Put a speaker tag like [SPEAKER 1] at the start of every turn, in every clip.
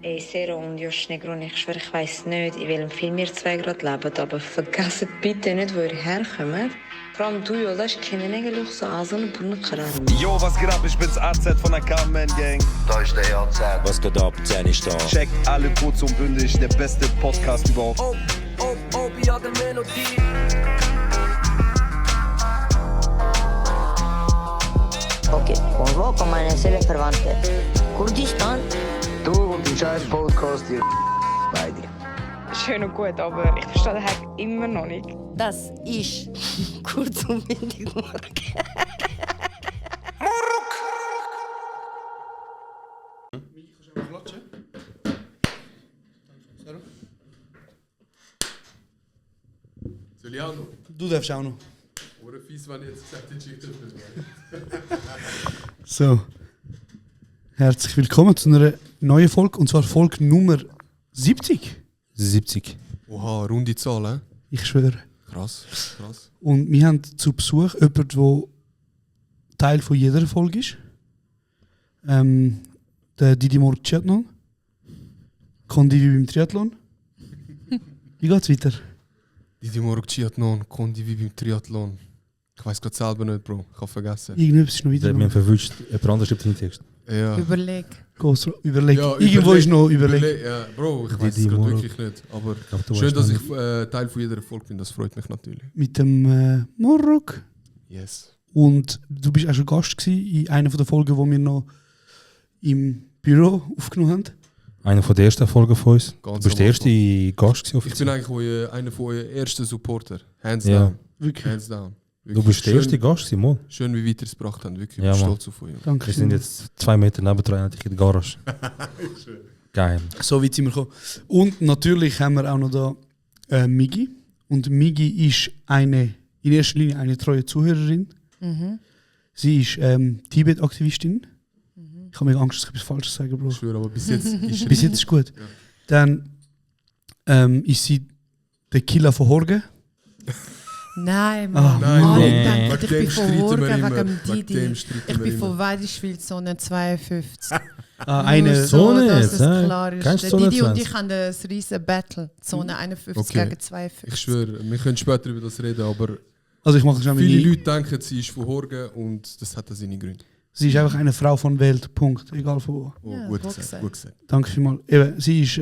[SPEAKER 1] Ey, Sero und Josh Negron, ich schwöre, ich weiss nicht, in welchem Film ihr zwei gerade lebt, aber vergesst bitte nicht, wo ihr herkommt. Vor allem du, Jolas, ich kenne eigentlich so an so einen Brunnenkarren.
[SPEAKER 2] Yo, was geht ab? Ich bin's AZ von der Carmen-Gang.
[SPEAKER 3] Da ist der AZ.
[SPEAKER 4] Was geht ab? Jenny ist da.
[SPEAKER 2] Checkt alle kurz und bündig, der beste Podcast überhaupt.
[SPEAKER 5] ja, der Melodie.
[SPEAKER 6] Ok, convoco meine Seelenverwandte. Kurdistan?
[SPEAKER 3] Du und die scheiß Podcast hier. Beide.
[SPEAKER 7] Schön und gut, aber ich verstehe den Hack immer noch nicht.
[SPEAKER 6] Das ist kurz und bündig Morgen.
[SPEAKER 8] Soll ich auch noch?
[SPEAKER 9] Du darfst auch noch.
[SPEAKER 8] Oder fies, wenn ich jetzt gesagt hätte, ich dürfte nicht.
[SPEAKER 9] So. Herzlich willkommen zu einer neuen Folge, und zwar Folge Nummer 70.
[SPEAKER 4] 70.
[SPEAKER 8] Oha, runde Zahl, hä?
[SPEAKER 9] Ich schwöre.
[SPEAKER 8] Krass.
[SPEAKER 9] Und wir haben zu Besuch jemanden, der Teil von jeder Folge ist. Der Didi Morg Triathlon. Kondi wie beim Triathlon. Wie geht's weiter?
[SPEAKER 8] Didi Morg Triathlon, Kondi wie beim Triathlon. Ich weiss gerade selber nicht, Bro. Ich habe vergessen.
[SPEAKER 9] Irgendetwas ist noch
[SPEAKER 4] Der
[SPEAKER 9] wieder.
[SPEAKER 4] hat mich verwünscht. Jemand anderes schreibt den Text.
[SPEAKER 8] Ja.
[SPEAKER 7] Überleg.
[SPEAKER 9] Überleg.
[SPEAKER 8] Ja,
[SPEAKER 9] Irgendwo ist noch überlegt.
[SPEAKER 8] Ja, Bro, ich weiß es
[SPEAKER 4] Didi
[SPEAKER 8] gerade
[SPEAKER 4] Morg.
[SPEAKER 8] wirklich nicht. Aber
[SPEAKER 4] Glaub, du
[SPEAKER 8] schön,
[SPEAKER 4] weißt
[SPEAKER 8] dass
[SPEAKER 4] noch
[SPEAKER 8] ich Teil von jeder Folge bin. Das freut mich natürlich.
[SPEAKER 9] Mit dem Morg.
[SPEAKER 8] Yes.
[SPEAKER 9] Und du bist auch schon Gast gewesen in einer der Folgen, die wir noch im Büro aufgenommen haben.
[SPEAKER 4] Einer von der ersten Folgen von uns.
[SPEAKER 8] Ganz
[SPEAKER 4] Du bist der
[SPEAKER 8] am
[SPEAKER 4] erste Gast gewesen,
[SPEAKER 8] Ich bin
[SPEAKER 4] offiziell.
[SPEAKER 8] eigentlich einer von euren ersten Supporter. Hands
[SPEAKER 4] Ja.
[SPEAKER 8] down.
[SPEAKER 9] Wirklich.
[SPEAKER 8] Hands down.
[SPEAKER 4] Du
[SPEAKER 8] Wirklich
[SPEAKER 4] bist der erste
[SPEAKER 8] schön,
[SPEAKER 4] Gast, Simon.
[SPEAKER 8] schön, wie weit ihr es gebracht habt. Wirklich,
[SPEAKER 4] Ja,
[SPEAKER 8] ich bin
[SPEAKER 4] Mann.
[SPEAKER 8] stolz auf euch.
[SPEAKER 9] Danke.
[SPEAKER 4] Wir sind jetzt 2 Meter nebendran in der Garage. Geil.
[SPEAKER 9] So weit sind wir gekommen. Und natürlich haben wir auch noch da Migi. Und Migi ist in erster Linie eine treue Zuhörerin. Sie ist Tibet-Aktivistin. Ich habe mir Angst, dass ich etwas Falsches sage, Bro.
[SPEAKER 8] Ich schwöre, aber bis jetzt ist
[SPEAKER 9] Bis jetzt ist gut.
[SPEAKER 8] Ja.
[SPEAKER 9] Dann ist sie der Killer von Horgen.
[SPEAKER 7] Nein,
[SPEAKER 9] Ah,
[SPEAKER 7] Mann.
[SPEAKER 8] nein,
[SPEAKER 7] Alle
[SPEAKER 4] nee.
[SPEAKER 7] denken,
[SPEAKER 8] Wegen
[SPEAKER 7] ich
[SPEAKER 8] dem
[SPEAKER 7] bin von
[SPEAKER 8] streiten wir
[SPEAKER 7] Horgen
[SPEAKER 8] immer.
[SPEAKER 7] wegen dem
[SPEAKER 8] Wegen
[SPEAKER 7] Didi.
[SPEAKER 8] dem streiten
[SPEAKER 7] Ich
[SPEAKER 8] wir
[SPEAKER 7] bin
[SPEAKER 8] immer.
[SPEAKER 7] von Weidischwil-Zone 52.
[SPEAKER 9] Eine
[SPEAKER 4] So
[SPEAKER 7] Nur
[SPEAKER 4] nicht,
[SPEAKER 7] dass es
[SPEAKER 4] hä?
[SPEAKER 7] klar ist.
[SPEAKER 4] Kennst
[SPEAKER 7] Der
[SPEAKER 4] du Zone
[SPEAKER 7] Didi und
[SPEAKER 4] 20?
[SPEAKER 7] ich haben ein riesen Battle. Zone 51
[SPEAKER 8] Okay.
[SPEAKER 7] gegen 52.
[SPEAKER 8] Ich schwöre, wir können später über das reden, aber
[SPEAKER 9] Also ich mache schon
[SPEAKER 8] viele
[SPEAKER 9] meine.
[SPEAKER 8] Leute denken, sie ist von Horgen und das hat seine Gründe.
[SPEAKER 9] Sie ist einfach eine Frau von Welt. Punkt. Egal von wo.
[SPEAKER 8] Oh,
[SPEAKER 7] Ja,
[SPEAKER 8] gut
[SPEAKER 7] gut
[SPEAKER 8] gesagt,
[SPEAKER 7] gesagt.
[SPEAKER 8] gut gesagt.
[SPEAKER 9] Danke vielmals. Eben, sie ist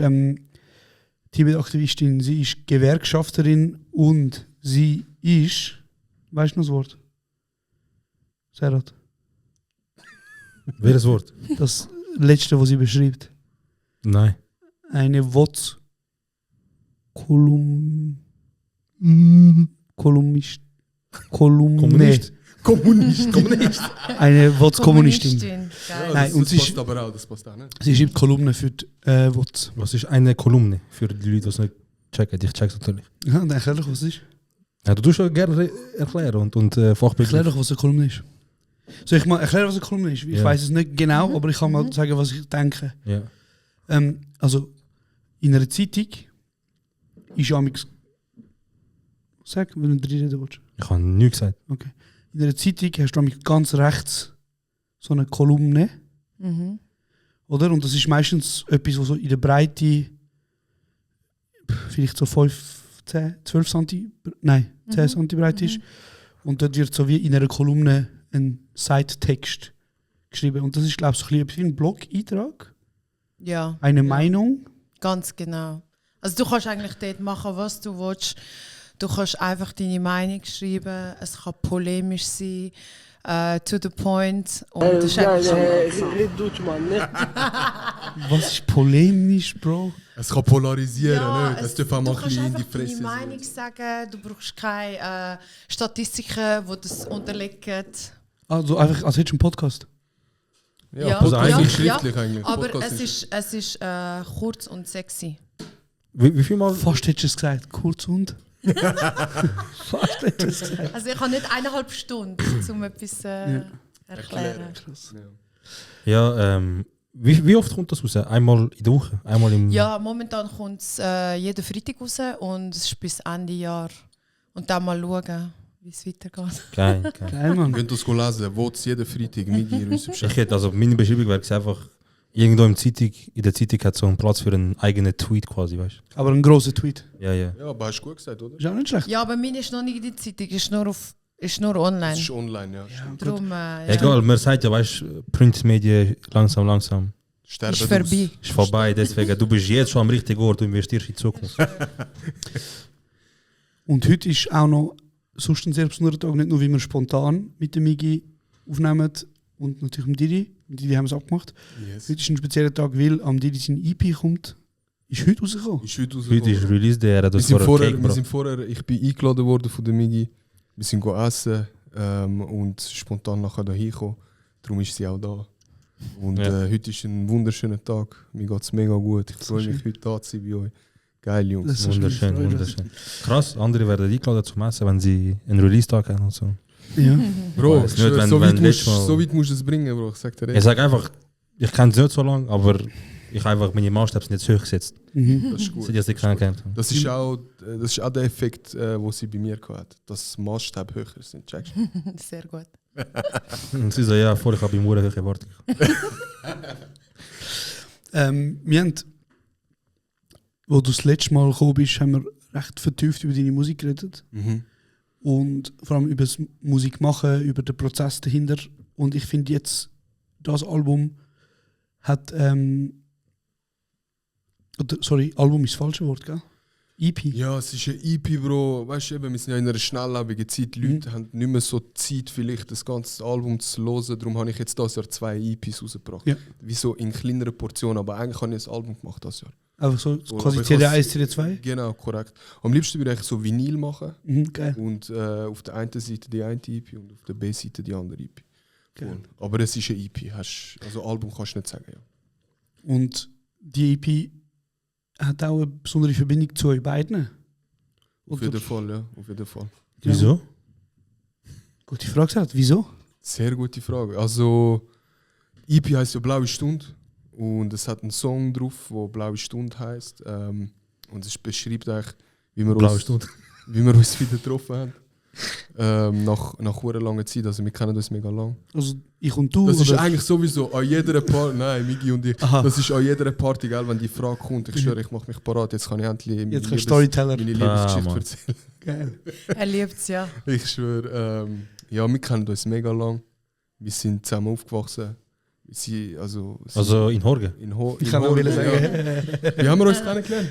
[SPEAKER 9] Tibet-Aktivistin, sie ist Gewerkschafterin und sie ist. Weißt du noch das Wort? Serat.
[SPEAKER 4] Welches Wort?
[SPEAKER 9] Das letzte, was sie beschreibt.
[SPEAKER 4] Nein.
[SPEAKER 9] Eine Wotz. Kolumnist.
[SPEAKER 4] Kommunist.
[SPEAKER 8] Kommunist.
[SPEAKER 9] Eine Wotz-Kommunistin.
[SPEAKER 7] Geil.
[SPEAKER 9] Nein, und
[SPEAKER 8] das
[SPEAKER 9] sie
[SPEAKER 8] passt
[SPEAKER 9] ist-
[SPEAKER 8] aber auch, das passt auch nicht.
[SPEAKER 9] Sie schreibt Kolumnen für die Wotz.
[SPEAKER 4] Was ist eine Kolumne? Für die Leute, die es nicht checken. Ich check's natürlich.
[SPEAKER 9] Ja, dann erklär doch, was es ist.
[SPEAKER 4] Ja, du tust schon gerne erklären und
[SPEAKER 9] Erklär
[SPEAKER 4] Fachbegriff.
[SPEAKER 9] doch, was eine Kolumne ist. Soll ich mal erklären, was eine Kolumne ist? Ich
[SPEAKER 4] Ja.
[SPEAKER 9] weiß es nicht genau, aber ich kann mal sagen, was ich denke.
[SPEAKER 4] Ja.
[SPEAKER 9] Also, in einer Zeitung ist ja sag, wenn du reden willst.
[SPEAKER 4] Ich habe nichts gesagt.
[SPEAKER 9] Okay. In einer Zeitung hast du ganz rechts so eine Kolumne,
[SPEAKER 7] Mhm.
[SPEAKER 9] oder? Und das ist meistens etwas, was so in der Breite vielleicht so 12 cm, nein, 10 cm breit ist. Und dort wird so wie in einer Kolumne ein Seittext geschrieben. Und das ist, glaube ich, so ein bisschen wie ein Blog-Eintrag.
[SPEAKER 7] Ja,
[SPEAKER 9] Eine Meinung.
[SPEAKER 7] ganz genau. Also du kannst eigentlich dort machen, was du willst. Du kannst einfach deine Meinung schreiben. Es kann polemisch sein, to the point. Und das ist
[SPEAKER 9] Was ist polemisch, Bro?
[SPEAKER 8] Es kann polarisieren,
[SPEAKER 7] Ja,
[SPEAKER 8] nicht? Es darf auch mal
[SPEAKER 7] du
[SPEAKER 8] ein
[SPEAKER 7] kannst
[SPEAKER 8] bisschen in die
[SPEAKER 7] einfach deine
[SPEAKER 8] Fresse
[SPEAKER 7] Meinung
[SPEAKER 8] sein.
[SPEAKER 7] sagen. Du brauchst keine Statistiken, die das unterlegen.
[SPEAKER 9] Also einfach, als hättest du einen Podcast.
[SPEAKER 8] Ja, Podcast
[SPEAKER 7] ja,
[SPEAKER 8] ist schriftlich
[SPEAKER 7] ja.
[SPEAKER 8] eigentlich.
[SPEAKER 7] Aber
[SPEAKER 8] Podcast
[SPEAKER 7] es ist kurz und sexy.
[SPEAKER 4] Wie viel Mal?
[SPEAKER 9] Fast hättest du es gesagt. Kurz und? Fast hättest du es gesagt.
[SPEAKER 7] Also ich habe nicht 1,5 Stunden, um etwas erklären.
[SPEAKER 9] Krass.
[SPEAKER 4] Ja, wie oft kommt das raus? Einmal in der Woche? Einmal im...
[SPEAKER 7] Ja, momentan kommt es jeden Freitag raus und es ist bis Ende Jahr. Und dann mal schauen, wie es weitergeht.
[SPEAKER 4] Geil, geil.
[SPEAKER 9] Geil, Mann.
[SPEAKER 8] Könnt ihr es lesen, wo es jeden Freitag mit ihr uns
[SPEAKER 4] Ich hätte also meine Beschreibung wäre einfach Irgendwo in der Zeitung hat so einen Platz für einen eigenen Tweet quasi, weißt du?
[SPEAKER 9] Aber ein grosser Tweet.
[SPEAKER 4] Ja, ja.
[SPEAKER 8] Ja, aber hast du gut gesagt, oder?
[SPEAKER 9] Ist auch nicht schlecht.
[SPEAKER 7] Ja, aber meine ist noch nicht in der Zeitung, ist nur online.
[SPEAKER 8] Das ist online, ja. Stimmt.
[SPEAKER 7] Darum,
[SPEAKER 4] Egal, man sagt ja, weißt du, Printmedien langsam
[SPEAKER 8] Sterben
[SPEAKER 7] ist vorbei.
[SPEAKER 4] ist vorbei. Deswegen, du bist jetzt schon am richtigen Ort, du investierst in die Zukunft.
[SPEAKER 9] Und heute ist auch noch sonst ein sehr besonderer Tag, nicht nur wie wir spontan mit dem Migi aufnehmen und natürlich mit Didi. Mit Didi haben wir es abgemacht.
[SPEAKER 8] Yes.
[SPEAKER 9] Heute ist ein spezieller Tag, weil am Didi sein EP kommt. Ist heute rausgekommen.
[SPEAKER 8] Ist heute
[SPEAKER 4] Heute ist Release Day,
[SPEAKER 8] wir
[SPEAKER 4] das
[SPEAKER 8] sind
[SPEAKER 4] war
[SPEAKER 8] vorher,
[SPEAKER 4] Cake,
[SPEAKER 8] wir
[SPEAKER 4] Bro.
[SPEAKER 8] sind vorher, ich bin eingeladen worden von der Migi. Wir sind essen und spontan nachher da hingekommen. Darum ist sie auch da. Und
[SPEAKER 4] Ja.
[SPEAKER 8] heute ist ein wunderschöner Tag. Mir geht es mega gut. Ich freue mich, heute da zu sein bei euch. Geil, Jungs.
[SPEAKER 9] Das ist
[SPEAKER 4] Wunderschön,
[SPEAKER 9] schön.
[SPEAKER 4] wunderschön. Krass, andere werden eingeladen zum Essen, wenn sie einen Release-Tag haben und so.
[SPEAKER 9] Ja.
[SPEAKER 8] Bro,
[SPEAKER 4] Weiß
[SPEAKER 8] ich
[SPEAKER 4] nicht,
[SPEAKER 8] schwör,
[SPEAKER 4] wenn-
[SPEAKER 8] so,
[SPEAKER 4] wenn
[SPEAKER 8] weit
[SPEAKER 4] letztes Mal-
[SPEAKER 8] so weit musst du es bringen, Bro. Ich sag dir
[SPEAKER 4] Ich
[SPEAKER 8] echt.
[SPEAKER 4] sage einfach, ich kenne es nicht so lange, aber ich habe einfach meine Maßstäbe sind jetzt hoch gesetzt.
[SPEAKER 8] Das ist gut.
[SPEAKER 4] Seit ich sie kennengelernt habe.
[SPEAKER 8] Das ist auch der Effekt, den sie bei mir hat. Dass Maßstab höher sind. Checkst du?
[SPEAKER 7] Sehr gut.
[SPEAKER 4] Und sie so, ja, voll, ich habe im Uhren hohe Erwartungen.
[SPEAKER 9] Wir haben, wo du das letzte Mal gekommen bist, haben wir recht vertieft über deine Musik geredet. Und vor allem über das Musik machen, über den Prozess dahinter. Und ich finde jetzt, das Album hat, Album ist das falsche Wort, gell? EP.
[SPEAKER 8] Ja, es ist ein EP, Bro. Weißt du, eben, wir sind ja in einer schnelllebigen Zeit. Die Leute haben nicht mehr so Zeit, vielleicht das ganze Album zu hören. Darum habe ich jetzt dieses Jahr 2 EPs rausgebracht.
[SPEAKER 9] Ja.
[SPEAKER 8] Wie so in kleineren Portionen. Aber eigentlich habe ich ein Album gemacht dieses Jahr.
[SPEAKER 9] Einfach so,
[SPEAKER 8] So,
[SPEAKER 9] quasi
[SPEAKER 8] aber ich
[SPEAKER 9] CD1,
[SPEAKER 8] has-
[SPEAKER 9] CD2.
[SPEAKER 8] Genau, korrekt. Am liebsten würde ich so Vinyl machen.
[SPEAKER 9] Geil.
[SPEAKER 8] Und auf der einen Seite die eine EP und auf der B-Seite die andere EP.
[SPEAKER 9] Geil.
[SPEAKER 8] Voll. Aber es ist ein EP. Also Album kannst du nicht sagen. Ja.
[SPEAKER 9] Und die EP hat auch eine besondere Verbindung zu euch beiden.
[SPEAKER 8] Auf jeden Fall, ja. Auf jeden Fall.
[SPEAKER 4] Wieso?
[SPEAKER 9] Gute Frage gesagt. Wieso?
[SPEAKER 8] Sehr gute Frage. Also, EP heisst ja Blaue Stunde. Und es hat einen Song drauf, der Blaue Stunde heisst. Und es beschreibt eigentlich, wie wir,
[SPEAKER 4] Blaue
[SPEAKER 8] uns,
[SPEAKER 4] Stunde.
[SPEAKER 8] wie wir uns wieder getroffen haben. Nach einer langen Zeit. Also, wir kennen uns mega lang.
[SPEAKER 9] Also ich und du?
[SPEAKER 8] Das ist
[SPEAKER 9] oder?
[SPEAKER 8] eigentlich sowieso an jeder Party. Nein, Migi und ich.
[SPEAKER 9] Aha.
[SPEAKER 8] Das ist an jeder Party, gell, wenn die Frage kommt. Ich schwöre, ich mache mich parat. Jetzt kann ich endlich meine,
[SPEAKER 9] Jetzt kannst du Storyteller.
[SPEAKER 8] meine Lebensgeschichte
[SPEAKER 4] Mann.
[SPEAKER 8] erzählen.
[SPEAKER 9] Geil.
[SPEAKER 7] Er liebt es, ja.
[SPEAKER 8] Ich schwöre, ja, wir kennen uns mega lang. Wir sind zusammen aufgewachsen. Sie
[SPEAKER 4] Also in Horgen?
[SPEAKER 9] Ich kann auch
[SPEAKER 8] Horgen,
[SPEAKER 9] sagen.
[SPEAKER 8] ja. Wie haben wir uns kennengelernt?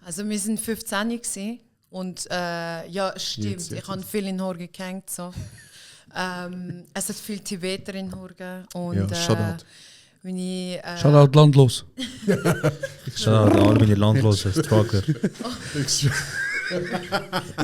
[SPEAKER 7] Also wir sind 15 gewesen. Und ja, stimmt,
[SPEAKER 8] Jetzt.
[SPEAKER 7] ich habe viel in Horgen gehängt. So. Es hat viele Tibeter in Horgen. Und,
[SPEAKER 8] Ja, Shoutout.
[SPEAKER 7] meine,
[SPEAKER 9] Shoutout landlos.
[SPEAKER 4] Schade, alle meine landlosen Struggler.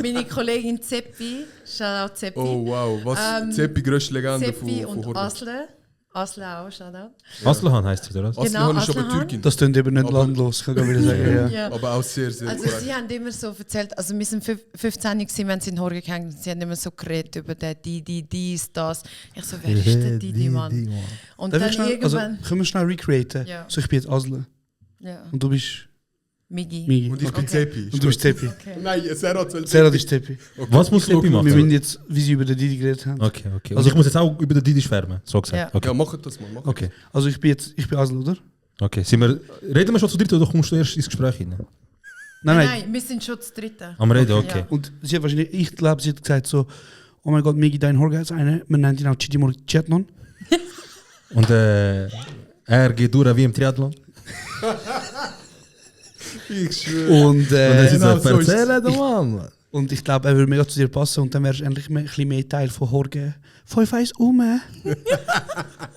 [SPEAKER 7] meine Kollegin Zeppi, Shoutout Zeppi.
[SPEAKER 8] Oh wow, was? Zeppi, grösste Legende
[SPEAKER 7] Zeppi
[SPEAKER 8] von
[SPEAKER 7] und
[SPEAKER 8] Horgen.
[SPEAKER 7] Asle. Asle auch, Shoutout.
[SPEAKER 4] Aslan heisst sie, oder was?
[SPEAKER 8] Aslihan ist aber
[SPEAKER 7] Aslihan.
[SPEAKER 8] Türkin.
[SPEAKER 9] Das klingt eben nicht
[SPEAKER 8] Aber-
[SPEAKER 9] landlos, kann ich wieder sagen. Ja.
[SPEAKER 7] Ja.
[SPEAKER 8] Aber auch sehr, sehr
[SPEAKER 7] Also
[SPEAKER 8] korrekt.
[SPEAKER 7] sie haben immer so erzählt, also wir sind 15 gewesen, wenn sie in Horgen gehängt, sie haben immer so geredet über den dies, das. Ich so, wer ist der Didi, Mann? Und
[SPEAKER 9] Darf
[SPEAKER 7] dann
[SPEAKER 9] ich schnell, also,
[SPEAKER 7] irgendwann,
[SPEAKER 9] können wir schnell recreaten?
[SPEAKER 7] Ja.
[SPEAKER 9] So, ich bin jetzt Asle
[SPEAKER 7] ja,
[SPEAKER 9] und du bist
[SPEAKER 7] Migi.
[SPEAKER 9] Migi.
[SPEAKER 8] Und ich bin
[SPEAKER 7] Okay.
[SPEAKER 8] Zeppi.
[SPEAKER 9] Und du bist Teppi.
[SPEAKER 8] Nein, Serhat soll
[SPEAKER 9] Serhat ist Teppi.
[SPEAKER 4] Was muss Seppi
[SPEAKER 9] Wir
[SPEAKER 4] machen?
[SPEAKER 9] müssen jetzt, wie sie über den Didi geredet haben.
[SPEAKER 4] Okay, okay. Also ich muss jetzt auch über den Didi schwärmen, so gesagt.
[SPEAKER 7] Ja.
[SPEAKER 4] Okay.
[SPEAKER 8] Ja, mach das mal. Mach
[SPEAKER 4] Okay.
[SPEAKER 9] Also ich bin Asle, oder?
[SPEAKER 4] Okay. Reden wir schon zu dritt oder kommst du erst ins Gespräch hinein?
[SPEAKER 9] Nein.
[SPEAKER 7] Wir sind schon das Dritte.
[SPEAKER 4] Am Reden, okay.
[SPEAKER 7] Ja.
[SPEAKER 9] Und sie hat wahrscheinlich, ich glaube, sie hat gesagt so, oh mein Gott, Migi, dein Horgen ist eine, man nennt ihn auch Chidimor Chatnon.
[SPEAKER 4] Und er geht durch wie im Triathlon.
[SPEAKER 8] Ich schwöre.
[SPEAKER 9] Und,
[SPEAKER 4] das ist
[SPEAKER 8] genau
[SPEAKER 4] so,
[SPEAKER 8] so ist es.
[SPEAKER 4] erzähl doch mal.
[SPEAKER 9] und ich glaube, er würde mega zu dir passen und dann wärst du endlich ein bisschen mehr Teil von Horgen. 5-1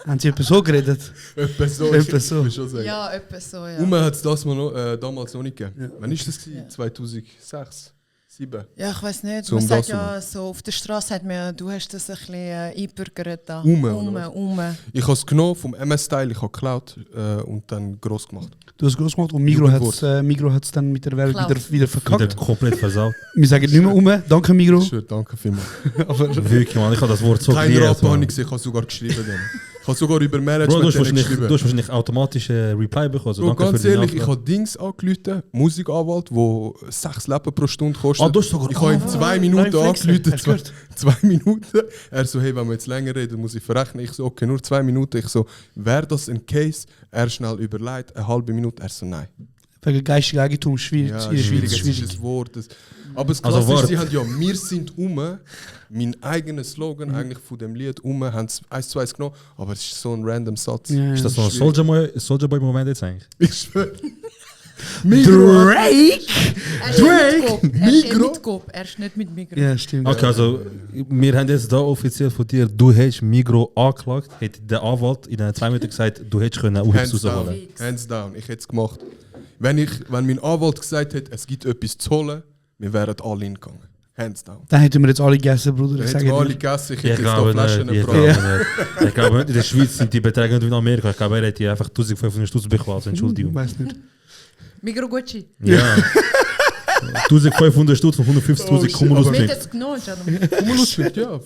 [SPEAKER 9] Haben sie etwas so geredet?
[SPEAKER 8] Etwa so.
[SPEAKER 9] Etwa so.
[SPEAKER 8] Ich will schon sagen.
[SPEAKER 7] Ja, etwa so, ja.
[SPEAKER 8] Uma hat es damals noch nicht gegeben. Wann ist das? 2006? 2007?
[SPEAKER 7] Ja, ich weiß nicht.
[SPEAKER 8] So
[SPEAKER 7] Man
[SPEAKER 8] um
[SPEAKER 7] sagt
[SPEAKER 8] das
[SPEAKER 7] ja, so auf der Straße hat man, du hast das ein bisschen einbürgert da.
[SPEAKER 8] Ume. Ich habe es genommen vom MS-Style, ich habe geklaut und dann gross gemacht.
[SPEAKER 9] Du hast es groß gemacht und Migro hat es dann mit der Werbung
[SPEAKER 7] Klaus.
[SPEAKER 9] wieder
[SPEAKER 4] Wieder
[SPEAKER 9] verkackt.
[SPEAKER 4] komplett versaut.
[SPEAKER 9] Wir sagen nicht mehr danke Migro.
[SPEAKER 8] Ich schwöre, danke vielmals.
[SPEAKER 9] Aber
[SPEAKER 4] Wirklich, man, ich habe das Wort so
[SPEAKER 8] Kein
[SPEAKER 4] geliebt,
[SPEAKER 8] Rap habe
[SPEAKER 4] man.
[SPEAKER 8] ich gesehen, ich habe sogar geschrieben. Dann. Ich Ich habe sogar über
[SPEAKER 4] Bro,
[SPEAKER 8] Management
[SPEAKER 4] du hast
[SPEAKER 8] geschrieben.
[SPEAKER 4] wahrscheinlich automatische Reply bekommen. Also
[SPEAKER 8] Bro,
[SPEAKER 4] danke
[SPEAKER 8] ganz
[SPEAKER 4] für deine
[SPEAKER 8] ehrlich, ich
[SPEAKER 4] Antwort.
[SPEAKER 8] habe Dings angerufen, Musikanwalt, der 6 Leben pro Stunde kostet.
[SPEAKER 4] Ah, du hast sogar-
[SPEAKER 8] ich habe ihm 2 Minuten
[SPEAKER 9] Nein, Flexer.
[SPEAKER 8] angerufen,
[SPEAKER 9] Hast du gehört?
[SPEAKER 8] 2 Minuten. Er so, hey, wenn wir jetzt länger reden, muss ich verrechnen. Ich so, okay, nur 2 Minuten. Ich so, wäre das ein Case? Er schnell überlegt, eine halbe Minute. Er so, nein.
[SPEAKER 9] Wegen geistigen Eigentum schwierig.
[SPEAKER 8] Ja,
[SPEAKER 9] in der Schweiz
[SPEAKER 8] schwierig, es ist ein Wort. Aber das
[SPEAKER 4] Also
[SPEAKER 8] Krasse ist,
[SPEAKER 4] Wort.
[SPEAKER 8] sie haben ja, wir sind mein eigener Slogan eigentlich von dem Lied haben es 1:2 genommen, aber es ist so ein random Satz.
[SPEAKER 9] Ja.
[SPEAKER 4] Ist das so ein Soldier Boy Moment jetzt eigentlich?
[SPEAKER 8] Ich schwöre.
[SPEAKER 9] Drake!
[SPEAKER 7] Er ist mit Coop. Er ist nicht mit Migros.
[SPEAKER 9] Ja, stimmt.
[SPEAKER 4] Okay, also wir haben jetzt da offiziell von dir, du hättest Migro angeklagt, hat der Anwalt in den 2 Minuten gesagt, du hättest können
[SPEAKER 8] Hands
[SPEAKER 4] rausholen.
[SPEAKER 8] down. Hands down. Ich hätte es gemacht. Wenn mein Anwalt gesagt hätte, es gibt etwas zu holen, wir wären alle hingegangen. Hands down.
[SPEAKER 9] Dann hätten wir jetzt alle gegessen, Bruder.
[SPEAKER 8] Wir
[SPEAKER 9] Ich
[SPEAKER 8] hätten
[SPEAKER 9] sage
[SPEAKER 8] alle
[SPEAKER 9] dir.
[SPEAKER 8] gegessen, ich
[SPEAKER 4] Ich
[SPEAKER 8] hätte jetzt da
[SPEAKER 4] glaube
[SPEAKER 8] Flaschen
[SPEAKER 4] nicht, ich
[SPEAKER 8] gebracht.
[SPEAKER 4] glaube nicht. Ich glaube nicht, in der Schweiz sind die Beträge nicht wie in Amerika. Ich glaube, er hätte einfach 1500 Stutz bekommen, also Entschuldigung.
[SPEAKER 9] Weiß nicht.
[SPEAKER 7] Migros Gucci.
[SPEAKER 4] Ja. 1500 Stutz von 150.000
[SPEAKER 8] Oh, shit,
[SPEAKER 4] Cumulus
[SPEAKER 8] aber-
[SPEAKER 7] Wird
[SPEAKER 4] Mix.
[SPEAKER 7] jetzt genommen, John?
[SPEAKER 8] Cumulus wird, ja.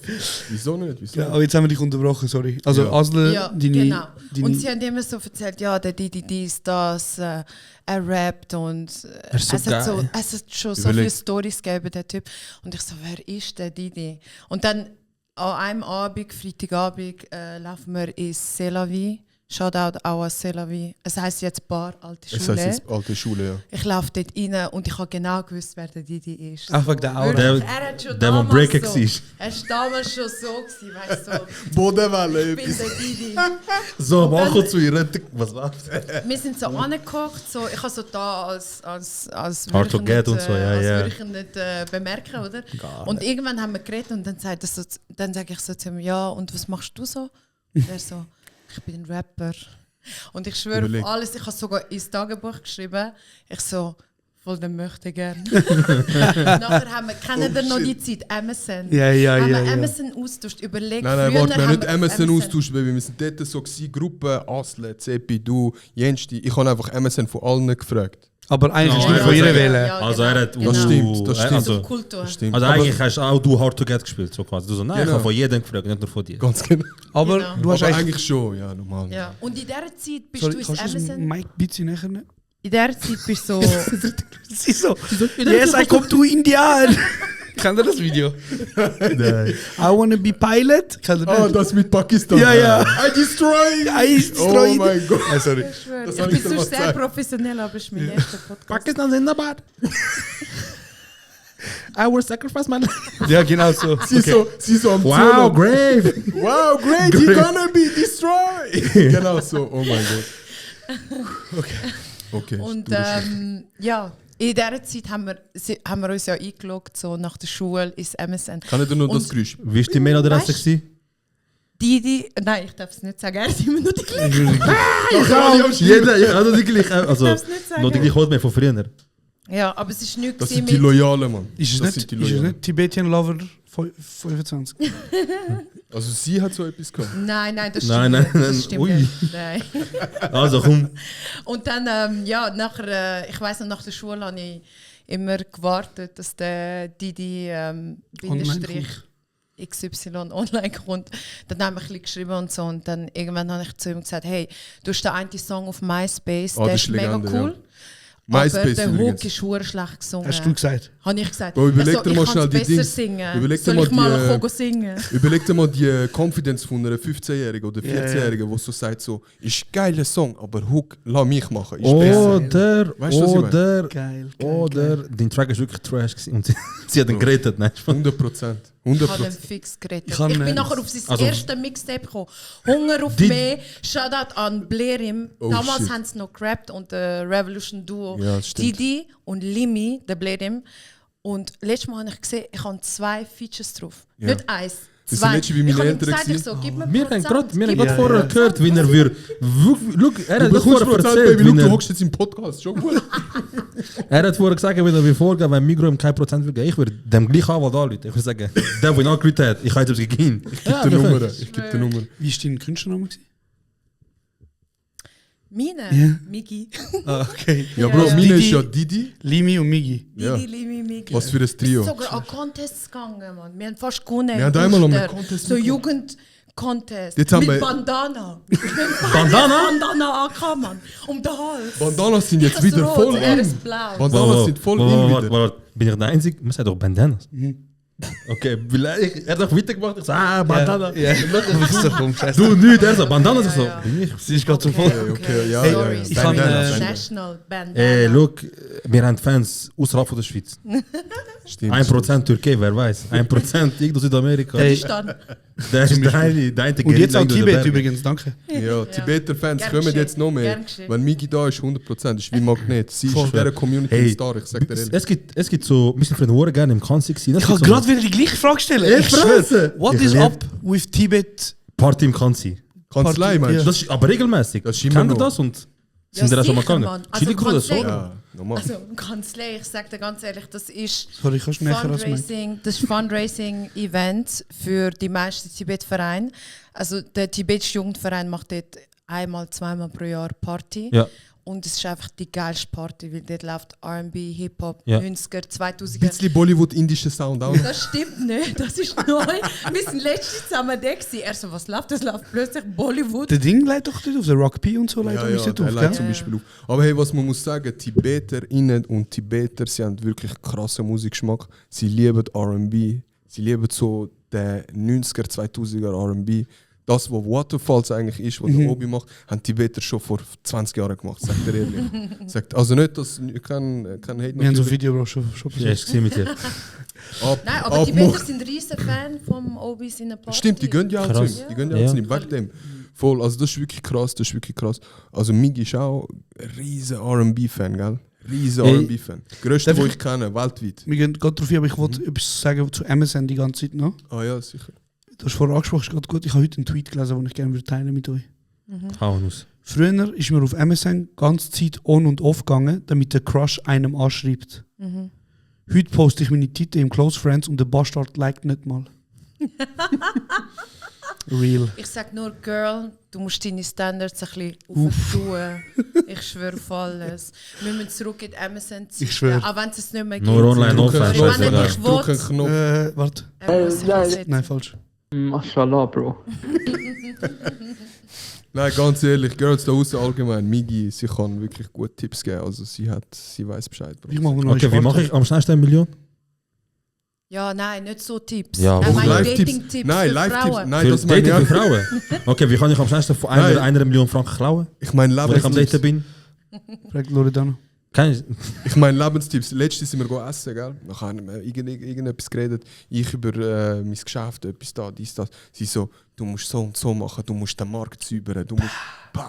[SPEAKER 8] Wieso nicht? Wieso
[SPEAKER 9] Ja, aber jetzt haben wir dich unterbrochen, sorry. Also
[SPEAKER 8] Ja.
[SPEAKER 9] Asle,
[SPEAKER 7] Ja,
[SPEAKER 9] deine...
[SPEAKER 7] genau.
[SPEAKER 9] deine
[SPEAKER 7] Und sie haben immer so erzählt, ja, der Didi dies, das, er rappt und
[SPEAKER 4] Er ist so
[SPEAKER 7] es hat
[SPEAKER 4] geil.
[SPEAKER 7] schon so
[SPEAKER 8] Überleg.
[SPEAKER 7] viele Storys gegeben, der Typ. Und ich so, wer ist der Didi? Und dann an einem Abend, Freitagabend, laufen wir ins C'est la Vie. Shoutout auch an C'est la Vie. Es heisst jetzt Bar Alte
[SPEAKER 8] Es
[SPEAKER 7] Schule.
[SPEAKER 8] heisst jetzt alte Schule, ja.
[SPEAKER 7] Ich laufe dort rein und ich habe genau gewusst, wer der Didi ist.
[SPEAKER 9] Ach, wegen der Aura.
[SPEAKER 7] Wirklich,
[SPEAKER 4] Der-
[SPEAKER 7] er hat schon
[SPEAKER 4] der, der
[SPEAKER 7] damals
[SPEAKER 4] Breaker
[SPEAKER 7] so,
[SPEAKER 4] war.
[SPEAKER 7] er war damals schon so gewesen, weißt du, so,
[SPEAKER 8] Bodenwelle.
[SPEAKER 7] ich bin der Didi.
[SPEAKER 4] So, Marco zu ihr, was läuft?
[SPEAKER 7] Wir sind so angeguckt, so, ich habe so da als
[SPEAKER 4] Hard
[SPEAKER 7] würde
[SPEAKER 4] to
[SPEAKER 7] ich
[SPEAKER 4] get
[SPEAKER 7] nicht,
[SPEAKER 4] und so, ja,
[SPEAKER 7] als
[SPEAKER 4] ja.
[SPEAKER 7] würde ich ihn nicht bemerken, oder? Und irgendwann haben wir geredet und dann sage ich so zu ihm, ja, und was machst du so? Und er so, ich bin ein Rapper. Und ich schwöre
[SPEAKER 8] Überleg.
[SPEAKER 7] auf alles, ich habe sogar ins Tagebuch geschrieben, ich so, voll den möchte gern. Nachher haben wir, kennen wir noch die Zeit, MSN.
[SPEAKER 9] Ja, ja,
[SPEAKER 7] haben
[SPEAKER 9] ja,
[SPEAKER 7] wir
[SPEAKER 9] ja.
[SPEAKER 7] MSN austauscht, überlegt.
[SPEAKER 8] Nein,
[SPEAKER 7] früher
[SPEAKER 8] warte, wir haben
[SPEAKER 7] haben
[SPEAKER 8] nicht
[SPEAKER 7] wir
[SPEAKER 8] MSN austauscht, Baby. Wir sind dort so gewesen, Gruppe, Asle, Zepi, du, Jensti. Ich habe einfach MSN von allen gefragt.
[SPEAKER 9] Aber eigentlich
[SPEAKER 4] No,
[SPEAKER 9] ist nicht
[SPEAKER 4] er
[SPEAKER 9] von
[SPEAKER 4] hat-
[SPEAKER 9] ihr
[SPEAKER 7] Ja,
[SPEAKER 9] wählen.
[SPEAKER 7] ja,
[SPEAKER 4] Also er hat...
[SPEAKER 7] genau.
[SPEAKER 8] Das stimmt, das stimmt.
[SPEAKER 4] Also,
[SPEAKER 7] Kultur.
[SPEAKER 8] Stimmt.
[SPEAKER 4] also
[SPEAKER 8] Aber
[SPEAKER 4] eigentlich hast auch du Hard to Get gespielt, so quasi. Du so, nein, ich
[SPEAKER 8] Genau.
[SPEAKER 4] habe von jedem gefragt, nicht nur von dir.
[SPEAKER 8] ganz genau.
[SPEAKER 9] Aber
[SPEAKER 7] Genau.
[SPEAKER 9] du hast
[SPEAKER 8] Aber
[SPEAKER 9] eigentlich...
[SPEAKER 8] eigentlich schon, ja, normal.
[SPEAKER 7] Ja. Und in dieser Zeit bist
[SPEAKER 9] Sorry,
[SPEAKER 7] du ins
[SPEAKER 9] kannst du das
[SPEAKER 7] MSN?
[SPEAKER 9] Mike bitte nachher nehmen?
[SPEAKER 7] In dieser Zeit bist du so...
[SPEAKER 9] Sie so, yes, I come to India. Kennt ihr das Video?
[SPEAKER 4] Nein.
[SPEAKER 9] I wanna be pilot. Kennt ihr
[SPEAKER 8] Oh,
[SPEAKER 9] das?
[SPEAKER 8] das mit Pakistan.
[SPEAKER 9] Ja, ja.
[SPEAKER 8] I destroy.
[SPEAKER 9] I destroy
[SPEAKER 8] Oh mein Gott.
[SPEAKER 9] Sorry.
[SPEAKER 7] Ich schwöre,
[SPEAKER 8] Das
[SPEAKER 7] ich
[SPEAKER 8] hab
[SPEAKER 7] bin
[SPEAKER 8] ich dir
[SPEAKER 7] sonst
[SPEAKER 8] mal
[SPEAKER 7] sehr
[SPEAKER 8] gezeigt.
[SPEAKER 7] professionell, aber es ist mein erster Podcast.
[SPEAKER 4] Pakistan sind dabei. I will sacrifice my life.
[SPEAKER 9] Ja, genau so.
[SPEAKER 8] Sie so am
[SPEAKER 4] Wow,
[SPEAKER 8] Zuhören.
[SPEAKER 4] grave.
[SPEAKER 8] Wow, great, you're gonna be destroyed. Genau so, oh mein Gott. Okay.
[SPEAKER 7] Und
[SPEAKER 8] du bist-
[SPEAKER 7] ja, in dieser Zeit haben wir uns ja eingeloggt, so nach der Schule ins MSN.
[SPEAKER 8] Kann ich dir noch
[SPEAKER 7] und-
[SPEAKER 8] das Geräusch?
[SPEAKER 4] Wie war die Mailadresse?
[SPEAKER 7] Weißt-
[SPEAKER 4] gewesen?
[SPEAKER 7] Nein, ich darf es nicht sagen, er ist immer nur die gleiche.
[SPEAKER 4] Jeder, ja, also die gleiche, also
[SPEAKER 7] darf's nicht sagen.
[SPEAKER 4] noch die gleiche Hotmail von früher.
[SPEAKER 7] Ja, aber es ist nichts
[SPEAKER 8] Das
[SPEAKER 7] gewesen
[SPEAKER 8] sind die
[SPEAKER 7] mit...
[SPEAKER 8] Loyalen, Mann.
[SPEAKER 9] Ist es
[SPEAKER 8] das
[SPEAKER 9] nicht,
[SPEAKER 8] sind die
[SPEAKER 9] ist es
[SPEAKER 8] Loyalen.
[SPEAKER 9] nicht Tibetan Lover 25?
[SPEAKER 8] Also sie hat so etwas gehabt.
[SPEAKER 7] Nein, das
[SPEAKER 4] Nein,
[SPEAKER 7] stimmt
[SPEAKER 4] nein,
[SPEAKER 7] nicht. Das
[SPEAKER 4] nein,
[SPEAKER 7] stimmt
[SPEAKER 4] ui.
[SPEAKER 7] nicht. Nein.
[SPEAKER 4] Also komm.
[SPEAKER 7] Und dann, ja, nachher, ich weiss noch, nach der Schule habe ich immer gewartet, dass der Didi Bindestrich XY online kommt. Dann haben wir ein bisschen geschrieben und so. Und dann irgendwann habe ich zu ihm gesagt, hey, du hast den einen Song auf MySpace,
[SPEAKER 8] Ah,
[SPEAKER 7] der
[SPEAKER 8] das
[SPEAKER 7] ist
[SPEAKER 8] ist
[SPEAKER 7] mega
[SPEAKER 8] Legende,
[SPEAKER 7] cool.
[SPEAKER 8] ja. MySpace
[SPEAKER 7] aber der Hook
[SPEAKER 8] übrigens.
[SPEAKER 7] ist verdammt schlecht gesungen.
[SPEAKER 9] Hast du gesagt?
[SPEAKER 7] Habe ich gesagt.
[SPEAKER 8] Bro, überleg
[SPEAKER 7] Also,
[SPEAKER 8] dir mal
[SPEAKER 7] ich
[SPEAKER 8] schnell
[SPEAKER 7] kann's
[SPEAKER 8] die
[SPEAKER 7] besser
[SPEAKER 8] Dings.
[SPEAKER 7] singen.
[SPEAKER 8] Überleg dir
[SPEAKER 7] Soll
[SPEAKER 8] mal
[SPEAKER 7] ich mal
[SPEAKER 8] die,
[SPEAKER 7] Kogo singen?
[SPEAKER 8] Überleg dir mal die Confidence von einer 15-Jährigen oder
[SPEAKER 9] Ja, ja.
[SPEAKER 8] 14-Jährigen, die so sagt, so, ist ein geiler Song, aber Hook, lass mich machen, ist besser.
[SPEAKER 4] Oder,
[SPEAKER 8] Weißt du, was ich meine?
[SPEAKER 4] oder,
[SPEAKER 9] Geil.
[SPEAKER 4] oder, dein Track ist wirklich trash gewesen und sie hat ihn gerettet, ne?
[SPEAKER 8] 100%.
[SPEAKER 7] Ich habe
[SPEAKER 8] 100%.
[SPEAKER 7] den fix gerettet.
[SPEAKER 9] Ich
[SPEAKER 7] Ich,
[SPEAKER 9] kann,
[SPEAKER 7] bin nachher auf sein
[SPEAKER 4] also-
[SPEAKER 7] erstes Mixtape gekommen. Hunger auf
[SPEAKER 4] Die-
[SPEAKER 7] mehr. Shoutout an Blerim.
[SPEAKER 8] Oh,
[SPEAKER 7] Damals
[SPEAKER 8] shit.
[SPEAKER 7] haben sie noch gerappt und Revolution Duo.
[SPEAKER 8] Ja, das stimmt.
[SPEAKER 7] Didi und Limi, der Blerim. Und letztes Mal habe ich gesehen, ich habe 2 Features drauf.
[SPEAKER 8] Ja.
[SPEAKER 7] Nicht eins.
[SPEAKER 8] Das sind
[SPEAKER 7] 2.
[SPEAKER 8] letzte wie meine
[SPEAKER 7] Ich habe ihm
[SPEAKER 8] Eltern
[SPEAKER 7] gesagt, ich
[SPEAKER 8] gewesen.
[SPEAKER 7] so, gib mir
[SPEAKER 4] Wir haben
[SPEAKER 7] Prozent,
[SPEAKER 4] gerade
[SPEAKER 9] Ja,
[SPEAKER 4] vorher
[SPEAKER 9] ja.
[SPEAKER 4] gehört, wie er wir. Look, er
[SPEAKER 8] Du
[SPEAKER 4] hat
[SPEAKER 8] bekommst
[SPEAKER 4] vorher
[SPEAKER 8] Prozent,
[SPEAKER 4] erzählt,
[SPEAKER 8] Baby, look,
[SPEAKER 4] wie
[SPEAKER 8] du
[SPEAKER 4] er,
[SPEAKER 8] hockst jetzt im Podcast, schon gut.
[SPEAKER 4] er hat vorher gesagt, wie er wie vorgehen, wenn Migros ihm kein Prozent will geben. Ich würde dem gleich Anwalt anrufen. Ich würde sagen, der, der ihn angerufen hat, ich habe jetzt etwas gegeben.
[SPEAKER 8] Ich gebe die Nummer, ich gebe die Nummer.
[SPEAKER 9] Wie war dein Künstlername? gewesen?
[SPEAKER 7] Meine?
[SPEAKER 9] Ja.
[SPEAKER 7] Migi.
[SPEAKER 9] Ah, okay.
[SPEAKER 8] Ja, Bro,
[SPEAKER 7] Ja.
[SPEAKER 8] meine
[SPEAKER 9] Didi.
[SPEAKER 8] ist ja Didi.
[SPEAKER 9] Limi und Migi.
[SPEAKER 8] Ja.
[SPEAKER 7] Didi, Limi, Migi.
[SPEAKER 8] Was für ein
[SPEAKER 7] Wir
[SPEAKER 8] Trio.
[SPEAKER 7] sind sogar an Contests gegangen, Mann. Wir haben fast gewonnen.
[SPEAKER 8] Wir haben einmal an einem
[SPEAKER 7] Muster.
[SPEAKER 8] Contest
[SPEAKER 7] So
[SPEAKER 8] mitgemacht.
[SPEAKER 7] Contest.
[SPEAKER 8] Jetzt haben
[SPEAKER 7] mit
[SPEAKER 8] wir-
[SPEAKER 7] Bandana.
[SPEAKER 4] Bandana?
[SPEAKER 7] Bandana AK, Mann. Um den Hals.
[SPEAKER 8] Bandanas sind jetzt
[SPEAKER 7] Ich
[SPEAKER 8] wieder
[SPEAKER 7] rot,
[SPEAKER 8] voll
[SPEAKER 7] er
[SPEAKER 8] in.
[SPEAKER 7] ist blau.
[SPEAKER 8] Bandanas sind voll in wieder.
[SPEAKER 4] Warte, bin ich der Einzige? Man sagt doch Bandanas. Okay, er hat doch weitergemacht. Ich so, Bandana.
[SPEAKER 9] Ja, ich wusste vom Scheiß.
[SPEAKER 4] Du nicht, er so, Bandanas. Ich so,
[SPEAKER 7] Ja.
[SPEAKER 4] bin ich?
[SPEAKER 9] Sie ist gerade so voll.
[SPEAKER 8] Okay, ja,
[SPEAKER 9] Hey,
[SPEAKER 8] ja, ja.
[SPEAKER 9] ich kann,
[SPEAKER 8] Bandana.
[SPEAKER 7] National Bandana.
[SPEAKER 4] Look, wir haben Fans außerhalb von der Schweiz.
[SPEAKER 8] Stimmt.
[SPEAKER 4] 1% Türkei, wer weiß. 1% irgendwo Südamerika.
[SPEAKER 9] Hey,
[SPEAKER 7] Ist dann.
[SPEAKER 4] Der ist der eine
[SPEAKER 9] und jetzt
[SPEAKER 4] Guerilla
[SPEAKER 9] auch
[SPEAKER 4] in den
[SPEAKER 9] Tibet
[SPEAKER 4] Bergen.
[SPEAKER 9] übrigens, danke.
[SPEAKER 8] Ja, Tibeter-Fans
[SPEAKER 7] Gern
[SPEAKER 8] kommen
[SPEAKER 7] geschehen.
[SPEAKER 8] jetzt noch mehr.
[SPEAKER 7] Gern geschehen.
[SPEAKER 8] Wenn Migi da ist, 100%, ist wie Magnet. Sie ist in dieser Community
[SPEAKER 4] Hey,
[SPEAKER 8] ein Star, ich sag dir ehrlich.
[SPEAKER 4] es gibt so, wir sind früher gerne im Kanzi gewesen.
[SPEAKER 9] Ich kann gerade wieder die gleiche Frage stellen. Ich schwöre. What
[SPEAKER 4] Ich
[SPEAKER 9] is
[SPEAKER 4] lieb-
[SPEAKER 9] up with Tibet?
[SPEAKER 4] Party im Kanzi.
[SPEAKER 8] Kanzlei, meinst du?
[SPEAKER 4] Das ist aber regelmäßig.
[SPEAKER 8] Das ist immer
[SPEAKER 4] Kennt ihr
[SPEAKER 8] noch.
[SPEAKER 4] das? Und
[SPEAKER 7] Ja,
[SPEAKER 4] sind ihr da schon mal
[SPEAKER 7] sicher,
[SPEAKER 4] gegangen?
[SPEAKER 7] Mann. Also
[SPEAKER 4] Chili Cruise,
[SPEAKER 7] Kanzlei-
[SPEAKER 4] so?
[SPEAKER 8] Ja, normal.
[SPEAKER 7] Also Kanzlei, ich sag dir ganz ehrlich, das ist
[SPEAKER 9] Sorry, kannst du näher als mein?
[SPEAKER 7] Das ist Fundraising-Event für die meisten Tibet-Vereine. Also der tibetische Jugendverein macht dort einmal, zweimal pro Jahr Party.
[SPEAKER 4] Ja.
[SPEAKER 7] Und es ist einfach die geilste Party, weil dort läuft R&B, Hip-Hop,
[SPEAKER 4] Ja.
[SPEAKER 7] 90er, 2000er.
[SPEAKER 8] Ein bisschen Bollywood-indischer Sound auch.
[SPEAKER 7] Das stimmt nicht, das ist neu. Wir sind letztens zusammen da gewesen. Er so, was läuft? Das läuft plötzlich Bollywood.
[SPEAKER 9] Der Ding leitet doch nicht auf, der Rock P und so leitet
[SPEAKER 8] Ja,
[SPEAKER 9] auch
[SPEAKER 8] ja,
[SPEAKER 9] nicht
[SPEAKER 8] der
[SPEAKER 9] auf,
[SPEAKER 8] leitet
[SPEAKER 9] gell?
[SPEAKER 8] zum Beispiel auf. Aber hey, was man muss sagen, TibeterInnen und Tibeter, sie haben wirklich krassen Musikgeschmack. Sie lieben R&B, sie lieben so den 90er, 2000er R&B. Das, was Waterfalls eigentlich ist, was der Obi macht, haben Tibeter schon vor 20 Jahren gemacht, sagt er ehrlich. Sagt, also nicht, dass kein Hate
[SPEAKER 9] Wir haben so ein
[SPEAKER 8] natürlich.
[SPEAKER 9] Video Bro, schon
[SPEAKER 4] Ja,
[SPEAKER 9] passiert.
[SPEAKER 4] ich gesehen mit dir.
[SPEAKER 7] Nein, aber Tibeter sind riesen Fan vom Obis in der Party.
[SPEAKER 8] Stimmt, die gehen ja auch zu
[SPEAKER 4] Krass.
[SPEAKER 8] ihm. Die gehen ja
[SPEAKER 4] Ja.
[SPEAKER 8] auch zu ihm, wegen dem. Voll, also das ist wirklich krass, das ist wirklich krass. Also Migi ist auch ein riesen R&B-Fan, gell? Riesen
[SPEAKER 4] Ey,
[SPEAKER 8] R&B-Fan. Größte,
[SPEAKER 9] darf
[SPEAKER 8] wo
[SPEAKER 9] ich-
[SPEAKER 8] ich kenne, weltweit.
[SPEAKER 9] Wir gehen gerade drauf hin, aber ich wollte etwas sagen zu MSN die ganze Zeit noch.
[SPEAKER 8] Ah ja, sicher.
[SPEAKER 9] Du hast vorher angesprochen, ist gerade gut. Ich habe heute einen Tweet gelesen, den ich gerne würde teilen mit euch.
[SPEAKER 4] Hauen aus.
[SPEAKER 9] Früher ist mir auf MSN die ganze Zeit on und off gegangen, damit der Crush einem anschreibt. Heute poste ich meine Titel im Close Friends und der Bastard liked nicht mal. Real.
[SPEAKER 7] Ich sag nur, Girl, du musst deine Standards ein bisschen aufschuhen. Ich schwöre auf alles. Wir müssen zurück in die MSN-Zeit.
[SPEAKER 9] Ich schwöre.
[SPEAKER 7] Auch wenn es nicht mehr gibt.
[SPEAKER 4] Nur online,
[SPEAKER 8] Drück einen
[SPEAKER 4] offline,
[SPEAKER 8] Knopf,
[SPEAKER 7] wenn
[SPEAKER 4] scheißegal.
[SPEAKER 7] ich
[SPEAKER 8] drück einen
[SPEAKER 7] will.
[SPEAKER 8] Knopf.
[SPEAKER 9] Warte.
[SPEAKER 7] Muss ich ansetzen.
[SPEAKER 9] Nein, falsch.
[SPEAKER 3] Mashallah, Bro.
[SPEAKER 8] Nein, ganz ehrlich, Girls da draußen allgemein, Migi, sie kann wirklich gute Tipps geben. Also sie weiß Bescheid. Bro.
[SPEAKER 9] Ich mache mir noch
[SPEAKER 4] Okay, wie mache ich am schnellsten 1 Million?
[SPEAKER 7] Ja, nein, nicht so Tipps.
[SPEAKER 4] Ja,
[SPEAKER 7] ich
[SPEAKER 4] auch
[SPEAKER 7] meine
[SPEAKER 8] Live-Tipps.
[SPEAKER 7] Dating-Tipps
[SPEAKER 8] Nein,
[SPEAKER 7] für
[SPEAKER 8] Live-Tipps.
[SPEAKER 7] Frauen.
[SPEAKER 8] Nein,
[SPEAKER 4] Für
[SPEAKER 8] das meine ich
[SPEAKER 4] Dating für
[SPEAKER 8] auch.
[SPEAKER 4] Frauen? Okay, wie kann ich am schnellsten von
[SPEAKER 8] Nein.
[SPEAKER 4] einer Million Franken klauen,
[SPEAKER 8] Ich meine
[SPEAKER 4] wenn ich am Daten
[SPEAKER 8] Lebenstipps.
[SPEAKER 4] bin?
[SPEAKER 9] Fragt Loredana.
[SPEAKER 4] Kann ich?
[SPEAKER 8] Ich meine Lebenstipps. Letztens sind wir go essen, gell? Dann haben wir irgendetwas geredet. Ich über mein Geschäft, etwas da, dies, das. Sie so, du musst so und so machen, du musst den Markt säubern, du musst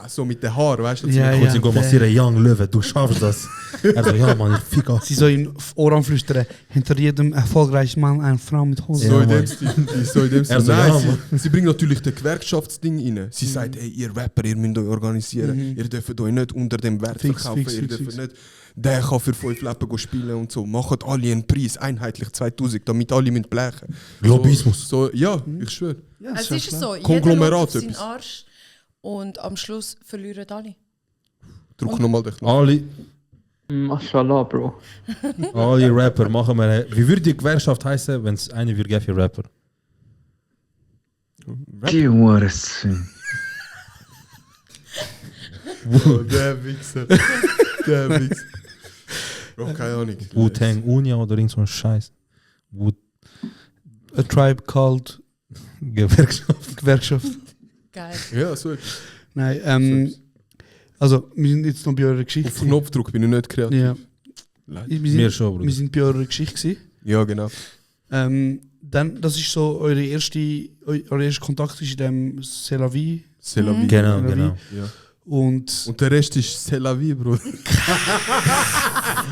[SPEAKER 8] so mit den Haaren, weißt du?
[SPEAKER 9] Ja,
[SPEAKER 4] Kurz, ich gehe
[SPEAKER 9] der-
[SPEAKER 4] massieren, Young Löwe, du schaffst das. Er so, ja Mann, ich fick auf.
[SPEAKER 9] Sie soll ihm auf Ohren flüstern, hinter jedem erfolgreichen Mann eine Frau mit Hose.
[SPEAKER 8] So
[SPEAKER 4] Ja,
[SPEAKER 8] in dem
[SPEAKER 4] Mann.
[SPEAKER 8] Stil. So in dem Stil.
[SPEAKER 4] Er so,
[SPEAKER 8] Nein,
[SPEAKER 4] ja,
[SPEAKER 8] sie bringt natürlich das Gewerkschaftsding rein. Sie sagt, hey, ihr Rapper, ihr müsst euch organisieren. Ihr dürft euch nicht unter dem Wert
[SPEAKER 9] Fix,
[SPEAKER 8] verkaufen.
[SPEAKER 9] fix,
[SPEAKER 8] Ihr
[SPEAKER 9] fix,
[SPEAKER 8] dürft
[SPEAKER 9] fix.
[SPEAKER 8] nicht, der kann für 5 Leben spielen und so. Macht alle einen Preis, einheitlich 2000, damit alle müssen blechen.
[SPEAKER 4] Lobbyismus.
[SPEAKER 8] So, ja, ich schwöre.
[SPEAKER 9] Ja,
[SPEAKER 7] Es ist so, jeder
[SPEAKER 8] Konglomerat
[SPEAKER 7] schaut auf seinen
[SPEAKER 8] etwas.
[SPEAKER 7] Arsch und am Schluss verlieren alle.
[SPEAKER 8] Druck nochmal den Knopf.
[SPEAKER 4] Alle,
[SPEAKER 3] Mashallah, Bro.
[SPEAKER 4] alle Rapper machen wir. Wie würde die Gewerkschaft heißen, wenn es eine würde geben für Rapper?
[SPEAKER 3] Die Hurensohn.
[SPEAKER 8] Oh, der Wichser. Der Wichser. Bro, keine Ahnung.
[SPEAKER 4] Wu-Tang Unia oder irgend so ein Scheiß.
[SPEAKER 9] A Tribe Called
[SPEAKER 4] Gewerkschaft.
[SPEAKER 9] Gewerkschaft.
[SPEAKER 7] Geil.
[SPEAKER 8] Ja, so.
[SPEAKER 9] Nein, also wir sind jetzt noch bei eurer Geschichte.
[SPEAKER 8] Auf Knopfdruck bin ich nicht kreativ.
[SPEAKER 9] Ja.
[SPEAKER 8] Leider.
[SPEAKER 9] Wir
[SPEAKER 4] Mir
[SPEAKER 9] sind,
[SPEAKER 4] schon,
[SPEAKER 9] wir
[SPEAKER 4] Bruder.
[SPEAKER 9] sind bei eurer Geschichte gewesen.
[SPEAKER 8] Ja, genau.
[SPEAKER 9] Dann, das ist so euer erster Kontakt ist in dem C'est la vie.
[SPEAKER 8] C'est la vie.
[SPEAKER 4] Genau,
[SPEAKER 9] Oder wie?
[SPEAKER 4] genau.
[SPEAKER 8] Ja.
[SPEAKER 9] Und
[SPEAKER 8] Und der Rest ist C'est la vie, Bro.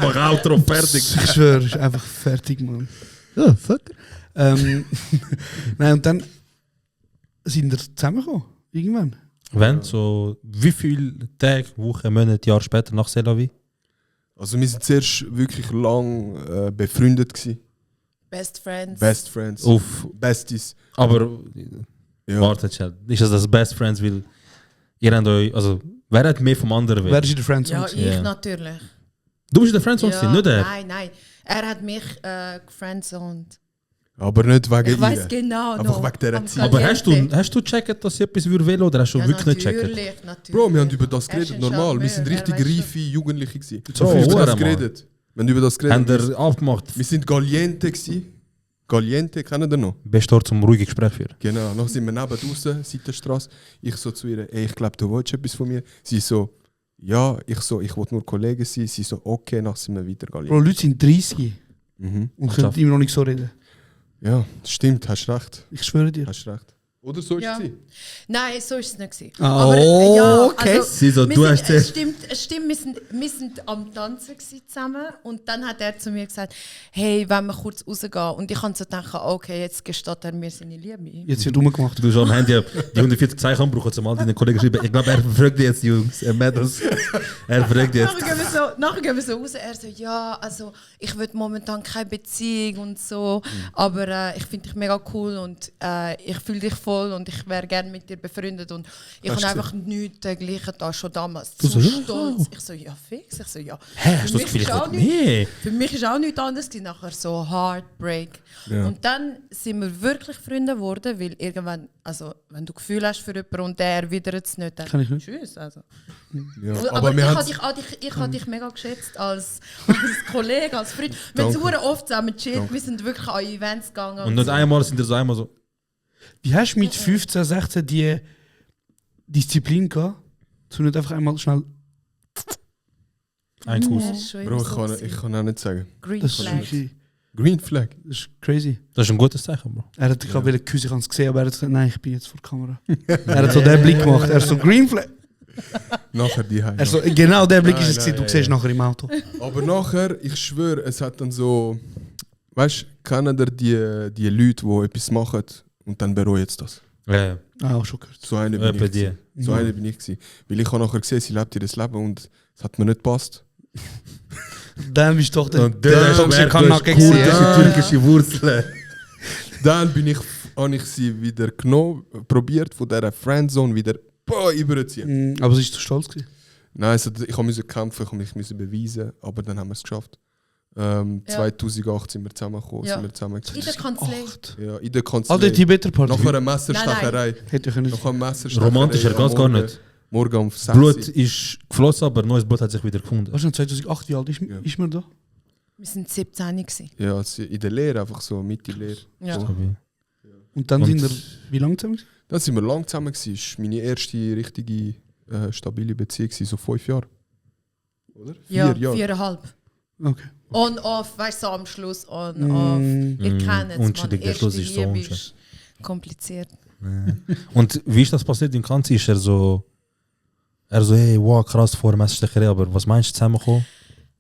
[SPEAKER 4] Mach Outro fertig.
[SPEAKER 9] ich schwöre, ist einfach fertig, Mann. Ja, fuck. Nein, und dann sind wir zusammengekommen. Irgendwann.
[SPEAKER 4] Wenn, so wie viele Tage, Wochen, Monate, Jahre später nach Selavi?
[SPEAKER 8] Also wir sind zuerst wirklich lang befreundet gewesen.
[SPEAKER 7] Best Friends.
[SPEAKER 8] Best Friends.
[SPEAKER 4] Auf,
[SPEAKER 8] Besties.
[SPEAKER 4] aber
[SPEAKER 8] Ja.
[SPEAKER 4] wartet schon. Ist das Best Friends, weil ihr habt euch, also wer hat mehr vom anderen
[SPEAKER 9] Wer
[SPEAKER 4] will?
[SPEAKER 9] ist in der Friendzone?
[SPEAKER 7] Ja, ich
[SPEAKER 4] Ja.
[SPEAKER 7] natürlich.
[SPEAKER 4] Du bist in der Friendzone,
[SPEAKER 7] Ja,
[SPEAKER 4] nicht er?
[SPEAKER 7] Nein. Er hat mich gefriendzoned.
[SPEAKER 8] Aber nicht wegen
[SPEAKER 7] Ich weiß
[SPEAKER 8] ihr.
[SPEAKER 7] genau
[SPEAKER 8] Einfach
[SPEAKER 7] noch.
[SPEAKER 8] wegen dieser
[SPEAKER 7] am
[SPEAKER 8] Zeit.
[SPEAKER 4] Aber
[SPEAKER 7] Caliente.
[SPEAKER 4] hast du gecheckt, dass sie etwas will oder hast du
[SPEAKER 7] Ja,
[SPEAKER 4] wirklich nicht gecheckt?
[SPEAKER 7] natürlich.
[SPEAKER 8] Bro, wir haben über das
[SPEAKER 7] Er ist
[SPEAKER 8] geredet,
[SPEAKER 7] ein
[SPEAKER 8] normal. Wir
[SPEAKER 7] Charmeur,
[SPEAKER 8] sind
[SPEAKER 7] er
[SPEAKER 8] richtig
[SPEAKER 7] weiß
[SPEAKER 8] reife Jugendliche gewesen.
[SPEAKER 4] So,
[SPEAKER 8] wir haben über das
[SPEAKER 4] Mann.
[SPEAKER 8] geredet. Wir haben über das
[SPEAKER 4] Haben
[SPEAKER 8] geredet.
[SPEAKER 4] ihr abgemacht?
[SPEAKER 8] Wir sind Galiente gewesen. Galiente, kennen ihr noch?
[SPEAKER 4] Bist dort zum ruhigen Gespräch führen?
[SPEAKER 8] Genau, dann sind wir neben draußen, Seitenstrasse. Ich so zu ihr, ey, ich glaube, du willst etwas von mir. Sie so, ja, ich will nur Kollegen sein. Sie so, okay, dann sind wir weiter Galiente.
[SPEAKER 9] Bro, Leute sind 30
[SPEAKER 8] Mhm.
[SPEAKER 9] und können immer noch nicht so reden.
[SPEAKER 8] Ja, stimmt, hast recht.
[SPEAKER 9] Ich schwöre dir.
[SPEAKER 8] Hast recht. Oder so ist
[SPEAKER 7] Ja.
[SPEAKER 8] es gewesen.
[SPEAKER 7] Nein, so ist es nicht gewesen.
[SPEAKER 9] Ah,
[SPEAKER 7] Aber,
[SPEAKER 9] okay.
[SPEAKER 4] Sie so,
[SPEAKER 7] wir
[SPEAKER 4] du
[SPEAKER 7] sind,
[SPEAKER 4] hast
[SPEAKER 7] es stimmt, wir sind am Tanzen gewesen zusammen und dann hat er zu mir gesagt, hey, wollen wir kurz rausgehen? Und ich habe so gedacht, okay, jetzt gesteht er mir seine Liebe.
[SPEAKER 9] Jetzt wird rumgemacht.
[SPEAKER 4] Du hast am Handy die 140 Zeichen anbrauchen, zum all deinen Kollegen schreiben. Ich glaube, er fragt dich jetzt, Jungs. Er merkt das. Er fragt jetzt.
[SPEAKER 7] Nachher gehen wir so raus. Er so, ja, also ich will momentan keine Beziehung und so, aber ich finde dich mega cool und ich fühle dich voll und ich wäre gerne mit dir befreundet und ich habe einfach nichts dergleichen da schon damals.
[SPEAKER 4] Du
[SPEAKER 7] Zu
[SPEAKER 4] so, ja,
[SPEAKER 7] stolz. Ich so, ja, fix. Ich so, ja.
[SPEAKER 4] Hä, hast du das
[SPEAKER 7] Für mich
[SPEAKER 4] Gefühl, ich
[SPEAKER 7] ist auch
[SPEAKER 4] will
[SPEAKER 7] nicht-
[SPEAKER 4] mehr?
[SPEAKER 7] Für mich ist auch nichts anderes gewesen, nachher so Heartbreak.
[SPEAKER 8] Ja.
[SPEAKER 7] Und dann sind wir wirklich Freunde geworden, weil irgendwann, also wenn du Gefühl hast für jemanden und der erwidert es nicht, dann
[SPEAKER 9] Kann ich nicht.
[SPEAKER 7] tschüss. Also.
[SPEAKER 8] Ja.
[SPEAKER 7] Aber
[SPEAKER 8] wir
[SPEAKER 7] ich
[SPEAKER 8] haben
[SPEAKER 7] habe dich mega geschätzt als Kollege, als Freund. Wir haben
[SPEAKER 8] Danke.
[SPEAKER 7] so oft zusammen gechillt, wir sind wirklich an Events gegangen.
[SPEAKER 4] Und nicht
[SPEAKER 7] so.
[SPEAKER 4] einmal sind ihr so einmal so.
[SPEAKER 9] Wie hast du mit 15, 16 die Disziplin gehabt, zu nicht einfach einmal schnell.
[SPEAKER 4] Ein
[SPEAKER 7] Ja,
[SPEAKER 4] Kuss.
[SPEAKER 7] ist schon
[SPEAKER 8] Bro,
[SPEAKER 7] immer
[SPEAKER 8] ich
[SPEAKER 7] so
[SPEAKER 8] kann,
[SPEAKER 7] gewesen.
[SPEAKER 8] ich kann auch nicht sagen.
[SPEAKER 7] Green
[SPEAKER 9] Das ist,
[SPEAKER 7] Flag.
[SPEAKER 9] wirklich,
[SPEAKER 8] Green Flag.
[SPEAKER 9] das ist crazy.
[SPEAKER 4] Das ist ein gutes Zeichen, Bro.
[SPEAKER 9] Er hat gerade ja. Küssen, ich habe es gesehen, aber er hat gesagt, nein, ich bin jetzt vor der Kamera. Er hat so den Blick gemacht. Er ist so Green Flag.
[SPEAKER 8] Nachher die Heim.
[SPEAKER 9] Er so, genau der Blick
[SPEAKER 8] Nein,
[SPEAKER 9] ist es gewesen,
[SPEAKER 8] nein,
[SPEAKER 9] du siehst nachher im Auto.
[SPEAKER 8] Aber nachher, ich schwöre, es hat dann so. Weißt du, kennen ihr die Leute, die etwas machen und dann bereuen jetzt das?
[SPEAKER 4] Ja,
[SPEAKER 9] Ah, auch schon gehört.
[SPEAKER 8] So eine bin
[SPEAKER 4] Etwa
[SPEAKER 8] ich.
[SPEAKER 4] die.
[SPEAKER 8] gewesen. So eine bin ich. Gewesen. Weil ich habe nachher gesehen, sie lebt ihr das Leben und es hat mir nicht gepasst.
[SPEAKER 9] Dann bist du doch der
[SPEAKER 4] Und der
[SPEAKER 9] toxische
[SPEAKER 4] ist
[SPEAKER 9] Kanake
[SPEAKER 4] kurdische,
[SPEAKER 9] gewesen.
[SPEAKER 4] türkische Wurzeln.
[SPEAKER 8] Dann habe ich sie wieder genommen, probiert, von dieser Friendzone wieder überziehen.
[SPEAKER 9] Aber sie ist zu stolz gewesen.
[SPEAKER 8] Nein, also, ich musste kämpfen, ich musste beweisen, aber dann haben wir es geschafft. 2008 sind wir zusammengekommen.
[SPEAKER 7] Ja.
[SPEAKER 8] Sind wir zusammen
[SPEAKER 7] In der Kanzlei.
[SPEAKER 8] ja, in der Kanzlei.
[SPEAKER 9] All die Tibeter-Party.
[SPEAKER 8] Nach einer Messerstecherei.
[SPEAKER 9] Hätte ich können.
[SPEAKER 8] Nach einer Messerstecherei.
[SPEAKER 4] Romantischer geht's gar nicht.
[SPEAKER 8] Morgen um 6
[SPEAKER 4] Blut ist geflossen, aber neues Blut hat sich wieder gefunden.
[SPEAKER 9] Was schon 2008, wie alt ist man da?
[SPEAKER 7] Wir sind 17 gewesen.
[SPEAKER 8] Ja, in der Lehre, einfach so Mitte Lehre.
[SPEAKER 7] Ja.
[SPEAKER 8] So.
[SPEAKER 9] Und dann
[SPEAKER 4] Und-
[SPEAKER 9] sind wir wie lange zusammen?
[SPEAKER 8] Da sind wir lang zusammen. Das war meine erste richtige stabile Beziehung, so 5 Jahre. Oder? 4
[SPEAKER 7] Ja,
[SPEAKER 8] Jahre.
[SPEAKER 7] 4,5.
[SPEAKER 9] Okay.
[SPEAKER 7] On, off, weißt du, so am Schluss on, off. Ich kenne es, man.
[SPEAKER 4] Unschuldig, der
[SPEAKER 7] Erste
[SPEAKER 4] Schluss ist so
[SPEAKER 7] Liebe
[SPEAKER 4] unschuldig.
[SPEAKER 7] ist kompliziert.
[SPEAKER 4] Und wie ist das passiert im Kanzi? Ist er so, hey, wow, krass, vor Messerstecherei, aber was meinst du zusammengekommen?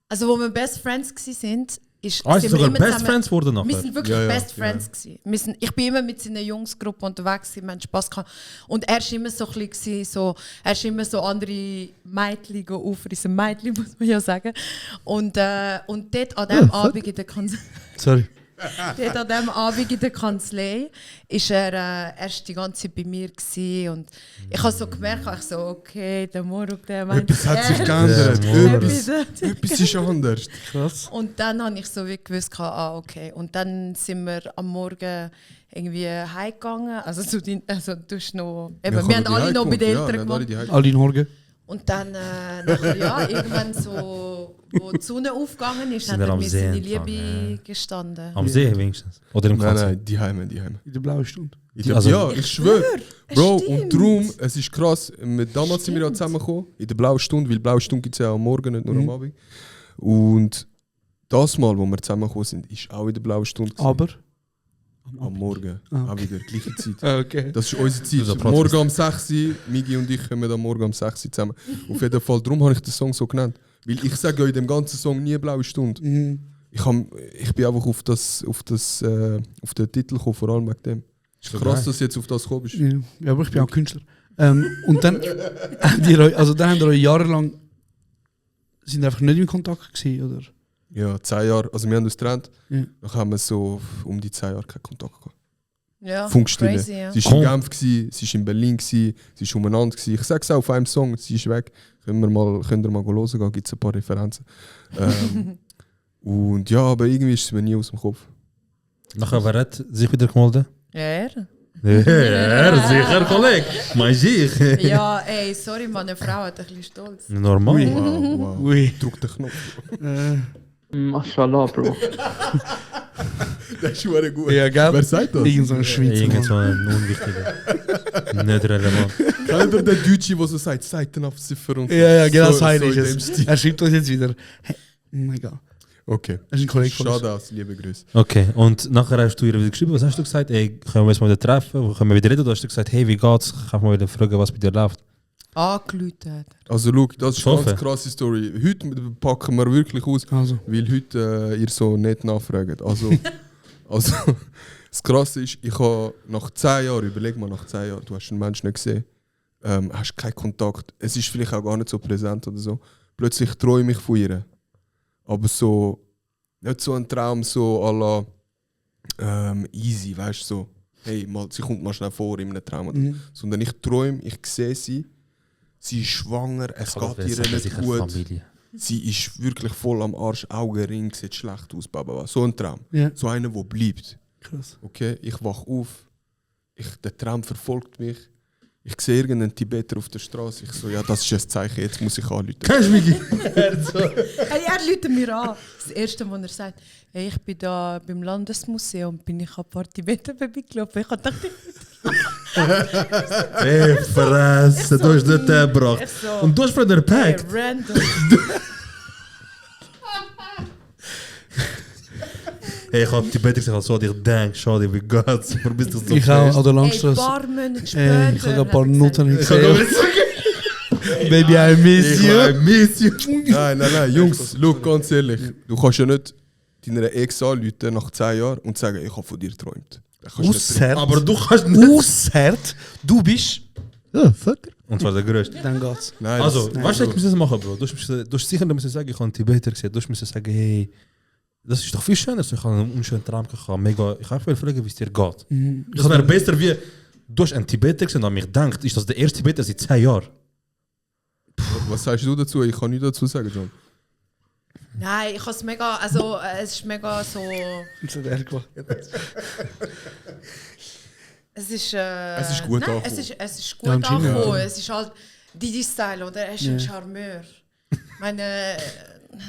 [SPEAKER 7] Also, wo wir Best Friends waren, ist
[SPEAKER 4] Ah, ist
[SPEAKER 7] sind wir
[SPEAKER 4] sogar
[SPEAKER 7] immer
[SPEAKER 4] Best
[SPEAKER 7] zusammen-
[SPEAKER 4] Friends geworden
[SPEAKER 7] Wir
[SPEAKER 4] nachher?
[SPEAKER 7] sind wirklich
[SPEAKER 8] Ja, ja,
[SPEAKER 7] Best Friends gewesen. Ich bin immer mit seiner Jungsgruppe unterwegs gewesen, wir haben Spass gehabt. Und er war immer so ein bisschen so, er ist immer so andere Mädchen aufreißen, Mädchen muss man ja sagen. Und dort an dem Abend in der Kanzlei,
[SPEAKER 9] Sorry.
[SPEAKER 7] dort an dem Abend in der Kanzlei ist er ist die ganze Zeit bei mir gewesen. Und ich habe so gemerkt, ich so, okay, der Moruk, der meint
[SPEAKER 8] Etwas hat sich
[SPEAKER 7] ernst.
[SPEAKER 8] geändert.
[SPEAKER 4] Ja,
[SPEAKER 8] Etwas ist anders.
[SPEAKER 9] Krass.
[SPEAKER 7] Und dann habe ich so wie gewusst, okay. Und dann sind wir am Morgen irgendwie heimgegangen. Also, du hast noch, eben, wir haben alle noch bei den Eltern gemacht.
[SPEAKER 9] Alle in Horgen.
[SPEAKER 7] Und dann, nachher, ja, irgendwann so, wo die Sonne aufgegangen ist,
[SPEAKER 4] Sind
[SPEAKER 7] hat
[SPEAKER 4] wir
[SPEAKER 7] er
[SPEAKER 4] am
[SPEAKER 7] mir
[SPEAKER 4] See
[SPEAKER 7] seine
[SPEAKER 4] entlang,
[SPEAKER 7] Liebe
[SPEAKER 4] ja.
[SPEAKER 7] gestanden.
[SPEAKER 4] Am See wenigstens? Oder im
[SPEAKER 8] Nein,
[SPEAKER 4] Kanzi?
[SPEAKER 8] nein, die Heime.
[SPEAKER 9] In der blauen Stunde.
[SPEAKER 4] Also-
[SPEAKER 8] Ja, ich schwöre. Bro,
[SPEAKER 7] stimmt.
[SPEAKER 8] und darum, es ist krass, damals sind wir ja zusammengekommen, in der blauen Stunde, weil blaue Stunde gibt es ja am Morgen, nicht nur am Abend. Und das Mal, wo wir zusammengekommen sind, ist auch in der blauen Stunde. gewesen.
[SPEAKER 9] Aber.
[SPEAKER 8] Am Morgen,
[SPEAKER 9] Ah,
[SPEAKER 8] auch wieder, gleiche Zeit.
[SPEAKER 9] Okay.
[SPEAKER 8] Das ist unsere Zeit.
[SPEAKER 4] Also
[SPEAKER 8] Morgen um 6 Uhr, Migi und ich kommen am Morgen um 6 Uhr zusammen. Auf jeden Fall, darum habe ich den Song so genannt. Weil ich sage ja in dem ganzen Song nie blaue Stunde. Ich bin einfach auf den Titel gekommen, vor allem wegen dem. Ist krass, dass du jetzt auf das gekommen bist.
[SPEAKER 9] Ja, aber ich bin auch Künstler. Und dann habt ihr euch, dann habt ihr euch jahrelang sind ihr einfach nicht in Kontakt gewesen, oder?
[SPEAKER 8] Ja, 10 Jahre. Also wir haben uns getrennt.
[SPEAKER 9] Ja.
[SPEAKER 8] Dann haben wir so um die 10 Jahre keinen Kontakt gehabt.
[SPEAKER 7] Ja,
[SPEAKER 8] Funkstille.
[SPEAKER 7] crazy, ja.
[SPEAKER 8] Sie war in Genf, gewesen, sie war in Berlin, gewesen, sie war umeinander. Gewesen. Ich sage es auch auf einem Song, sie ist weg. Könnt ihr mal hören gehen, gibt es ein paar Referenzen. Und ja, aber irgendwie ist es mir nie aus dem Kopf.
[SPEAKER 4] Nachher, wer hat sich wieder gemeldet?
[SPEAKER 7] Er?
[SPEAKER 4] Ja, sicher, Kollege. Mein sich.
[SPEAKER 7] Ja, ey, sorry, meine Frau hat ein bisschen Stolz.
[SPEAKER 4] Normal.
[SPEAKER 8] Wow.
[SPEAKER 9] Ui.
[SPEAKER 8] Drück den Knopf.
[SPEAKER 10] Mashallah, Bro.
[SPEAKER 8] Das ist schon gut.
[SPEAKER 9] Ja, gell?
[SPEAKER 8] Wer sagt das?
[SPEAKER 9] Irgend so ein Schweizer.
[SPEAKER 4] Irgend so
[SPEAKER 9] Mann.
[SPEAKER 4] ein unwichtiger. Nicht relevant.
[SPEAKER 8] Kennt ihr den Deutschen, der so sagt, Seitenabziffer und so?
[SPEAKER 9] Ja, genau,
[SPEAKER 8] so,
[SPEAKER 9] das heißt
[SPEAKER 8] so in dem
[SPEAKER 9] es.
[SPEAKER 8] Stil.
[SPEAKER 9] Er schreibt uns jetzt wieder. Hey, oh mein Gott.
[SPEAKER 8] Okay.
[SPEAKER 9] Er ist ein Kollege von uns.
[SPEAKER 8] Schade aus, liebe Grüße.
[SPEAKER 4] Okay, und nachher hast du ihr wieder geschrieben, was hast du gesagt? Ey, können wir uns mal wieder treffen? Können wir wieder reden? Oder hast du gesagt, hey, wie geht's? Ich kann mal wieder fragen, was bei dir läuft.
[SPEAKER 7] Angelüht.
[SPEAKER 8] Also, schau, das ist eine
[SPEAKER 4] Hoffe.
[SPEAKER 8] ganz krasse Story. Heute packen wir wirklich aus,
[SPEAKER 9] Also.
[SPEAKER 8] weil heute ihr so nicht nachfragt. Also, das Krasse ist, ich habe nach 10 Jahren, überleg mal, nach 10 Jahren, du hast einen Menschen nicht gesehen, hast keinen Kontakt, es ist vielleicht auch gar nicht so präsent oder so. Plötzlich träume ich von ihr. Aber so, nicht so ein Traum, so à la easy, weißt du, so, hey, mal, sie kommt mal schnell vor in einem Traum. Oder, sondern ich träume, ich sehe sie ist schwanger, es geht ihr nicht gut.
[SPEAKER 4] Familie.
[SPEAKER 8] Sie ist wirklich voll am Arsch, Augenring, sieht schlecht aus, baba. So ein Traum.
[SPEAKER 9] Ja.
[SPEAKER 8] So einer, der bleibt.
[SPEAKER 9] Krass.
[SPEAKER 8] Okay, ich wach auf, der Traum verfolgt mich. Ich sehe irgendeinen Tibeter auf der Straße. Ich so, ja, das ist ein Zeichen, jetzt muss ich anrufen.
[SPEAKER 4] Kennst du mich?
[SPEAKER 7] Hey, er läutet mir an. Das erste, was er sagt, hey, ich bin da beim Landesmuseum, bin ich an ein paar Tibeter vorbeigelaufen. Ich habe gedacht,
[SPEAKER 4] Ey, Fresse, du hast nicht gebracht.
[SPEAKER 7] ich so,
[SPEAKER 4] Und du hast von der
[SPEAKER 7] hey,
[SPEAKER 4] Pack.
[SPEAKER 7] random.
[SPEAKER 4] Hey, ich hab Tibeter gesagt, so, ich denke, schade, wie geht's? Du bist doch so
[SPEAKER 9] Ich auch
[SPEAKER 4] fest.
[SPEAKER 9] an der
[SPEAKER 7] Hey, ein
[SPEAKER 9] Langstrasse.
[SPEAKER 7] paar Monate später.
[SPEAKER 9] Ich habe ein paar
[SPEAKER 7] hat er
[SPEAKER 9] Noten
[SPEAKER 7] gesagt,
[SPEAKER 4] Ich hab
[SPEAKER 9] gesehen.
[SPEAKER 4] nicht sagen.
[SPEAKER 9] Baby, I miss you.
[SPEAKER 4] I miss you.
[SPEAKER 8] Nein, Jungs, look, ganz ehrlich. Du kannst ja nicht deiner Ex anrufen nach 10 Jahren und sagen, ich habe von dir geträumt. Das kannst du nicht
[SPEAKER 9] Ausser.
[SPEAKER 4] Aber du kannst nicht.
[SPEAKER 9] Ausser. Du bist. Ja, fucker.
[SPEAKER 4] Und zwar der Größte.
[SPEAKER 9] Dann geht's.
[SPEAKER 8] Nein,
[SPEAKER 4] Also,
[SPEAKER 8] das-
[SPEAKER 4] weißt du, ich muss das machen, Bro. Du hast sicher müssen sagen, ich habe einen Tibeter gesehen. Du musst sagen, hey, das ist doch viel schöner. Ich habe einen unschönen Traum gehabt. Mega. Ich habe fragen, wie es dir geht. Das wäre besser, wie du hast einen Tibeter gesehen und an mich denkt, ist das der erste Tibeter seit 10 Jahren?
[SPEAKER 8] Was sagst du dazu? Ich kann nichts dazu sagen, John.
[SPEAKER 7] Nein, ich habe es mega, also es ist mega so,
[SPEAKER 9] Das hat er gemacht.
[SPEAKER 7] es ist
[SPEAKER 8] gut
[SPEAKER 7] nein,
[SPEAKER 8] angekommen.
[SPEAKER 7] es ist
[SPEAKER 9] Ja,
[SPEAKER 7] gut
[SPEAKER 9] anscheinend,
[SPEAKER 7] angekommen.
[SPEAKER 8] ja.
[SPEAKER 7] Es ist halt Didi-Style, oder? Er ist ein Charmeur. Meine,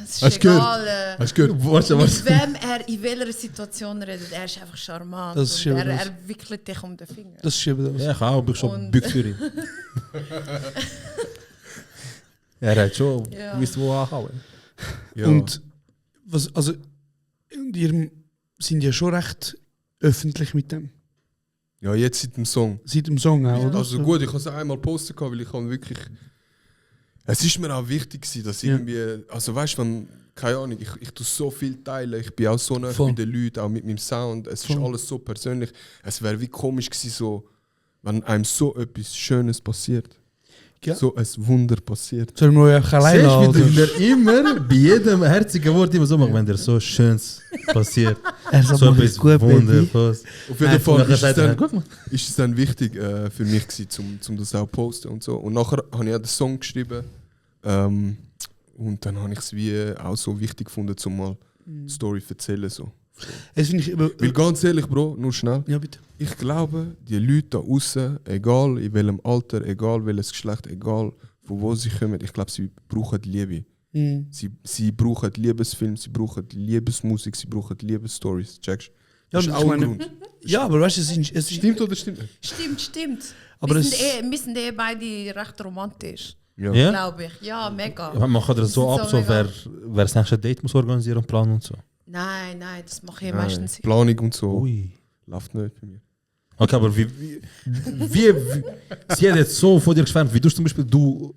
[SPEAKER 7] es ist
[SPEAKER 8] Hast du
[SPEAKER 7] egal,
[SPEAKER 8] Hast du gehört?
[SPEAKER 4] Warte,
[SPEAKER 7] mit wem er in welcher Situation redet. Er ist einfach charmant.
[SPEAKER 9] Das ist
[SPEAKER 7] und
[SPEAKER 9] eben das.
[SPEAKER 7] er wickelt dich um den Finger.
[SPEAKER 9] Das ist eben das.
[SPEAKER 4] Ja, ich auch, bin schon
[SPEAKER 7] Und-
[SPEAKER 4] bück für ihn. Er hat schon
[SPEAKER 7] Ja.
[SPEAKER 4] gewusst, wo anhauen.
[SPEAKER 8] Ja.
[SPEAKER 9] Und was, also, ihr sind ja schon recht öffentlich mit dem.
[SPEAKER 8] Ja, jetzt seit dem Song.
[SPEAKER 9] Seit dem Song auch, oder?
[SPEAKER 8] Also gut, ich habe es einmal posten gehabt, weil ich habe wirklich. Es ist mir auch wichtig gewesen, dass
[SPEAKER 9] Ja.
[SPEAKER 8] irgendwie, also weißt du, wenn, keine Ahnung, ich tue so viel teilen, ich bin auch so nah
[SPEAKER 9] Voll.
[SPEAKER 8] mit den Leuten, auch mit meinem Sound, es
[SPEAKER 9] Voll.
[SPEAKER 8] ist alles so persönlich. Es wäre wie komisch gewesen, so, wenn einem so etwas Schönes passiert.
[SPEAKER 9] Ja.
[SPEAKER 8] So ein Wunder passiert.
[SPEAKER 9] Sollen wir euch einfach alleine
[SPEAKER 4] Siehst du, wie
[SPEAKER 9] lassen?
[SPEAKER 4] der immer bei jedem herzigen Wort immer so macht, wenn der so Schönes passiert.
[SPEAKER 9] Er sagt,
[SPEAKER 4] So
[SPEAKER 9] mach ich
[SPEAKER 4] etwas
[SPEAKER 9] gut, Baby.
[SPEAKER 4] Wundervolles.
[SPEAKER 8] Auf jeden Fall
[SPEAKER 4] Nachher
[SPEAKER 8] ist es,
[SPEAKER 4] sagt er,
[SPEAKER 8] dann,
[SPEAKER 4] guck mal.
[SPEAKER 8] ist es dann wichtig für mich gewesen, zum das auch posten und so. Und nachher habe ich auch den Song geschrieben. Und dann habe ich es wie auch so wichtig gefunden, um mal die Story zu erzählen. So.
[SPEAKER 9] Es finde ich eben.
[SPEAKER 8] Weil ganz ehrlich, Bro, nur schnell.
[SPEAKER 9] Ja, bitte.
[SPEAKER 8] Ich glaube, die Leute da außen, egal in welchem Alter, egal welches Geschlecht, egal von wo sie kommen, ich glaube, sie brauchen Liebe.
[SPEAKER 9] Mhm.
[SPEAKER 8] Sie brauchen Liebesfilme, sie brauchen Liebesmusik, sie brauchen Liebesstories. Checkst du?
[SPEAKER 9] Ja,
[SPEAKER 8] Das ist
[SPEAKER 9] ich
[SPEAKER 8] auch ein
[SPEAKER 9] meine-
[SPEAKER 8] Grund.
[SPEAKER 9] Ja, aber weißt du, es ist.
[SPEAKER 8] Stimmt oder stimmt nicht?
[SPEAKER 7] Stimmt.
[SPEAKER 9] Aber
[SPEAKER 7] wir,
[SPEAKER 9] es-
[SPEAKER 7] sind beide recht romantisch,
[SPEAKER 8] Ja.
[SPEAKER 4] Ja?
[SPEAKER 7] glaube ich. Ja, mega.
[SPEAKER 4] Ja, man kann das so
[SPEAKER 7] Wir sind
[SPEAKER 4] ab,
[SPEAKER 7] so
[SPEAKER 4] so,
[SPEAKER 7] mega-
[SPEAKER 4] wer das nächste Date muss organisieren und planen und so.
[SPEAKER 7] Nein, das mache ich
[SPEAKER 8] Nein,
[SPEAKER 7] meistens nicht.
[SPEAKER 8] Planung und so
[SPEAKER 4] Ui.
[SPEAKER 8] läuft nicht bei mir.
[SPEAKER 4] Okay, aber wie sie hat jetzt so von dir geschwärmt, wie du zum Beispiel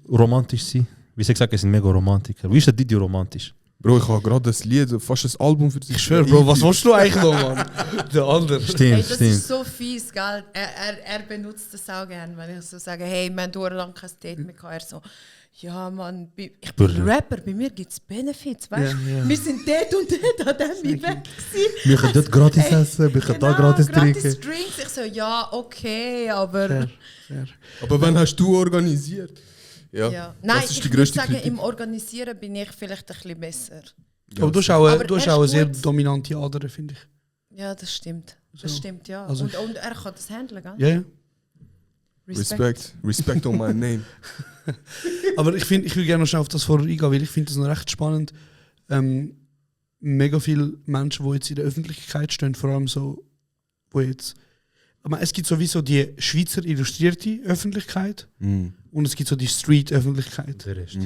[SPEAKER 4] romantisch sein? Wie sie gesagt, es sind mega Romantiker. Wie ist der Didi romantisch?
[SPEAKER 8] Bro, ich habe gerade das Lied, fast ein Album für dich.
[SPEAKER 9] Ich schwöre, Bro, was willst du eigentlich noch, Mann? Der andere.
[SPEAKER 7] Hey,
[SPEAKER 4] Stimmt,
[SPEAKER 7] das
[SPEAKER 4] stimmt.
[SPEAKER 7] ist so fies, gell? Er benutzt das auch gerne, wenn ich so sage, hey, wir haben lang kein Date mehr gehabt. Er so, ja Mann, ich bin
[SPEAKER 4] Brr.
[SPEAKER 7] Rapper, bei mir gibt es Benefits, weißt du?
[SPEAKER 9] Ja, ja.
[SPEAKER 7] Wir sind dort und dort an dem Event gewesen.
[SPEAKER 4] Wir können dort gratis
[SPEAKER 7] Ey,
[SPEAKER 4] essen, wir können da
[SPEAKER 7] genau,
[SPEAKER 4] gratis trinken.
[SPEAKER 7] Drinks. Ich so, ja, okay, aber...
[SPEAKER 9] Fair, fair.
[SPEAKER 8] Aber wann hast du organisiert? Ja.
[SPEAKER 7] Ja. Nein,
[SPEAKER 8] das ist
[SPEAKER 7] ich
[SPEAKER 8] die
[SPEAKER 7] würde
[SPEAKER 8] größte
[SPEAKER 7] sagen,
[SPEAKER 8] Kritik.
[SPEAKER 7] im Organisieren bin ich vielleicht ein bisschen besser.
[SPEAKER 9] Aber du hast auch,
[SPEAKER 7] Aber
[SPEAKER 9] du hast
[SPEAKER 7] er
[SPEAKER 9] auch eine
[SPEAKER 7] ist
[SPEAKER 9] sehr
[SPEAKER 7] gut.
[SPEAKER 9] dominante Ader, finde ich.
[SPEAKER 7] Ja, das stimmt. Das
[SPEAKER 9] So.
[SPEAKER 7] stimmt, ja.
[SPEAKER 9] Also
[SPEAKER 7] und er kann das handeln, gell?
[SPEAKER 9] Ja, ja.
[SPEAKER 8] Respect on my name.
[SPEAKER 9] Aber ich will gerne noch schnell auf das vorher eingehen, weil ich finde das noch recht spannend. Mega viele Menschen, die jetzt in der Öffentlichkeit stehen, vor allem so, wo jetzt. Aber es gibt sowieso die Schweizer illustrierte Öffentlichkeit und es gibt so die Street-Öffentlichkeit.
[SPEAKER 4] Der Rest.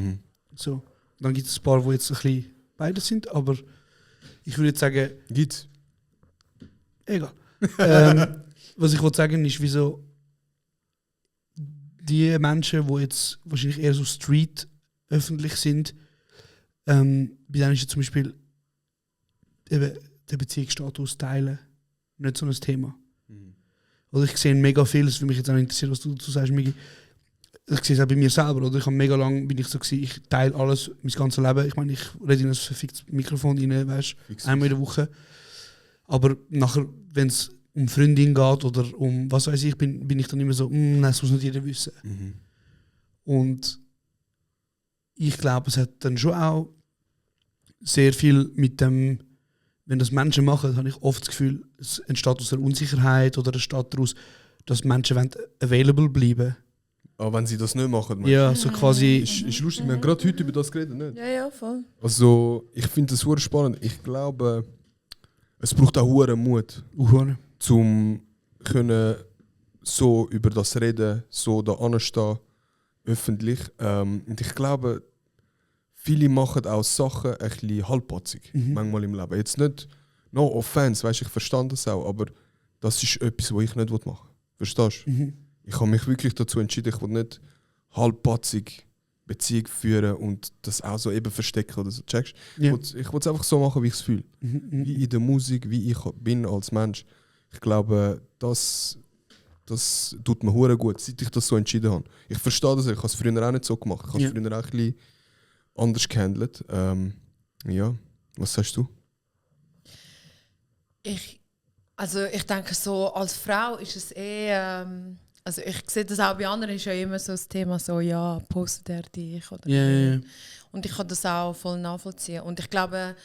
[SPEAKER 9] So. Dann gibt es ein paar, die jetzt ein bisschen beides sind, aber ich würde jetzt sagen,
[SPEAKER 8] Gibt's?
[SPEAKER 9] egal. Was ich wollte sagen ist, wieso die Menschen, die jetzt wahrscheinlich eher so Street öffentlich sind, bei denen ist ja zum Beispiel eben der Beziehungsstatus teilen nicht so ein Thema. Oder ich sehe mega viel, es würde mich jetzt auch interessieren, was du dazu sagst, Migi. Ich sehe es auch bei mir selber, oder? Ich habe mega lang bin ich so gewesen, ich teile alles, mein ganzes Leben. Ich meine, ich rede in ein verficktes Mikrofon rein, weißt du, einmal in der Woche. Aber nachher, wenn es um Freundin geht oder um was weiß ich, bin ich dann immer so, nein, das muss nicht jeder wissen. Und ich glaube, es hat dann schon auch sehr viel mit dem, wenn das Menschen machen, habe ich oft das Gefühl, es entsteht aus der Unsicherheit oder es entsteht daraus, dass Menschen wollen available bleiben.
[SPEAKER 8] Aber wenn sie das nicht machen,
[SPEAKER 9] Ja, so quasi.
[SPEAKER 8] ist lustig, wir haben gerade heute über das geredet, nicht?
[SPEAKER 7] Ja, voll.
[SPEAKER 8] Also, ich finde das sehr spannend. Ich glaube, es braucht auch hohen Mut, um können so über das reden, so da anstehen, öffentlich. Und ich glaube, viele machen auch Sachen ein bisschen halbpatzig, manchmal im Leben. Jetzt nicht, no offense, weißt, ich verstand das auch, aber das ist etwas, was ich nicht machen will. Verstehst du? Ich habe mich wirklich dazu entschieden, ich will nicht halbpatzig Beziehung führen und das auch so eben verstecken oder so. Checkst?
[SPEAKER 9] Ja.
[SPEAKER 8] Ich will es einfach so machen, wie ich es fühle. Wie in der Musik, wie ich bin als Mensch. Ich glaube, das tut mir hure gut, seit ich das so entschieden habe. Ich verstehe das, ich habe es früher auch nicht so gemacht. Ich habe es früher auch ein bisschen anders gehandelt. Ja, was sagst du?
[SPEAKER 7] Ich denke so, als Frau ist es also ich sehe das auch bei anderen, ist ja immer so das Thema so, ja, postet er dich oder
[SPEAKER 9] Ja.
[SPEAKER 7] Und ich kann das auch voll nachvollziehen. Und ich glaube,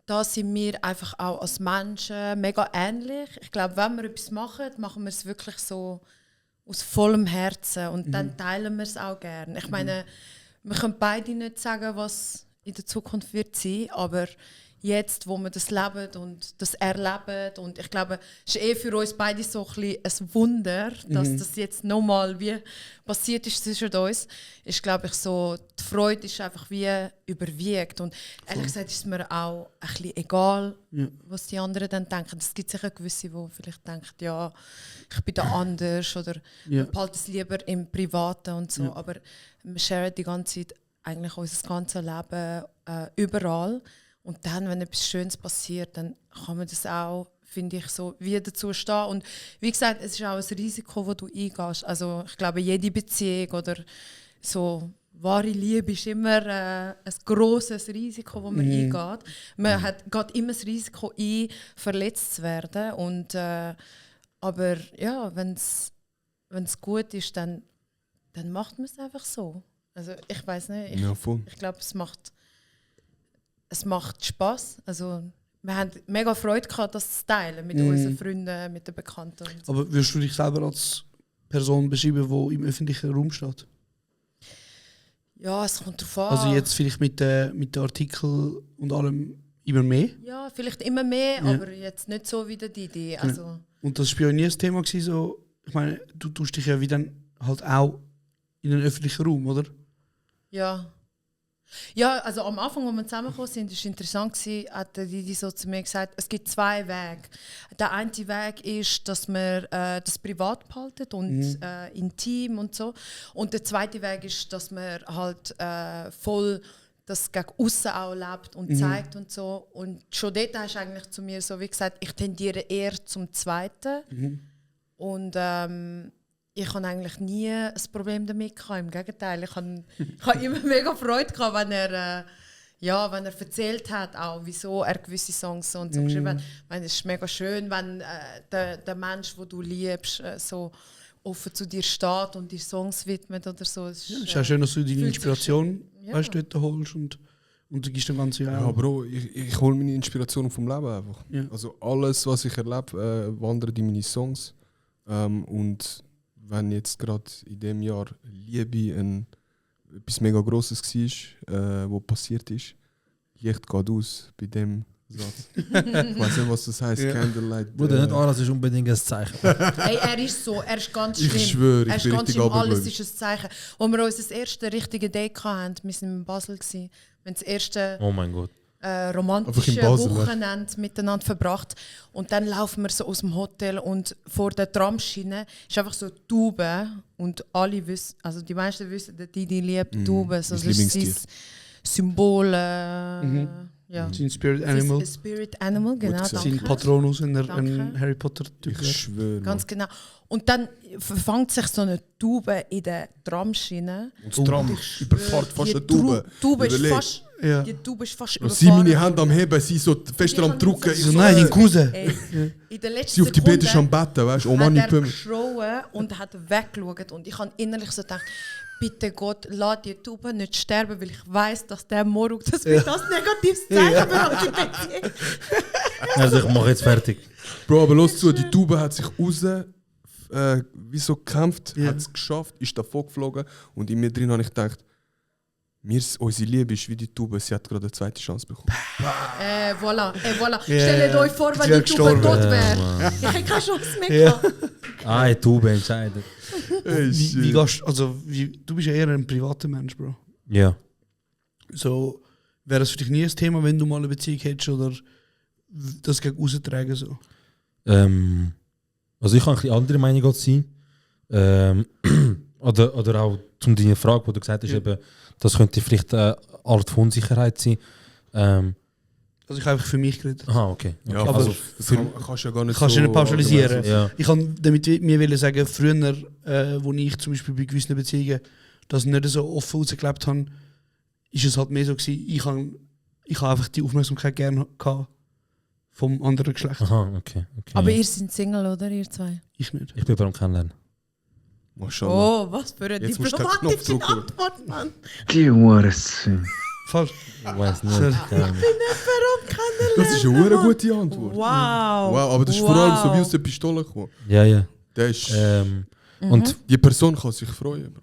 [SPEAKER 7] da sind wir einfach auch als Menschen mega ähnlich. Ich glaube, wenn wir etwas machen, machen wir es wirklich so aus vollem Herzen und dann teilen wir es auch gerne. Ich meine, wir können beide nicht sagen, was in der Zukunft wird sein, aber jetzt, wo wir das leben und das erleben, und ich glaube, es ist für uns beide so ein Wunder, dass das jetzt nochmal wie passiert ist zwischen uns, ist, glaube ich, so, die Freude ist einfach wie überwiegt. Und ehrlich gesagt ist es mir auch ein bisschen egal, was die anderen dann denken. Es gibt sicher gewisse, die vielleicht denken, ja, ich bin da anders oder behalte es lieber im Privaten und so. Aber wir sharen die ganze Zeit eigentlich unser ganzes Leben überall. Und dann, wenn etwas Schönes passiert, dann kann man das auch, finde ich, so wie dazu stehen. Und wie gesagt, es ist auch ein Risiko, das du eingehst. Also ich glaube, jede Beziehung oder so wahre Liebe ist immer ein grosses Risiko, das man eingeht. Man geht immer das Risiko ein, verletzt zu werden. Und, aber ja, wenn es gut ist, dann macht man es einfach so. Also ich weiß nicht, ich glaube, es macht Spass. Also, wir haben mega Freude gehabt, das zu teilen mit unseren Freunden, mit den Bekannten. Und so.
[SPEAKER 9] Aber würdest du dich selber als Person beschreiben, die im öffentlichen Raum steht?
[SPEAKER 7] Ja, es kommt darauf an.
[SPEAKER 9] Also jetzt vielleicht mit den Artikeln und allem immer mehr?
[SPEAKER 7] Ja, vielleicht immer mehr, aber jetzt nicht so wie die Idee. Also,
[SPEAKER 9] Und das war bei euch nie ein Thema gewesen, so, ich meine, du tust dich ja wie dann halt auch in den öffentlichen Raum, oder?
[SPEAKER 7] ja. Ja, also am Anfang, als wir zusammengekommen sind, war es interessant, hat die so zu mir gesagt, es gibt zwei Wege. Der eine Weg ist, dass man das privat behaltet und intim und so. Und der zweite Weg ist, dass man halt voll das gegen aussen auch lebt und zeigt und so. Und schon dort hast du eigentlich zu mir so wie gesagt, ich tendiere eher zum Zweiten. Und ich habe eigentlich nie ein Problem damit gehabt. Im Gegenteil, ich habe immer mega Freude gehabt, wenn er erzählt hat, auch, wieso er gewisse Songs und so geschrieben hat. Ich meine, es ist mega schön, wenn der Mensch, den du liebst, so offen zu dir steht und dir Songs widmet oder so. Es
[SPEAKER 9] ist auch schön, dass du deine
[SPEAKER 7] fühlt sich
[SPEAKER 9] Inspiration
[SPEAKER 7] schön. Ja.
[SPEAKER 9] weißt, dort holst und Und du gibst dem Ganzen
[SPEAKER 8] Ja, Bro, ich hole meine Inspiration vom Leben einfach.
[SPEAKER 9] Ja.
[SPEAKER 8] Also alles, was ich erlebe, wandert in meine Songs. Und wenn jetzt gerade in dem Jahr Liebe etwas mega Grosses war, was passiert ist, Licht geht aus bei dem Satz. Ich weiß nicht, was das heisst, Candlelight.
[SPEAKER 4] Bruder, nicht alles ist unbedingt ein Zeichen.
[SPEAKER 7] Hey, er ist so, er ist ganz schlimm.
[SPEAKER 8] Ich schwöre,
[SPEAKER 7] er
[SPEAKER 8] ich
[SPEAKER 7] ist
[SPEAKER 8] bin
[SPEAKER 7] ganz
[SPEAKER 8] richtig
[SPEAKER 7] schlimm, alles
[SPEAKER 8] abergläubisch.
[SPEAKER 7] ist ein Zeichen. Als wir unser erstes richtige Date hatten, wir waren in Basel, wir haben das erste
[SPEAKER 4] Oh mein Gott.
[SPEAKER 7] romantische
[SPEAKER 8] Einfach in Basel,
[SPEAKER 7] Wochenende miteinander verbracht. Und dann laufen wir so aus dem Hotel und vor der Tramschiene ist einfach so eine Taube. Und alle wissen, also die meisten wissen, dass die liebt Tauben. So,
[SPEAKER 8] mein
[SPEAKER 7] das ist
[SPEAKER 8] Lieblingstier.
[SPEAKER 7] sein Symbol. Ja.
[SPEAKER 9] Sein Spirit Animal.
[SPEAKER 7] Sein Spirit Animal, genau.
[SPEAKER 8] gesagt.
[SPEAKER 9] Sein
[SPEAKER 7] Danke.
[SPEAKER 9] Patronus in der
[SPEAKER 7] Danke.
[SPEAKER 9] ein Harry Potter-Typ.
[SPEAKER 8] Ich schwöre.
[SPEAKER 7] Ganz genau. Und dann verfängt sich so eine Taube in der Tramschiene.
[SPEAKER 8] Und das Tram überfährt fast eine Taube.
[SPEAKER 7] Taube ist
[SPEAKER 8] Überleg.
[SPEAKER 7] fast,
[SPEAKER 9] Ja.
[SPEAKER 7] die Taube ist fast
[SPEAKER 8] Sie meine Hände am Heben, sie so fester am Drucken. Ich
[SPEAKER 9] So,
[SPEAKER 8] so,
[SPEAKER 9] nein, dein Cousin.
[SPEAKER 7] Ey, in der letzten
[SPEAKER 8] sie auf Tibetisch am Betten, weißt du? Oh Mann, ich
[SPEAKER 7] hat er
[SPEAKER 8] bin.
[SPEAKER 7] geschrauen und hat weggeschaut. Und ich habe innerlich so gedacht, bitte Gott, lass die Taube nicht sterben, weil ich weiss, dass der Morgen das wird als negatives Zeichen für unsere Beziehung.
[SPEAKER 4] Also ich mache jetzt fertig.
[SPEAKER 8] Bro, aber los zu, die Taube hat sich raus, wie so gekämpft, hat es geschafft, ist davon geflogen und in mir drin habe ich gedacht, unsere Liebe ist wie die Taube, sie hat gerade eine zweite Chance bekommen.
[SPEAKER 7] Voilà.
[SPEAKER 9] Ja,
[SPEAKER 7] Stellt euch vor,
[SPEAKER 9] die
[SPEAKER 7] wenn
[SPEAKER 9] wäre
[SPEAKER 7] die Taube
[SPEAKER 9] gestorben.
[SPEAKER 7] tot wäre.
[SPEAKER 4] Mann.
[SPEAKER 7] Ich hätte keine Chance mehr gehabt.
[SPEAKER 4] Ah, Taube entscheidet.
[SPEAKER 9] Wie gehst, also, du bist ja eher ein privater Mensch, Bro.
[SPEAKER 4] Ja.
[SPEAKER 9] So, wäre das für dich nie ein Thema, wenn du mal eine Beziehung hättest oder das gegen austragen so?
[SPEAKER 4] Also ich kann ein bisschen andere Meinung als sein. Oder auch zu deiner Frage, wo du gesagt hast, eben, das könnte vielleicht eine Art von Unsicherheit sein.
[SPEAKER 9] Also ich habe einfach für mich geredet.
[SPEAKER 4] Aha, okay.
[SPEAKER 8] Ja,
[SPEAKER 9] Aber
[SPEAKER 8] also, das kannst du ja gar nicht
[SPEAKER 9] Kannst du
[SPEAKER 8] so
[SPEAKER 9] nicht pauschalisieren.
[SPEAKER 4] Ja.
[SPEAKER 9] Ich kann damit mir wollen sagen, früher, wo ich zum Beispiel bei gewissen Beziehungen das nicht so offen rausgelebt habe, ist es halt mehr so gewesen, ich habe einfach die Aufmerksamkeit gerne gehabt vom anderen Geschlecht.
[SPEAKER 4] Aha, okay.
[SPEAKER 7] Aber ihr seid Single, oder? Ihr zwei?
[SPEAKER 9] Ich nicht.
[SPEAKER 4] Ich bin beim Kennenlernen.
[SPEAKER 8] Maschallah.
[SPEAKER 7] Oh, was für eine
[SPEAKER 8] Jetzt musst du den Knopf
[SPEAKER 7] diplomatische
[SPEAKER 8] drücken.
[SPEAKER 7] Antwort, Mann.
[SPEAKER 3] Die Hurensohn.
[SPEAKER 9] Falsch.
[SPEAKER 4] Ich weiß nicht.
[SPEAKER 9] Sorry.
[SPEAKER 8] Das ist eine hure gute Antwort.
[SPEAKER 7] Wow.
[SPEAKER 8] Wow, aber das ist vor allem so wie aus der Pistole gekommen.
[SPEAKER 4] Ja, ja.
[SPEAKER 8] Der ist,
[SPEAKER 4] Und
[SPEAKER 8] die Person kann sich freuen, Bro.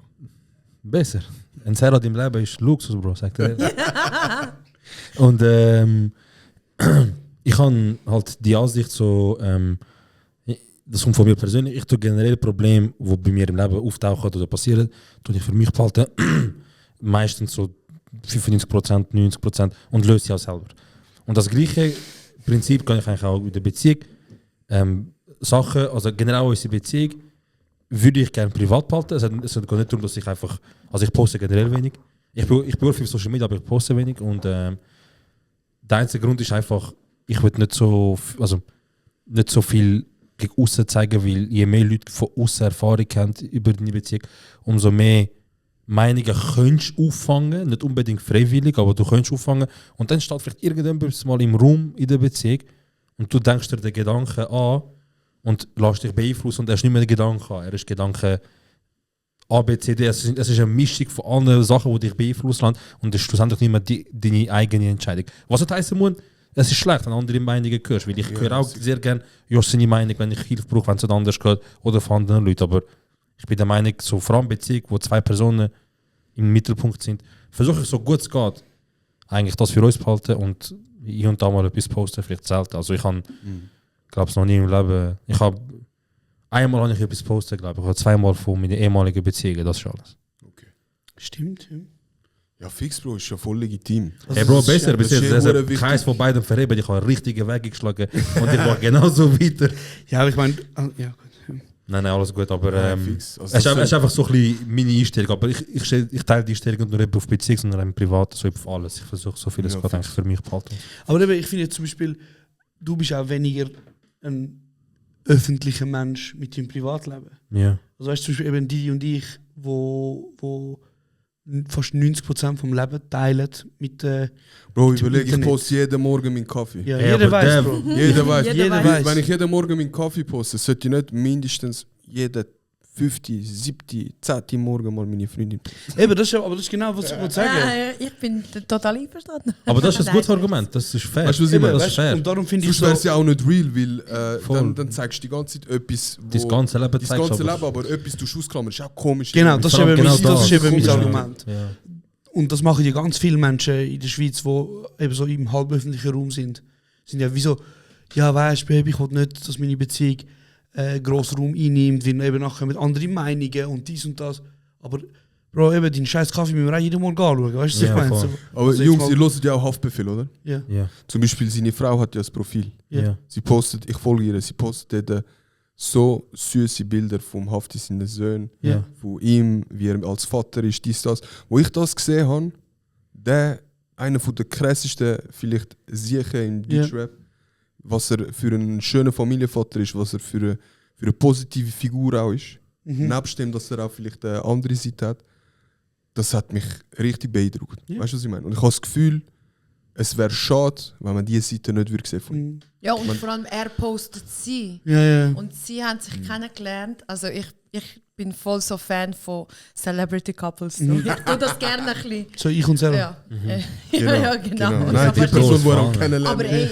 [SPEAKER 4] besser. Ein Serra im Leben ist Luxus, Bro, sagt er. Und ich habe halt die Ansicht so, das kommt von mir persönlich, ich tue generell Probleme, die bei mir im Leben auftauchen oder passieren, tue ich für mich behalten. Meistens so 95%, 90% und löse sie auch selber. Und das gleiche Prinzip kann ich eigentlich auch in der Beziehung. Sachen, also generell unsere Beziehung, würde ich gerne privat behalten. Es geht nicht darum, dass ich einfach, also ich poste generell wenig. Ich bin auf Social Media, aber ich poste wenig. Und der einzige Grund ist einfach, ich will nicht so viel gegen außen zeigen, weil je mehr Leute von außen Erfahrung haben über deine Beziehung, umso mehr Meinungen könntest du auffangen, nicht unbedingt freiwillig, aber du könntest auffangen. Und dann steht vielleicht irgendetwas mal im Raum in der Beziehung und du denkst dir den Gedanken an und lässt dich beeinflussen und er ist nicht mehr der Gedanke an. Er ist Gedanke A, B, C, D. Es ist eine Mischung von allen Sachen, die dich beeinflussen und es ist schlussendlich nicht mehr deine eigene Entscheidung. Was nicht heißen muss, es ist schlecht, wenn andere Meinungen hörst, weil ich höre auch sehr gerne seine Meinung, wenn ich Hilfe brauche, wenn es nicht anders geht oder von anderen Leuten. Aber ich bin der Meinung, so vor allem Beziehung, wo zwei Personen im Mittelpunkt sind, versuche ich so gut es geht, eigentlich das für uns zu behalten und hier und da mal etwas posten, vielleicht selten. Also ich habe, glaube ich, noch nie im Leben, einmal habe ich etwas postet, glaube ich, oder zweimal von meinen ehemaligen Beziehungen, das ist alles.
[SPEAKER 8] Okay.
[SPEAKER 9] Stimmt, ja.
[SPEAKER 8] Ja, fix, Bro, ist ja voll legitim.
[SPEAKER 4] Hey Bro, besser,
[SPEAKER 8] das
[SPEAKER 4] bis
[SPEAKER 8] ist
[SPEAKER 4] jetzt,
[SPEAKER 8] ja
[SPEAKER 4] also,
[SPEAKER 8] hure wichtig.
[SPEAKER 4] keins von beiden verheben, ich habe einen richtigen Weg geschlagen und ich mache genauso weiter.
[SPEAKER 9] Ja, aber ich meine, ja gut.
[SPEAKER 4] Nein, alles gut, aber
[SPEAKER 8] Ja, fix. Also
[SPEAKER 4] es
[SPEAKER 8] das
[SPEAKER 4] ist einfach so ein bisschen meine Einstellung, aber ich teile die Einstellung nicht nur eben auf Beziehung, sondern auch privat, so auf alles. Ich versuche so vieles
[SPEAKER 8] Ja,
[SPEAKER 4] geht eigentlich für mich zu behalten.
[SPEAKER 9] Aber eben, ich finde jetzt zum Beispiel, du bist auch weniger ein öffentlicher Mensch mit deinem Privatleben.
[SPEAKER 4] Ja.
[SPEAKER 9] Also weißt du, zum Beispiel eben die und ich, wo fast 90% vom Leben teilen mit
[SPEAKER 8] Bro,
[SPEAKER 9] mit dem
[SPEAKER 8] überleg, ich
[SPEAKER 9] Internet.
[SPEAKER 8] poste jeden Morgen meinen Kaffee.
[SPEAKER 9] Ja,
[SPEAKER 4] Hey,
[SPEAKER 9] jeder
[SPEAKER 4] aber
[SPEAKER 9] weiß,
[SPEAKER 4] der-
[SPEAKER 9] Bro.
[SPEAKER 8] Jeder weiß.
[SPEAKER 9] Jeder weiß.
[SPEAKER 8] Wenn ich jeden Morgen meinen Kaffee poste, sollte ich nicht mindestens jeden 5., 7., 10. Morgen mal meine Freundin.
[SPEAKER 9] Eben, aber das ist genau, was ich wollte sagen.
[SPEAKER 7] Ich bin total einverstanden.
[SPEAKER 4] Aber das ist ein gutes Argument, das ist fair.
[SPEAKER 8] Weißt du, was ich meine?
[SPEAKER 4] Das ist fair.
[SPEAKER 9] Und darum finde ich
[SPEAKER 8] Sonst wäre es
[SPEAKER 9] so,
[SPEAKER 8] ja auch nicht real, weil dann zeigst du die ganze Zeit etwas, wo...
[SPEAKER 4] Das ganze Leben
[SPEAKER 8] das
[SPEAKER 4] zeigst
[SPEAKER 8] ganze
[SPEAKER 4] aber-
[SPEAKER 8] Leben, aber etwas du ausklammern, ist auch komisch.
[SPEAKER 9] genau, das ist
[SPEAKER 4] Vor allem
[SPEAKER 9] eben
[SPEAKER 4] genau
[SPEAKER 9] das ist eben mein
[SPEAKER 8] Ja.
[SPEAKER 9] Argument.
[SPEAKER 4] Ja.
[SPEAKER 9] Und das machen ja ganz viele Menschen in der Schweiz, die eben so im halböffentlichen Raum sind. Sind ja wie so, ja weißt du, Baby, ich will nicht, dass meine Beziehung grossen Raum einnimmt, weil eben nachher mit anderen Meinungen und dies und das. Aber Bro, eben, deinen scheiß Kaffee müssen wir auch jeden Morgen anschauen, weißt du, was
[SPEAKER 4] Ja,
[SPEAKER 9] ich meine?
[SPEAKER 4] voll.
[SPEAKER 9] So,
[SPEAKER 8] Aber
[SPEAKER 9] also
[SPEAKER 8] Jungs,
[SPEAKER 9] jetzt
[SPEAKER 8] ihr
[SPEAKER 9] mal-
[SPEAKER 8] hört ja auch Haftbefehl, oder?
[SPEAKER 9] Ja.
[SPEAKER 4] Ja.
[SPEAKER 8] Zum Beispiel seine Frau hat ja das Profil.
[SPEAKER 4] Ja.
[SPEAKER 8] Sie postet, ich folge ihr, sie postet dort so süße Bilder vom Hafti seinen Söhnen,
[SPEAKER 4] Ja.
[SPEAKER 8] von ihm, wie er als Vater ist, dies, das. Wo ich das gesehen habe, einer der krassesten, vielleicht sicher in
[SPEAKER 9] Ja.
[SPEAKER 8] Deutschrap, was er für einen schönen Familienvater ist, was er für eine positive Figur auch ist. Nebst dem, dass er auch vielleicht eine andere Seite hat. Das hat mich richtig beeindruckt.
[SPEAKER 9] Ja.
[SPEAKER 8] Weißt du, was ich meine? Und ich habe das Gefühl, es wäre schade, wenn man diese Seite nicht würde sehen von ihm.
[SPEAKER 7] Ja, und vor allem er postet sie.
[SPEAKER 9] Ja, ja.
[SPEAKER 7] Und sie haben sich kennengelernt. Also ich bin voll so Fan von Celebrity Couples. So. Ich tue das gerne ein bisschen.
[SPEAKER 9] So ich und selber.
[SPEAKER 7] Ja, ja, genau.
[SPEAKER 8] Nein, die
[SPEAKER 7] Aber-
[SPEAKER 8] Person, die er
[SPEAKER 4] Aber
[SPEAKER 8] kennenlernt.
[SPEAKER 7] Aber ey,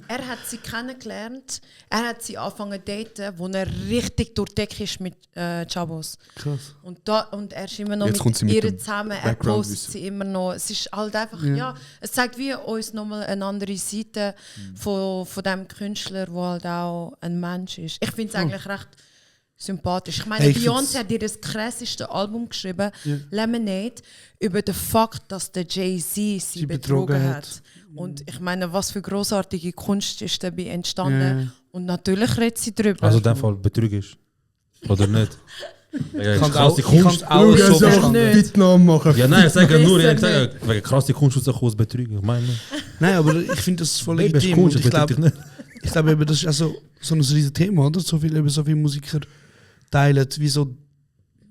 [SPEAKER 7] er hat sie kennengelernt. Er hat sie angefangen zu daten, wo er richtig durch die Decke ist mit Chabos.
[SPEAKER 9] Krass.
[SPEAKER 7] Und er ist immer noch
[SPEAKER 8] Jetzt kommt sie
[SPEAKER 7] mit
[SPEAKER 8] mit
[SPEAKER 7] ihr
[SPEAKER 8] dem
[SPEAKER 7] zusammen. Er
[SPEAKER 8] Background-Wissen.
[SPEAKER 7] postet sie immer noch. Es ist halt einfach, ja, es zeigt wie uns nochmal eine andere Seite von dem Künstler, der halt auch ein Mensch ist. Ich finde es eigentlich recht sympathisch. Ich meine,
[SPEAKER 9] Hey, ich
[SPEAKER 7] Beyoncé hat ihr das krasseste Album geschrieben, Lemonade, über den Fakt, dass der Jay-Z sie betrogen hat. Und ich meine, was für großartige Kunst ist dabei entstanden.
[SPEAKER 9] Ja.
[SPEAKER 7] Und natürlich redet sie drüber.
[SPEAKER 4] Also in dem Fall betrügst oder nicht? Ja,
[SPEAKER 9] Ich kann
[SPEAKER 4] krasse
[SPEAKER 9] auch
[SPEAKER 4] Kunst.
[SPEAKER 9] so verstanden.
[SPEAKER 8] Vietnam machen.
[SPEAKER 4] Ja, nein, ich sage nur, ich
[SPEAKER 7] Besser
[SPEAKER 4] sage, wegen krasse Kunst aus betrügen. Ich meine,
[SPEAKER 9] Nein, aber ich finde das voll
[SPEAKER 4] Baby ist
[SPEAKER 9] legitim.
[SPEAKER 4] Kunst,
[SPEAKER 9] Und
[SPEAKER 4] ich
[SPEAKER 9] ich
[SPEAKER 4] betrüge
[SPEAKER 9] glaube,
[SPEAKER 4] dich nicht.
[SPEAKER 9] ich glaube, das ist also so ein riesiges Thema, oder? So viele Musiker teilen, wie so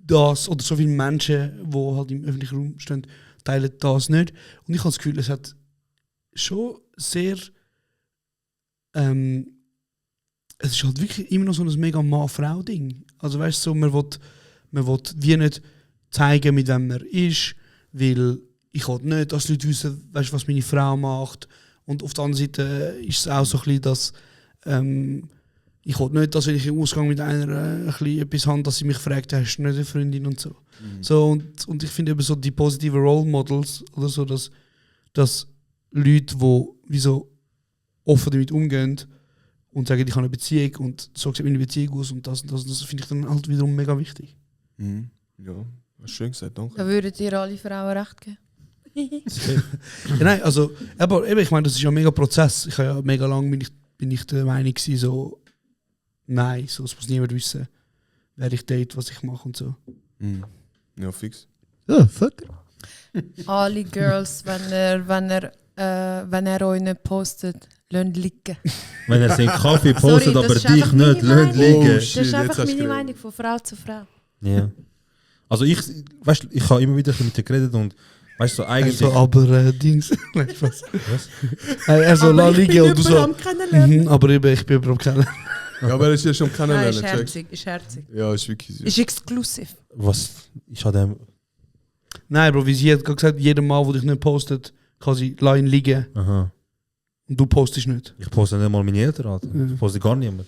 [SPEAKER 9] das, oder so viele Menschen, die halt im öffentlichen Raum stehen, teilen das nicht. Und ich habe das Gefühl, es hat schon sehr. Es ist halt wirklich immer noch so ein mega Mann-Frau-Ding. Also weißt du, so, man will wie nicht zeigen, mit wem man ist, weil ich will nicht, dass die Leute wissen, weißt, was meine Frau macht. Und auf der anderen Seite ist es auch so ein bisschen, dass ich will nicht, dass wenn ich im Ausgang mit einer ein bisschen etwas habe, dass sie mich fragt, hast du nicht eine Freundin und so. So und ich finde eben so die positiven Role Models oder so, dass Leute, die wie so offen damit umgehen und sagen, ich habe eine Beziehung und so sieht meine Beziehung aus und das finde ich dann halt wiederum mega wichtig.
[SPEAKER 8] Mhm. Ja, hast schön gesagt, danke.
[SPEAKER 7] Da würdet ihr alle Frauen recht geben.
[SPEAKER 9] Ja, nein, also, aber eben, ich meine, das ist ja ein mega Prozess. Ich habe ja mega lang bin ich der Meinung gewesen, so, nein, so, das muss niemand wissen, wer ich date, was ich mache und so.
[SPEAKER 8] Mhm. Ja, fix.
[SPEAKER 9] Ja, fuck.
[SPEAKER 7] Alle Girls, wenn er euch nicht postet, lasst liegen.
[SPEAKER 4] Wenn er seinen Kaffee
[SPEAKER 7] Sorry,
[SPEAKER 4] postet,
[SPEAKER 7] das
[SPEAKER 4] aber
[SPEAKER 7] ist
[SPEAKER 4] dich
[SPEAKER 7] einfach
[SPEAKER 4] nicht,
[SPEAKER 7] meine
[SPEAKER 4] lass
[SPEAKER 7] Meinung.
[SPEAKER 4] liegen.
[SPEAKER 8] Oh,
[SPEAKER 7] Das
[SPEAKER 8] shit,
[SPEAKER 7] ist einfach
[SPEAKER 8] jetzt hast du
[SPEAKER 7] meine
[SPEAKER 8] geredet.
[SPEAKER 7] Meinung von Frau zu Frau.
[SPEAKER 4] Ja. Also ich habe immer wieder mit dir geredet und weißt du, so eigentlich...
[SPEAKER 9] Also, aber Dings. Nein, Spaß.
[SPEAKER 4] Was?
[SPEAKER 9] Er soll
[SPEAKER 7] Aber
[SPEAKER 9] da
[SPEAKER 7] ich
[SPEAKER 9] liegen
[SPEAKER 7] bin
[SPEAKER 9] und du so.
[SPEAKER 7] jemanden am Kennenlernen.
[SPEAKER 9] Mhm, aber eben, ich bin überhaupt keiner.
[SPEAKER 8] Ja, aber er ist ja schon
[SPEAKER 7] Nein,
[SPEAKER 8] kennenlernen,
[SPEAKER 7] ist
[SPEAKER 8] checkst.
[SPEAKER 7] herzig, ist herzig.
[SPEAKER 8] Ja, ist wirklich süß.
[SPEAKER 7] Ist exklusiv.
[SPEAKER 4] Was? Ich hatte...
[SPEAKER 9] Nein, Bro, wie sie hat gerade gesagt, jeder Mal, der dich nicht postet, kann sie lassen liegen
[SPEAKER 4] Aha.
[SPEAKER 9] und du postest nicht.
[SPEAKER 4] Ich poste nicht mal meine Eltern, Alter. Ich poste gar niemand.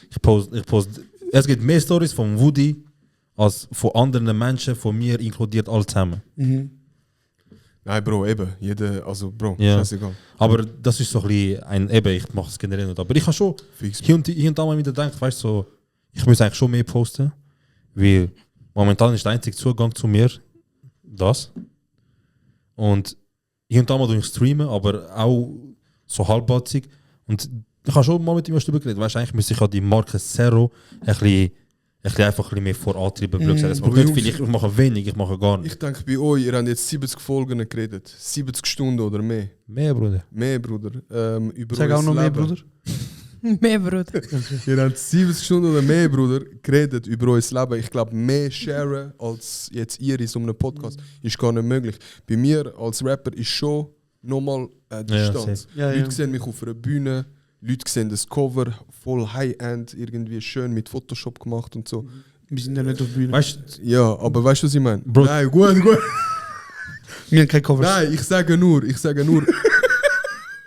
[SPEAKER 4] Ich poste... Es gibt mehr Stories von Woody als von anderen Menschen, von mir inkludiert, alle zusammen.
[SPEAKER 9] Mhm.
[SPEAKER 8] Nein, Bro, eben. Also, Bro,
[SPEAKER 4] Ja.
[SPEAKER 8] scheißegal.
[SPEAKER 4] Aber das ist so ein bisschen ein... Eben, ich mache es generell nicht. Aber ich habe schon
[SPEAKER 8] Fix.
[SPEAKER 4] hier und da mal wieder gedacht, weißt du, so, ich muss eigentlich schon mehr posten, weil momentan ist der einzige Zugang zu mir das. Und hier und da mal durch streamen, aber auch so halbbatzig. Und ich habe schon mal mit ihm darüber geredet. Weißt du, eigentlich müsste ich ja die Marke Zero ein bisschen einfach ein bisschen mehr vorantreiben. blöd gesagt. Es macht
[SPEAKER 8] aber
[SPEAKER 4] nicht
[SPEAKER 8] Jungs,
[SPEAKER 4] viel, ich mache wenig, ich mache gar nicht.
[SPEAKER 8] Ich denke bei euch, ihr habt jetzt 70 Folgen geredet. 70 Stunden oder mehr.
[SPEAKER 4] Mehr, Bruder.
[SPEAKER 8] Mehr, Bruder. Über
[SPEAKER 9] Sag auch
[SPEAKER 8] euer
[SPEAKER 9] noch mehr,
[SPEAKER 8] Leben.
[SPEAKER 9] Bruder.
[SPEAKER 7] Mehr Bruder.
[SPEAKER 8] Ihr habt 70 Stunden oder mehr, Bruder, geredet über euer Leben. Ich glaube, mehr sharen als jetzt ihr in so einem Podcast ist gar nicht möglich. Bei mir als Rapper ist schon nochmal eine Distanz.
[SPEAKER 4] safe.
[SPEAKER 9] Ja, ja.
[SPEAKER 8] Leute sehen mich auf einer Bühne, Leute sehen das Cover voll High-End, irgendwie schön mit Photoshop gemacht und so.
[SPEAKER 9] Wir sind ja nicht auf der Bühne.
[SPEAKER 4] Weißt
[SPEAKER 8] Ja, aber weißt du, was ich meine?
[SPEAKER 4] Bro.
[SPEAKER 8] Nein, gut.
[SPEAKER 9] Wir haben keine Covers.
[SPEAKER 8] Nein, ich sage nur,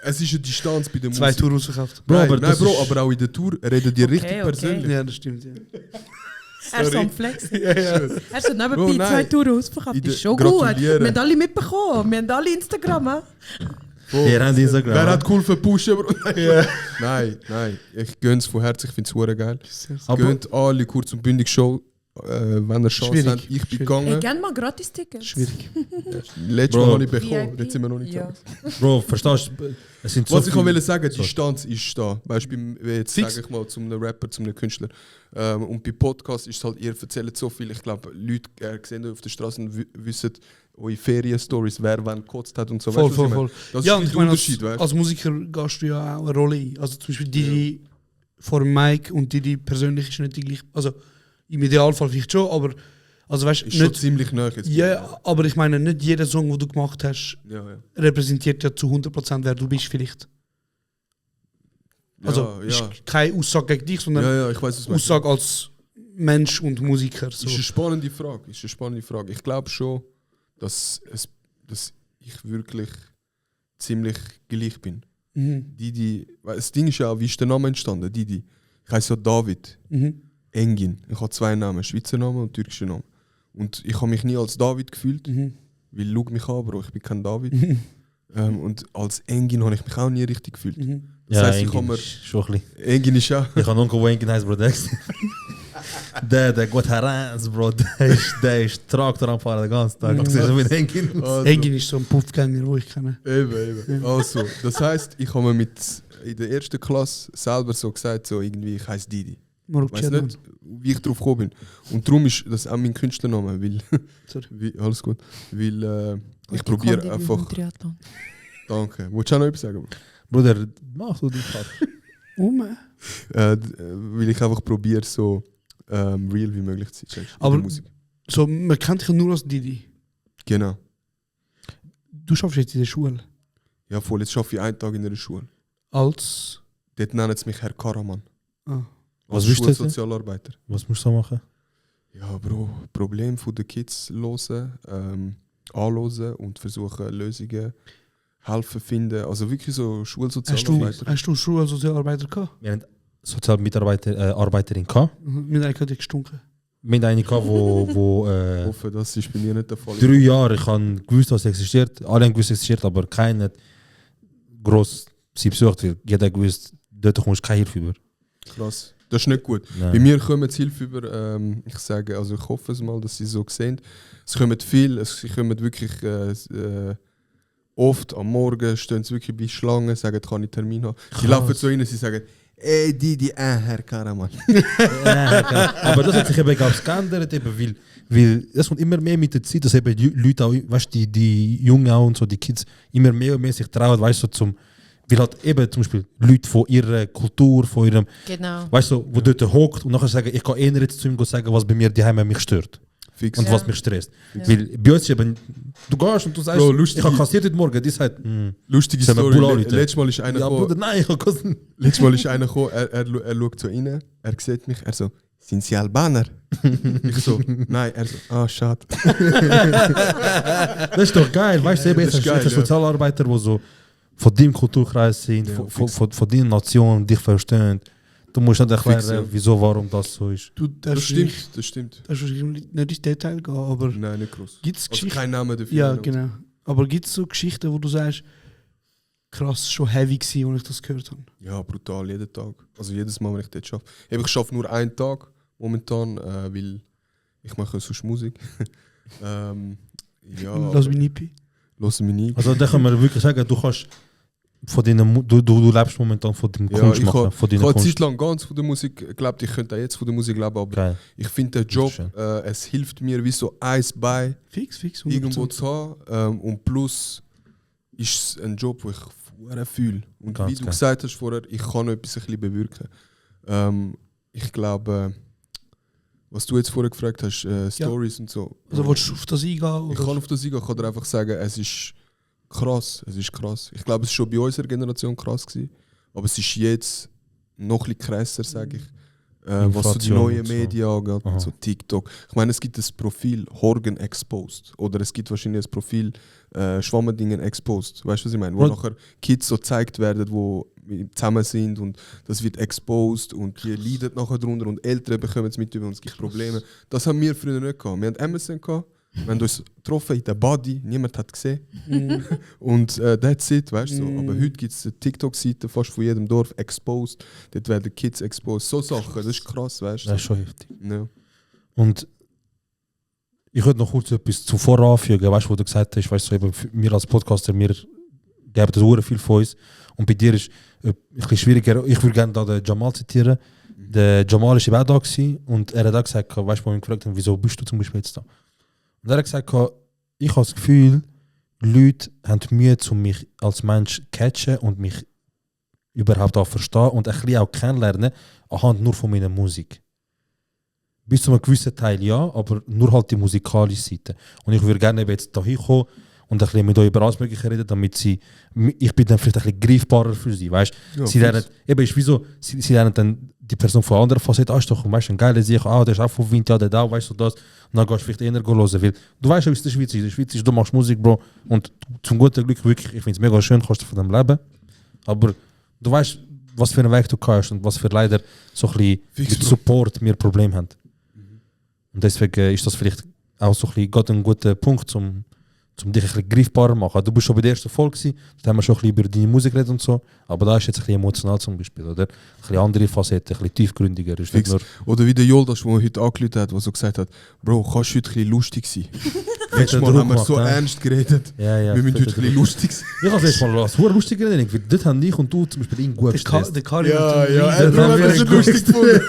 [SPEAKER 8] es ist eine Distanz bei der
[SPEAKER 9] 2
[SPEAKER 8] Musik.
[SPEAKER 9] Touren ausverkauft.
[SPEAKER 4] Bro,
[SPEAKER 8] Nein,
[SPEAKER 4] aber
[SPEAKER 8] nein,
[SPEAKER 4] das
[SPEAKER 8] Bro,
[SPEAKER 4] ist-
[SPEAKER 8] aber auch in der Tour reden die richtig
[SPEAKER 7] Okay.
[SPEAKER 8] persönlich.
[SPEAKER 9] Ja, das stimmt. Ja.
[SPEAKER 7] Er ist so am Flex.
[SPEAKER 9] Ja, ja.
[SPEAKER 7] Er ist so nebenbei
[SPEAKER 8] Bro,
[SPEAKER 7] 2
[SPEAKER 8] nein.
[SPEAKER 7] Touren ausverkauft.
[SPEAKER 8] In
[SPEAKER 7] Das ist
[SPEAKER 8] der-
[SPEAKER 7] schon gut.
[SPEAKER 8] gratulieren.
[SPEAKER 7] Wir haben alle mitbekommen. Wir haben alle Instagram.
[SPEAKER 8] Bro,
[SPEAKER 4] Ihr habt Instagram.
[SPEAKER 8] wer hat cool verpushen, Bro? Nein, ich gönn's von Herzen, ich find's hure geil.
[SPEAKER 4] Aber-
[SPEAKER 8] Gönnt alle kurz und bündig Show, wenn ihr Chance
[SPEAKER 9] Schwierig,
[SPEAKER 8] habt. Ich bin
[SPEAKER 9] schwierig.
[SPEAKER 7] Hey,
[SPEAKER 8] gegangen.
[SPEAKER 7] gerne mal Gratis-Tickets.
[SPEAKER 9] Schwierig.
[SPEAKER 8] Letztes
[SPEAKER 4] Bro.
[SPEAKER 8] Mal habe ich bekommen,
[SPEAKER 7] VIP?
[SPEAKER 8] jetzt sind wir noch nicht
[SPEAKER 7] Ja.
[SPEAKER 8] da.
[SPEAKER 4] Bro, verstehst du? Es sind so
[SPEAKER 8] Was ich auch
[SPEAKER 4] viele-
[SPEAKER 8] will sagen, die
[SPEAKER 4] So.
[SPEAKER 8] Distanz ist da. Weißt du, jetzt
[SPEAKER 9] Fix.
[SPEAKER 8] sage ich mal zu einem Rapper, zu einem Künstler. Und bei Podcasts ist es halt, ihr erzählt so viel. Ich glaube, Leute sehen auf der Straße und wissen eure Ferien-Stories, wer wann gekotzt hat und so.
[SPEAKER 9] Voll,
[SPEAKER 8] Weißt du, was
[SPEAKER 9] voll,
[SPEAKER 8] ich
[SPEAKER 9] voll.
[SPEAKER 8] meine? Das
[SPEAKER 9] Ja,
[SPEAKER 8] ist
[SPEAKER 9] und
[SPEAKER 8] ein
[SPEAKER 9] ich meine,
[SPEAKER 8] Unterschied, weißt du?
[SPEAKER 9] als Musiker gehst du ja auch eine Rolle ein. Also zum Beispiel die vor dem Mic und die persönlich ist nicht die gleiche. Also im Idealfall vielleicht schon, aber also weißt
[SPEAKER 8] Ist schon
[SPEAKER 9] nicht.
[SPEAKER 8] ziemlich nah jetzt.
[SPEAKER 9] Ja, aber ich meine, nicht jeder Song, den du gemacht hast,
[SPEAKER 8] Ja.
[SPEAKER 9] repräsentiert ja zu 100% wer du bist vielleicht. Also
[SPEAKER 8] ja.
[SPEAKER 9] ist keine Aussage gegen dich, sondern
[SPEAKER 8] Ja, ich weiß, was du meinst.
[SPEAKER 9] Aussage als Mensch und Musiker. So.
[SPEAKER 8] Ist eine spannende Frage. Ich glaube schon, dass ich wirklich ziemlich gleich bin.
[SPEAKER 9] Mhm.
[SPEAKER 8] Weil das Ding ist ja, wie ist der Name entstanden? Didi. Ich heiße ja David.
[SPEAKER 9] Mhm.
[SPEAKER 8] Engin. Ich habe 2 Namen, Schweizer Namen und türkischer Namen. Und ich habe mich nie als David gefühlt,
[SPEAKER 9] Mhm.
[SPEAKER 8] weil schau mich an, Bro, ich bin kein David. Und als Engin habe ich mich auch nie richtig gefühlt.
[SPEAKER 9] Mhm.
[SPEAKER 8] Das
[SPEAKER 4] Ja,
[SPEAKER 8] heisst, ich habe
[SPEAKER 4] Engin
[SPEAKER 8] mir...
[SPEAKER 4] ist schon ein bisschen.
[SPEAKER 8] Engin ist ja...
[SPEAKER 4] Ich habe einen Onkel, der Engin heißt, Bro. Der geht heran, Bro. Der ist Traktor am Fahren den ganzen Tag. Ich sehe so mit Engin.
[SPEAKER 8] Also,
[SPEAKER 9] Engin ist so ein Puffgänger, den ich kenne.
[SPEAKER 8] Eben. Also, das heisst, ich habe mir in der ersten Klasse selber so gesagt, so irgendwie, ich heiße Didi. Ich weiß nicht, wie ich drauf gekommen bin. Und darum ist das auch mein Künstlername, weil... alles gut. Weil ich probiere einfach... Danke. Wolltest du auch noch etwas sagen?
[SPEAKER 4] Bruder, mach so die Part.
[SPEAKER 8] Weil ich einfach probiere, so real wie möglich zu sein.
[SPEAKER 9] Aber-
[SPEAKER 8] mit der Musik.
[SPEAKER 9] So, man kennt dich ja nur als Didi.
[SPEAKER 8] Genau.
[SPEAKER 9] Du schaffst jetzt in der Schule.
[SPEAKER 8] Ja, voll. Jetzt arbeite ich einen Tag in einer Schule.
[SPEAKER 9] Als.
[SPEAKER 8] Dort nennen sie mich Herr Karaman.
[SPEAKER 9] Ah.
[SPEAKER 4] Was
[SPEAKER 8] Als
[SPEAKER 4] willst du jetzt?
[SPEAKER 8] Schulsozialarbeiter.
[SPEAKER 4] Was musst du so machen?
[SPEAKER 8] Ja, Bro, Problem der Kids hören, anhören und versuchen Lösungen, helfen finden. Also wirklich so Schulsozialarbeiter.
[SPEAKER 9] Hast du Schule als Sozialarbeiter gehabt?
[SPEAKER 4] Wir haben Sozialmitarbeiterin gehabt.
[SPEAKER 9] Mit einer hat gestunken.
[SPEAKER 4] Wir hatten eine gehabt, wo
[SPEAKER 8] Ich hoffe, das ist bei mir nicht der Fall.
[SPEAKER 4] 3 Jahre, ich habe gewusst, was existiert. Alle haben gewusst, was existiert, aber keiner hat gross sie besucht, weil jeder hat gewusst, dort kommst du keine Hilfe über.
[SPEAKER 8] Krass. Das ist nicht gut.
[SPEAKER 4] Nein.
[SPEAKER 8] Bei mir kommen sie Hilfe über, ich sage, also ich hoffe es mal, dass sie so sehen. Es kommen viel, sie kommen wirklich oft am Morgen, stehen sie wirklich bei Schlangen, sagen, kann ich Termin haben. Sie
[SPEAKER 4] Krass.
[SPEAKER 8] laufen zu ihnen, sie sagen, ey, Didi, Herr Karaman.
[SPEAKER 4] Aber das hat sich eben ganz geändert, eben, weil es kommt immer mehr mit der Zeit, dass eben die Leute auch, weißt, die Jungen auch und so, die Kids immer mehr und mehr sich trauen, weißt du, so weil halt eben zum Beispiel Leute von ihrer Kultur, von ihrem,
[SPEAKER 7] Genau.
[SPEAKER 4] weißt du, wo dort hockt und nachher sagen, ich kann eher jetzt zu ihm sagen, was bei mir daheim mich stört.
[SPEAKER 8] Fix.
[SPEAKER 4] Und
[SPEAKER 7] Ja.
[SPEAKER 4] was mich stresst. Weil bei uns ist eben, du gehst und du sagst,
[SPEAKER 8] Bro, lustig.
[SPEAKER 4] ich habe kassiert heute Morgen, die sagt,
[SPEAKER 8] Lustige
[SPEAKER 4] Sollen wir
[SPEAKER 8] Story.
[SPEAKER 4] Bull anrufen?
[SPEAKER 8] Letztes Mal ist einer
[SPEAKER 4] ja
[SPEAKER 8] gekommen,
[SPEAKER 4] Bruder, nein, ich habe kassiert.
[SPEAKER 8] letztes Mal ist einer gekommen, er schaut so rein, er sieht mich, er so, sind Sie Albaner? Ich so, nein, er so, ah, schade.
[SPEAKER 4] Das ist doch geil, weißt du, eben
[SPEAKER 8] Das
[SPEAKER 4] jetzt
[SPEAKER 8] ist
[SPEAKER 4] hast du
[SPEAKER 8] geil,
[SPEAKER 4] jetzt Sozialarbeiter, die so von deinem Kulturkreis sind,
[SPEAKER 8] Ja,
[SPEAKER 4] von deiner Nation, dich verstehen. Du musst nicht erklären,
[SPEAKER 8] Fix, ja.
[SPEAKER 4] wieso, warum das so ist.
[SPEAKER 9] Du
[SPEAKER 8] Das stimmt, das stimmt.
[SPEAKER 9] darfst nicht ins Detail gehen, aber
[SPEAKER 8] Nein, nicht groß.
[SPEAKER 9] gibt es
[SPEAKER 8] Also
[SPEAKER 9] Geschichten?
[SPEAKER 8] kein Name dafür.
[SPEAKER 9] Ja, genau. Aber gibt es so Geschichten, wo du sagst, krass, schon heavy gewesen, als ich das gehört habe?
[SPEAKER 8] Ja, brutal, jeden Tag. Also jedes Mal, wenn ich dort arbeite. Ich arbeite nur einen Tag momentan, weil ich mache sonst Musik. Ja,
[SPEAKER 9] Lass mich nicht bei.
[SPEAKER 8] Lass mich nie.
[SPEAKER 4] Also da kann man wirklich sagen, du kannst von deinen, du lebst momentan von dem
[SPEAKER 8] Ja,
[SPEAKER 4] Kunst
[SPEAKER 8] ich
[SPEAKER 4] machen,
[SPEAKER 8] habe
[SPEAKER 4] von
[SPEAKER 8] eine
[SPEAKER 4] deiner
[SPEAKER 8] Zeit
[SPEAKER 4] Kunst.
[SPEAKER 8] lang ganz von der Musik gelebt. Ich könnte auch jetzt von der Musik leben, aber
[SPEAKER 4] Geil.
[SPEAKER 8] ich finde den Job,
[SPEAKER 4] schön.
[SPEAKER 8] es hilft mir wie so eins bei
[SPEAKER 9] Fix, 100%.
[SPEAKER 8] irgendwo zu haben. Und plus ist es ein Job, wo ich vorher fühle. Und
[SPEAKER 4] Ganz
[SPEAKER 8] wie du
[SPEAKER 4] geil.
[SPEAKER 8] gesagt hast vorher, ich kann noch etwas ein bisschen bewirken. Ich glaube, was du jetzt vorher gefragt hast, Stories und so.
[SPEAKER 9] Also willst du auf das eingehen?
[SPEAKER 8] Ich
[SPEAKER 9] Oder?
[SPEAKER 8] kann auf das eingehen, ich kann dir einfach sagen, es ist krass. Ich glaube, es war schon bei unserer Generation krass gewesen, aber es ist jetzt noch ein bisschen krasser, sage ich. was so die
[SPEAKER 4] Inflation
[SPEAKER 8] neuen
[SPEAKER 4] und so.
[SPEAKER 8] Medien angeht,
[SPEAKER 4] Aha.
[SPEAKER 8] so TikTok. Ich meine, es gibt das Profil Horgen Exposed oder es gibt wahrscheinlich das Profil Schwammendingen Exposed. Weißt du, was ich meine? Wo
[SPEAKER 4] Und-
[SPEAKER 8] nachher Kids so gezeigt werden, die zusammen sind und das wird exposed und die leiden nachher drunter und Eltern bekommen es mit über und es gibt Probleme. Das haben wir früher nicht gehabt. Wir hatten Amazon gehabt, wir haben uns getroffen in der Body, niemand hat gesehen. Und that's it, weißt du. So. Aber heute gibt es eine TikTok-Seite fast von jedem Dorf exposed. Dort werden Kids exposed. So Sachen, das ist krass, weißt du.
[SPEAKER 4] Das ist schon heftig.
[SPEAKER 8] Ja.
[SPEAKER 4] Und ich würde noch kurz etwas zuvor anfügen, weißt du, wo du gesagt hast, weißt du, eben, wir als Podcaster, wir geben das sehr viel von uns. Und bei dir ist ein bisschen schwieriger. Ich würde gerne da den Jamal zitieren. Der Jamal war auch da gewesen, und er hat auch gesagt, weißt du, wo wir ihn gefragt haben, wieso bist du zum Beispiel jetzt da? Und er hat gesagt, ich habe das Gefühl, Leute haben Mühe, um mich als Mensch zu catchen und mich überhaupt auch verstehen und ein bisschen auch kennenlernen, anhand nur von meiner Musik. Bis zu einem gewissen Teil ja, aber nur halt die musikalische Seite. Und ich würde gerne eben jetzt hier kommen und ein bisschen mit euch über alles Mögliche reden, damit ich bin dann vielleicht ein bisschen greifbarer für sie, weißt?
[SPEAKER 8] Ja,
[SPEAKER 4] Sie lernen, eben ist wie so, sie lernen dann die Person von anderen Facetten, ist doch, weißt du, ein geiler Sieg, der ist auch von Wind, ja, der da, weißt du das, und dann gehst du vielleicht eher hören, weil du weißt ja, wie es in der Schweiz ist. In der Schweiz ist, du machst Musik, Bro, und zum guten Glück wirklich, ich finde es mega schön, kannst du von dem leben, aber du weißt, was für einen Weg du kannst und was für leider so ein bisschen
[SPEAKER 8] Fix,
[SPEAKER 4] mit
[SPEAKER 8] Bro.
[SPEAKER 4] Support wir Probleme haben. Und deswegen ist das vielleicht auch so ein bisschen gerade ein guter Punkt, um dich ein bisschen greifbarer zu machen. Du bist schon bei der ersten Folge gewesen, da haben wir schon ein bisschen über deine Musik geredet und so, aber da ist jetzt ein bisschen emotional zum Beispiel, oder? Ein bisschen andere Facetten, ein bisschen tiefgründiger. Ist nicht
[SPEAKER 8] Fix.
[SPEAKER 4] nur,
[SPEAKER 8] Oder wie der Joldas, der heute angerufen hat, der so gesagt hat, Bro, kannst du heute ein bisschen lustig sein? Letztes Mal
[SPEAKER 4] Druck
[SPEAKER 8] haben wir so
[SPEAKER 4] gemacht, ne?
[SPEAKER 8] ernst geredet.
[SPEAKER 4] ja,
[SPEAKER 8] Wir müssen heute ein
[SPEAKER 4] fetter
[SPEAKER 8] bisschen
[SPEAKER 4] Druck.
[SPEAKER 8] lustig sein.
[SPEAKER 4] Ich habe es letztes Mal als sehr lustig geredet, weil dort haben ich und du zum Beispiel ihn gut gestresst.
[SPEAKER 9] Der Karim
[SPEAKER 8] Ja,
[SPEAKER 9] hat
[SPEAKER 8] ja,
[SPEAKER 9] einen
[SPEAKER 8] Bro,
[SPEAKER 4] haben
[SPEAKER 8] wir
[SPEAKER 4] wir
[SPEAKER 8] sind
[SPEAKER 4] einen
[SPEAKER 8] lustig gefunden.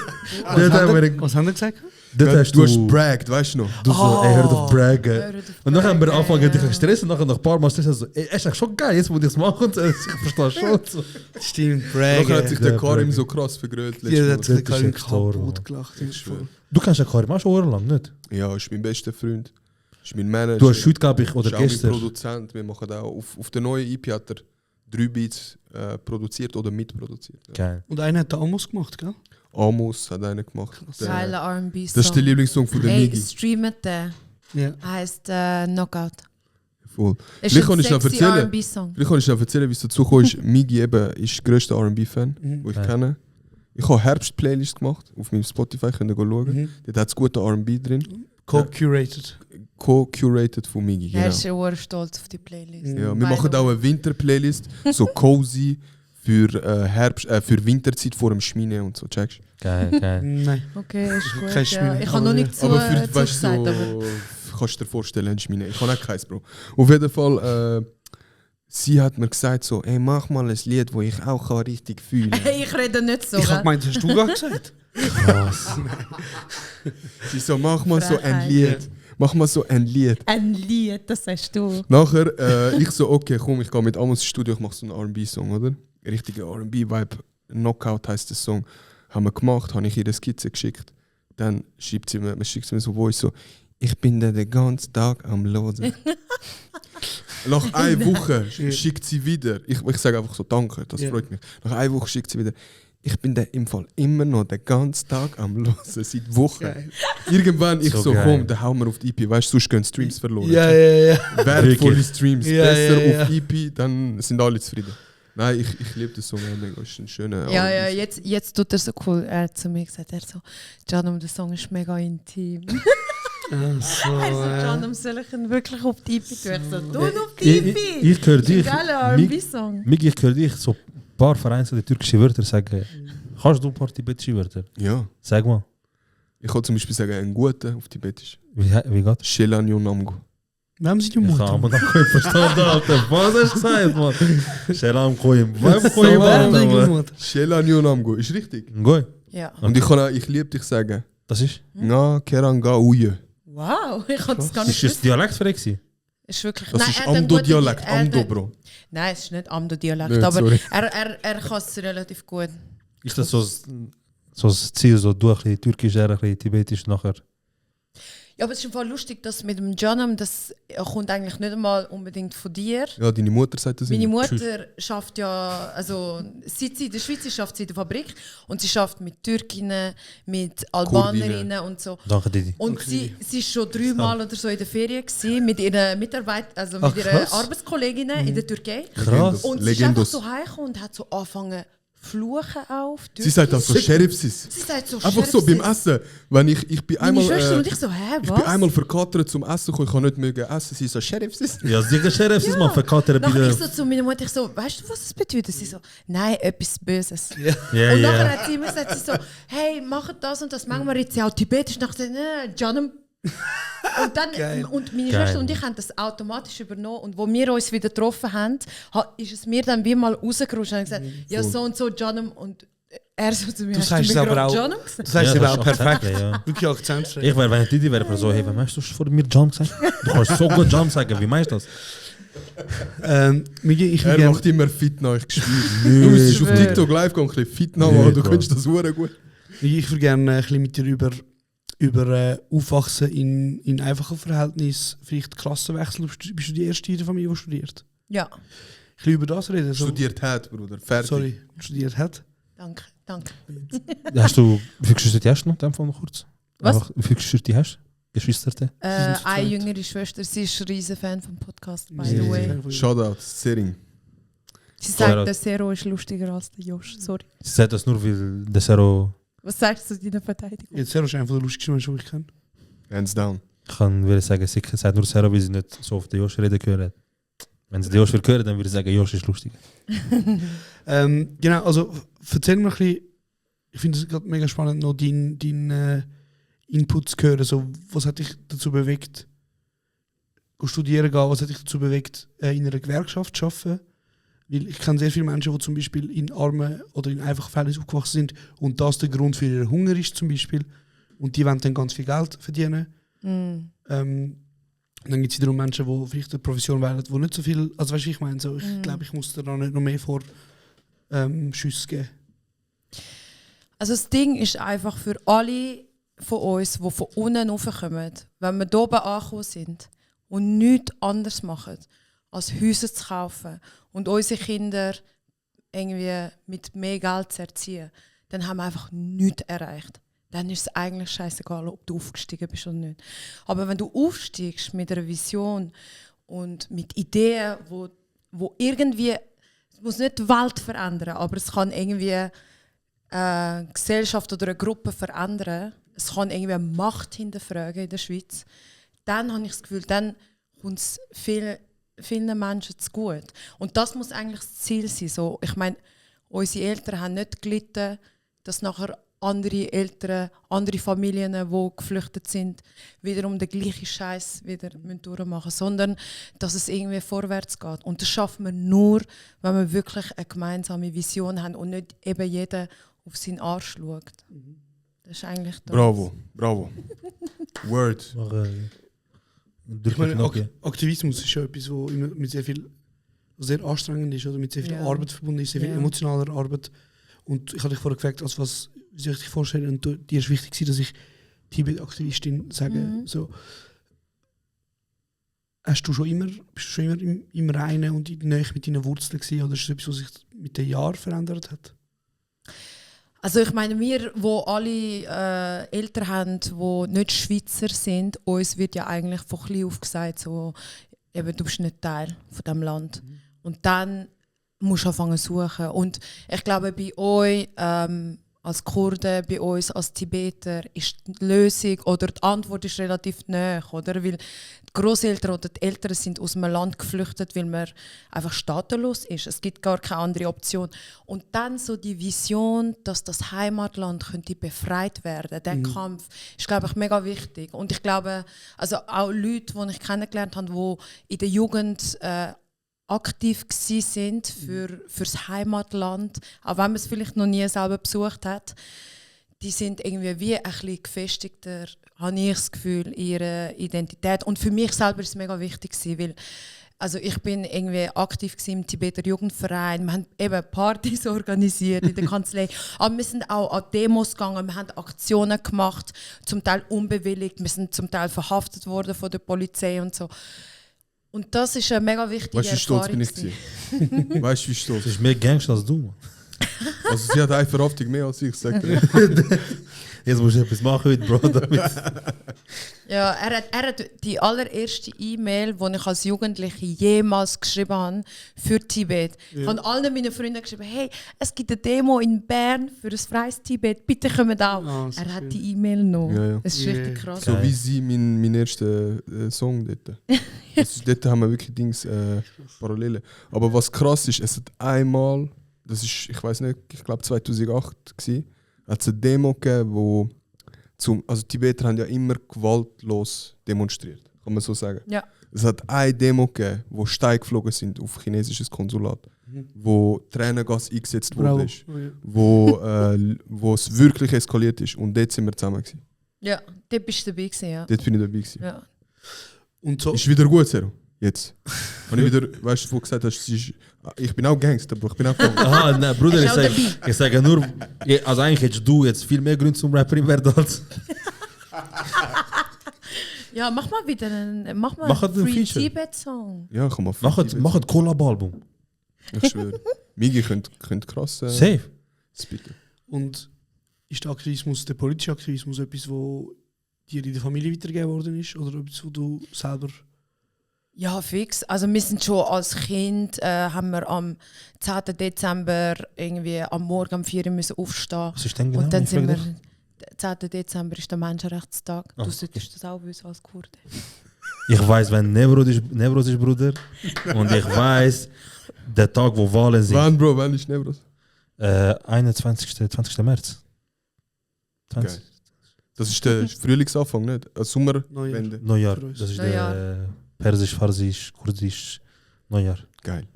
[SPEAKER 9] Was haben wir gesagt?
[SPEAKER 4] Dort hast
[SPEAKER 8] Du hast bragged, weißt du noch?
[SPEAKER 4] Du so, ey, hör doch braggen.
[SPEAKER 7] Hör auf
[SPEAKER 4] Und dann haben wir
[SPEAKER 7] braggen,
[SPEAKER 4] angefangen, dich
[SPEAKER 7] ja.
[SPEAKER 4] zu stressen, und nachher nach ein paar Mal stressen, so, ey, ist eigentlich schon geil, jetzt muss ich es machen, und so, ich verstehe schon. So.
[SPEAKER 9] Stimmt,
[SPEAKER 8] Nachher hat sich der
[SPEAKER 4] Der
[SPEAKER 8] Karim
[SPEAKER 4] Braggen.
[SPEAKER 8] so krass vergrölt.
[SPEAKER 9] Ja, der hat
[SPEAKER 8] letztes
[SPEAKER 9] der Karim
[SPEAKER 4] ist gestorben.
[SPEAKER 9] kaputt gelacht.
[SPEAKER 4] Du kennst ja Karim auch schon lang, nicht?
[SPEAKER 8] Mal. Ja, ist mein bester Freund. Ist mein Manager.
[SPEAKER 4] Du hast heute, glaube ich, oder
[SPEAKER 8] ist auch mein
[SPEAKER 4] gestern.
[SPEAKER 8] Produzent. Wir machen auch auf der neuen EP hat er 3 Beats produziert oder mitproduziert. Ja.
[SPEAKER 4] Geil.
[SPEAKER 9] Und einer hat der Amos gemacht, gell?
[SPEAKER 8] Amos hat einen gemacht.
[SPEAKER 7] Geiler R&B-Song.
[SPEAKER 8] Das ist der Lieblingssong von der
[SPEAKER 7] Hey,
[SPEAKER 8] Migi.
[SPEAKER 7] streamt den.
[SPEAKER 9] Ja.
[SPEAKER 7] Heißt Knockout.
[SPEAKER 8] Voll.
[SPEAKER 7] Ist
[SPEAKER 8] Vielleicht kann
[SPEAKER 7] ein
[SPEAKER 8] ich noch
[SPEAKER 7] sexy
[SPEAKER 8] erzählen.
[SPEAKER 7] R&B-Song.
[SPEAKER 8] Vielleicht kann ich noch erzählen, wie es dazu gekommen ist. Migi eben ist der grösste R&B-Fan, den ich
[SPEAKER 4] Ja.
[SPEAKER 8] kenne. Ich habe Herbst-Playlist gemacht auf meinem Spotify, könnt ihr schauen.
[SPEAKER 9] Mhm.
[SPEAKER 8] Dort hat es gute R&B drin.
[SPEAKER 9] Co-curated.
[SPEAKER 8] Co-curated von Migi.
[SPEAKER 7] Er
[SPEAKER 8] Genau.
[SPEAKER 7] ist schon stolz auf die Playlist.
[SPEAKER 8] Ja, wir
[SPEAKER 7] By
[SPEAKER 8] machen
[SPEAKER 7] the
[SPEAKER 8] auch
[SPEAKER 7] way.
[SPEAKER 8] eine Winter-Playlist, so cozy für für Winterzeit vor dem Schmine und so, checkst du?
[SPEAKER 4] Geil, geil.
[SPEAKER 9] Nein.
[SPEAKER 7] Okay, ist gut.
[SPEAKER 9] Kein
[SPEAKER 7] Ja.
[SPEAKER 9] Schmine,
[SPEAKER 7] Ich habe
[SPEAKER 9] aber
[SPEAKER 7] noch
[SPEAKER 9] ja.
[SPEAKER 7] nicht
[SPEAKER 8] Aber für, weißt
[SPEAKER 7] zugesagt,
[SPEAKER 8] du,
[SPEAKER 7] aber
[SPEAKER 8] so, kannst du dir vorstellen, ein Schmine. Ich habe auch keins, Bro. Auf jeden Fall, sie hat mir gesagt so, ey, mach mal ein Lied, wo ich auch kann richtig fühlen kann.
[SPEAKER 7] ich rede nicht so.
[SPEAKER 9] Ich habe
[SPEAKER 7] hä?
[SPEAKER 9] gemeint, das hast du gerade gesagt.
[SPEAKER 4] Krass.
[SPEAKER 8] Sie so, mach mal so ein
[SPEAKER 7] Frechheit.
[SPEAKER 8] Lied. Mach mal so ein Lied.
[SPEAKER 7] Ein Lied, das sagst du.
[SPEAKER 8] Nachher, ich so, okay, komm, ich gehe mit Amos ins Studio, ich mache so einen R&B-Song, oder? Richtiger R&B-Vibe. Knockout heisst der Song. Haben wir gemacht, habe ich ihr eine Skizze geschickt. Dann schickt sie mir so Voice so, ich bin da den ganzen Tag am Losen. Nach einer Woche schickt sie wieder. Ich sage einfach so Danke, das freut mich. Nach einer Woche schickt sie wieder. Ich bin da im Fall immer noch den ganzen Tag am Losen, seit Wochen. Irgendwann ich
[SPEAKER 4] So
[SPEAKER 8] so
[SPEAKER 4] geil.
[SPEAKER 8] komm, dann hauen wir auf die EP, weißt du, sonst gehen Streams verloren.
[SPEAKER 9] Ja, ja, ja.
[SPEAKER 8] Wertvolle
[SPEAKER 4] Wirklich.
[SPEAKER 8] Streams,
[SPEAKER 9] Ja,
[SPEAKER 8] besser
[SPEAKER 9] ja, ja.
[SPEAKER 8] auf EP, dann sind alle zufrieden. Nein, ich liebe den Song mega, ist ein schöner
[SPEAKER 7] Ja, ja,
[SPEAKER 8] R&B.
[SPEAKER 7] jetzt tut er so cool. Er hat zu mir gesagt, Janum, der Song ist mega intim. Janum, soll ich ihn wirklich auf die EP tun? Ich so, du auf die EP!
[SPEAKER 4] Ich höre dich.
[SPEAKER 7] Geiler R&B-Song.
[SPEAKER 4] Migi, ich höre dich so ein paar vereinzelte türkische Wörter sagen. Kannst du ein paar tibetische Wörter?
[SPEAKER 8] Ja,
[SPEAKER 4] Sag mal.
[SPEAKER 8] ich kann zum Beispiel sagen, ein guter auf Tibetisch.
[SPEAKER 4] Wie geht
[SPEAKER 8] Shelanyo Namgo.
[SPEAKER 9] Wem sind die
[SPEAKER 4] Ich
[SPEAKER 9] Mutter?
[SPEAKER 4] habe noch keinen verstanden, Alter. Was hast du gesagt, Mann? Selam koyim. Wem
[SPEAKER 9] Wem
[SPEAKER 4] koyim,
[SPEAKER 9] sind die
[SPEAKER 4] Alter?
[SPEAKER 9] Mutter?
[SPEAKER 8] Shelanyo Namgo, ist richtig.
[SPEAKER 4] Goy.
[SPEAKER 7] Ja.
[SPEAKER 8] Und ich kann auch, ich liebe dich sagen.
[SPEAKER 4] Das ist?
[SPEAKER 8] Na, Keranga Uye.
[SPEAKER 7] Wow, ich kann das gar nicht
[SPEAKER 4] Ist das
[SPEAKER 7] wissen.
[SPEAKER 4] Dialekt für dich?
[SPEAKER 7] Ist wirklich...
[SPEAKER 8] Das
[SPEAKER 7] Nein,
[SPEAKER 8] ist
[SPEAKER 7] er hat einen guten
[SPEAKER 8] Amdo-Dialekt,
[SPEAKER 7] Di- er hat
[SPEAKER 8] Amdo,
[SPEAKER 7] einen-
[SPEAKER 8] Bro.
[SPEAKER 7] Nein, es ist nicht Amdo-Dialekt,
[SPEAKER 8] Nicht,
[SPEAKER 7] aber
[SPEAKER 8] sorry.
[SPEAKER 7] er kann es relativ gut.
[SPEAKER 4] Ist das so das Ziel, so du ein bisschen Türkisch, er ein bisschen Tibetisch nachher?
[SPEAKER 7] Ja, aber es ist im Fall lustig, dass mit dem Janam, das kommt eigentlich nicht einmal unbedingt von dir.
[SPEAKER 8] Ja, deine Mutter sagt das
[SPEAKER 7] Meine
[SPEAKER 8] immer.
[SPEAKER 7] Mutter schafft ja, also seit sie in der Schweiz ist, schafft sie in der Fabrik und sie schafft mit Türkinnen, mit Albanerinnen und so.
[SPEAKER 4] Danke, Didi.
[SPEAKER 7] Und sie ist schon 3 Mal oder so in der Ferien gewesen, mit ihren also mit ihren Arbeitskolleginnen in der Türkei.
[SPEAKER 4] Krass.
[SPEAKER 7] Und sie ist einfach so heimgekommen und hat so angefangen fluchen auf.
[SPEAKER 8] Sie sagt auch so Sheriff ist.
[SPEAKER 7] Sie sagt so
[SPEAKER 8] Einfach so beim Essen. Wenn ich bin
[SPEAKER 7] Meine
[SPEAKER 8] einmal,
[SPEAKER 7] Schwester und ich so, hä,
[SPEAKER 8] ich
[SPEAKER 7] was?
[SPEAKER 8] bin einmal verkatert zum Essen gekommen, ich kann nicht mehr essen. Sie so Sheriff ist.
[SPEAKER 4] Ja, sicher Sheriff ist man verkatert
[SPEAKER 7] Nachher
[SPEAKER 4] wieder.
[SPEAKER 7] ich so zu meiner Mutter, ich so, weißt du, was das bedeutet? Sie so, nein, etwas Böses.
[SPEAKER 4] Ja,
[SPEAKER 7] Und nachher
[SPEAKER 4] ja.
[SPEAKER 7] hat sie immer gesagt, sie so, hey, mach das und das. Manchmal redet sie auch Tibetisch. Nachher gesagt, Janam. Und dann, und meine
[SPEAKER 4] Geil.
[SPEAKER 7] Schwester und ich haben das automatisch übernommen. Und wo wir uns wieder getroffen haben, ist es mir dann wie mal rausgerutscht und gesagt, ja, so und so, Janam. Und er so zu mir,
[SPEAKER 9] Du
[SPEAKER 7] hast
[SPEAKER 9] sagst
[SPEAKER 7] du
[SPEAKER 9] es
[SPEAKER 7] mir
[SPEAKER 9] aber
[SPEAKER 7] gerade
[SPEAKER 9] auch.
[SPEAKER 7] Janam gesagt?
[SPEAKER 9] Das heißt
[SPEAKER 4] Ja,
[SPEAKER 9] aber
[SPEAKER 4] das
[SPEAKER 9] auch
[SPEAKER 4] ist
[SPEAKER 9] perfekt.
[SPEAKER 4] Akzent, ja.
[SPEAKER 9] Wirklich Akzentfrei.
[SPEAKER 4] Ich wäre, wenn ich Didi wäre, so, hey, wie meinst du vor mir Jump sagen? Du kannst so gut Jump sagen, wie meinst du das?
[SPEAKER 9] Migi, ich will
[SPEAKER 8] Er
[SPEAKER 9] gerne
[SPEAKER 8] macht immer Fitna, ich schwöre. Du müsstest auf TikTok live gehen, ein bisschen Fitna machen, du könntest das sehr gut.
[SPEAKER 9] Ich würde gerne ein bisschen mit dir über Aufwachsen in einfachen Verhältnissen, vielleicht Klassenwechsel. Bist du die erste in der Familie, die studiert?
[SPEAKER 7] Ja,
[SPEAKER 9] Ein bisschen über das reden. So,
[SPEAKER 8] Studiert hat, Bruder, fertig.
[SPEAKER 9] sorry, studiert hat.
[SPEAKER 7] danke, danke.
[SPEAKER 4] Hast du, wie viele Geschwister hast du noch? In dem Fall noch kurz.
[SPEAKER 7] Was?
[SPEAKER 4] Einfach, wie viele Geschwister hast du? Geschwister?
[SPEAKER 9] sind zu
[SPEAKER 7] Eine
[SPEAKER 9] zweit.
[SPEAKER 7] jüngere Schwester, sie ist ein riesen Fan vom Podcast, by
[SPEAKER 9] Sie
[SPEAKER 7] the
[SPEAKER 9] ist
[SPEAKER 7] way.
[SPEAKER 9] Fan von-
[SPEAKER 8] Shoutout, Sering.
[SPEAKER 7] Sie
[SPEAKER 4] Shoutout.
[SPEAKER 7] sagt, der Zero ist lustiger als der Josh. Sorry.
[SPEAKER 4] Sie sagt das nur, weil der Zero,
[SPEAKER 7] Was sagst du zu deiner Verteidigung?
[SPEAKER 9] Jetzt Zero ist einer der lustigsten Menschen, die ich kenne.
[SPEAKER 8] Hands down.
[SPEAKER 4] ich kann würde sagen, sie sagt nur Zero, weil sie nicht so auf den Josh reden gehört. Wenn sie den Josh will hören, dann würde ich sagen, Josh ist lustig.
[SPEAKER 9] Genau, also erzähl mir ein bisschen, ich finde es gerade mega spannend, noch dein Input zu hören. So, was hat dich dazu bewegt, studieren gehen? Was hat dich dazu bewegt, in einer Gewerkschaft zu arbeiten? Weil ich kenne sehr viele Menschen, die zum Beispiel in armen oder in einfachen Verhältnissen aufgewachsen sind und das der Grund für ihren Hunger ist zum Beispiel. Und die wollen dann ganz viel Geld verdienen. Und dann gibt es wiederum Menschen, die vielleicht eine Profession wählen, die nicht so viel, also weißt du, ich meine, so, ich glaube, ich muss da noch nicht noch mehr vor Schüsse geben.
[SPEAKER 7] Also das Ding ist einfach für alle von uns, die von unten raufkommen, wenn wir hier oben angekommen sind und nichts anderes machen, als Häuser zu kaufen und unsere Kinder irgendwie mit mehr Geld zu erziehen, dann haben wir einfach nichts erreicht. Dann ist es eigentlich scheißegal, ob du aufgestiegen bist oder nicht. Aber wenn du aufsteigst mit einer Vision und mit Ideen, wo irgendwie, es muss nicht die Welt verändern, aber es kann irgendwie eine Gesellschaft oder eine Gruppe verändern, es kann irgendwie eine Macht hinterfragen in der Schweiz, dann habe ich das Gefühl, dann kommt es vielen Menschen zu gut. Und das muss eigentlich das Ziel sein. So, ich meine, unsere Eltern haben nicht gelitten, dass nachher andere Eltern, andere Familien, die geflüchtet sind, wiederum den gleichen Scheiß wieder durchmachen müssen, sondern dass es irgendwie vorwärts geht. Und das schaffen wir nur, wenn wir wirklich eine gemeinsame Vision haben und nicht eben jeder auf seinen Arsch schaut. Das ist eigentlich das.
[SPEAKER 8] Bravo, bravo. Word.
[SPEAKER 9] Ich meine, Aktivismus ist ja etwas, wo immer mit sehr viel sehr anstrengend ist oder mit sehr viel Arbeit verbunden ist, sehr viel emotionaler Arbeit. Und ich habe dich vorher gefragt, als was wie soll ich dich vorstellen, und dir ist wichtig, dass ich Tibet-Aktivistin sage. So. Bist du schon immer im Reinen und in der Nähe mit deinen Wurzeln gewesen, oder ist das etwas, was sich mit den Jahren verändert hat?
[SPEAKER 7] Also ich meine, wir, die alle Eltern haben, die nicht Schweizer sind, uns wird ja eigentlich von klein auf gesagt, so, eben, du bist nicht Teil von diesem Land. Und dann musst du anfangen zu suchen. Und ich glaube, bei euch als Kurden, bei uns als Tibeter ist die Lösung oder die Antwort ist relativ nahe, oder? Weil die Grosseltern oder die Eltern sind aus einem Land geflüchtet, weil man einfach staatenlos ist. Es gibt gar keine andere Option. Und dann so die Vision, dass das Heimatland könnte befreit werden, der Kampf, ist, glaube ich, mega wichtig. Und ich glaube, also auch Leute, die ich kennengelernt habe, die in der Jugend aktiv sind fürs Heimatland, auch wenn man es vielleicht noch nie selber besucht hat, die sind irgendwie wie ein bisschen gefestigter, habe ich das Gefühl, ihre Identität. Und für mich selber ist es mega wichtig gewesen, weil Also ich bin irgendwie aktiv im Tibeter Jugendverein. Wir haben eben Partys organisiert in der Kanzlei. Aber wir sind auch an Demos gegangen, wir haben Aktionen gemacht, zum Teil unbewilligt. Wir sind zum Teil verhaftet worden von der Polizei und so. Und das ist eine mega wichtige
[SPEAKER 8] Weißt du, wie stolz bin ich
[SPEAKER 7] gewesen.
[SPEAKER 8] gewesen? Weißt du, wie stolz?
[SPEAKER 4] Das ist mehr Gangster als du, Mann.
[SPEAKER 8] Also sie hat eine Verhaftung mehr als ich, sag dir.
[SPEAKER 4] Jetzt musst du etwas machen heute, Bro. Damit.
[SPEAKER 7] Ja, er hat die allererste E-Mail, die ich als Jugendliche jemals geschrieben habe, für Tibet. Ich habe allen meinen Freunden geschrieben, hey, es gibt eine Demo in Bern für ein freies Tibet, bitte kommt auch.
[SPEAKER 9] Ah, so
[SPEAKER 7] Er hat
[SPEAKER 9] schön.
[SPEAKER 7] die E-Mail noch.
[SPEAKER 8] Ja, ja.
[SPEAKER 7] Das ist richtig krass.
[SPEAKER 8] So wie sie mein erster Song dort. Dort haben wir wirklich Dings Parallele. Aber was krass ist, es hat einmal, das ist, ich weiß nicht, ich glaube 2008 gsi, hat es eine Demo gegeben, wo also Tibeter haben ja immer gewaltlos demonstriert, kann man so sagen.
[SPEAKER 7] Ja.
[SPEAKER 8] Es hat eine Demo gegeben, wo Steine geflogen sind auf chinesisches Konsulat, wo Tränengas eingesetzt wurde, wo es wirklich eskaliert ist. Und dort sind wir zusammen gewesen.
[SPEAKER 7] Ja, dort bist du dabei gewesen, ja.
[SPEAKER 8] Dort bin ich dabei gewesen.
[SPEAKER 7] Ja.
[SPEAKER 9] Und so,
[SPEAKER 8] Ist wieder gut, Zero? Jetzt. Und ich wieder, weißt du, wo du gesagt hast, ich bin auch Gangster, Bro, ich bin auch gegangen.
[SPEAKER 4] Aha, nein, Bruder,
[SPEAKER 7] Ist
[SPEAKER 4] ich
[SPEAKER 7] auch
[SPEAKER 4] sage,
[SPEAKER 7] dabei.
[SPEAKER 4] ich sage nur, also eigentlich hättest du jetzt viel mehr Gründe zum Rapper werden als.
[SPEAKER 7] Ja, mach mal wieder einen,
[SPEAKER 4] Mach
[SPEAKER 7] einen
[SPEAKER 4] halt ein
[SPEAKER 7] Free
[SPEAKER 4] Feature.
[SPEAKER 7] Tibet Song.
[SPEAKER 8] Ja, komm mal.
[SPEAKER 4] Mach ein Collab-Album.
[SPEAKER 8] Ich schwöre. Migi könnt krass
[SPEAKER 4] Safe.
[SPEAKER 8] spitten.
[SPEAKER 9] und ist der Aktivismus, der politische Aktivismus, etwas, wo dir in der Familie weitergegeben worden ist? Oder etwas, wo du selber.
[SPEAKER 7] Ja, fix. Also wir sind schon als Kind, haben wir am 10. Dezember irgendwie am Morgen um 4 Uhr müssen aufstehen.
[SPEAKER 4] Was ist denn genau?
[SPEAKER 7] Und dann
[SPEAKER 4] Ich
[SPEAKER 7] sind
[SPEAKER 4] frage
[SPEAKER 7] wir, der 10. Dezember ist der Menschenrechtstag.
[SPEAKER 4] Ah,
[SPEAKER 7] Du solltest das auch wissen als Kurde.
[SPEAKER 4] Ich weiß, wenn Nevros ist, Bruder. Und ich weiß, der Tag, wo Wahlen sind.
[SPEAKER 8] Wann, Bro, wann ist Nebros?
[SPEAKER 4] 20. März. 20.
[SPEAKER 8] Geil. Das ist der Frühlingsanfang, nicht? Sommerwende.
[SPEAKER 4] Neujahr.
[SPEAKER 9] Für uns.
[SPEAKER 4] Das ist
[SPEAKER 7] Neujahr.
[SPEAKER 4] der Persisch, Farsisch, Kurdisch, Neujahr.
[SPEAKER 8] Geil.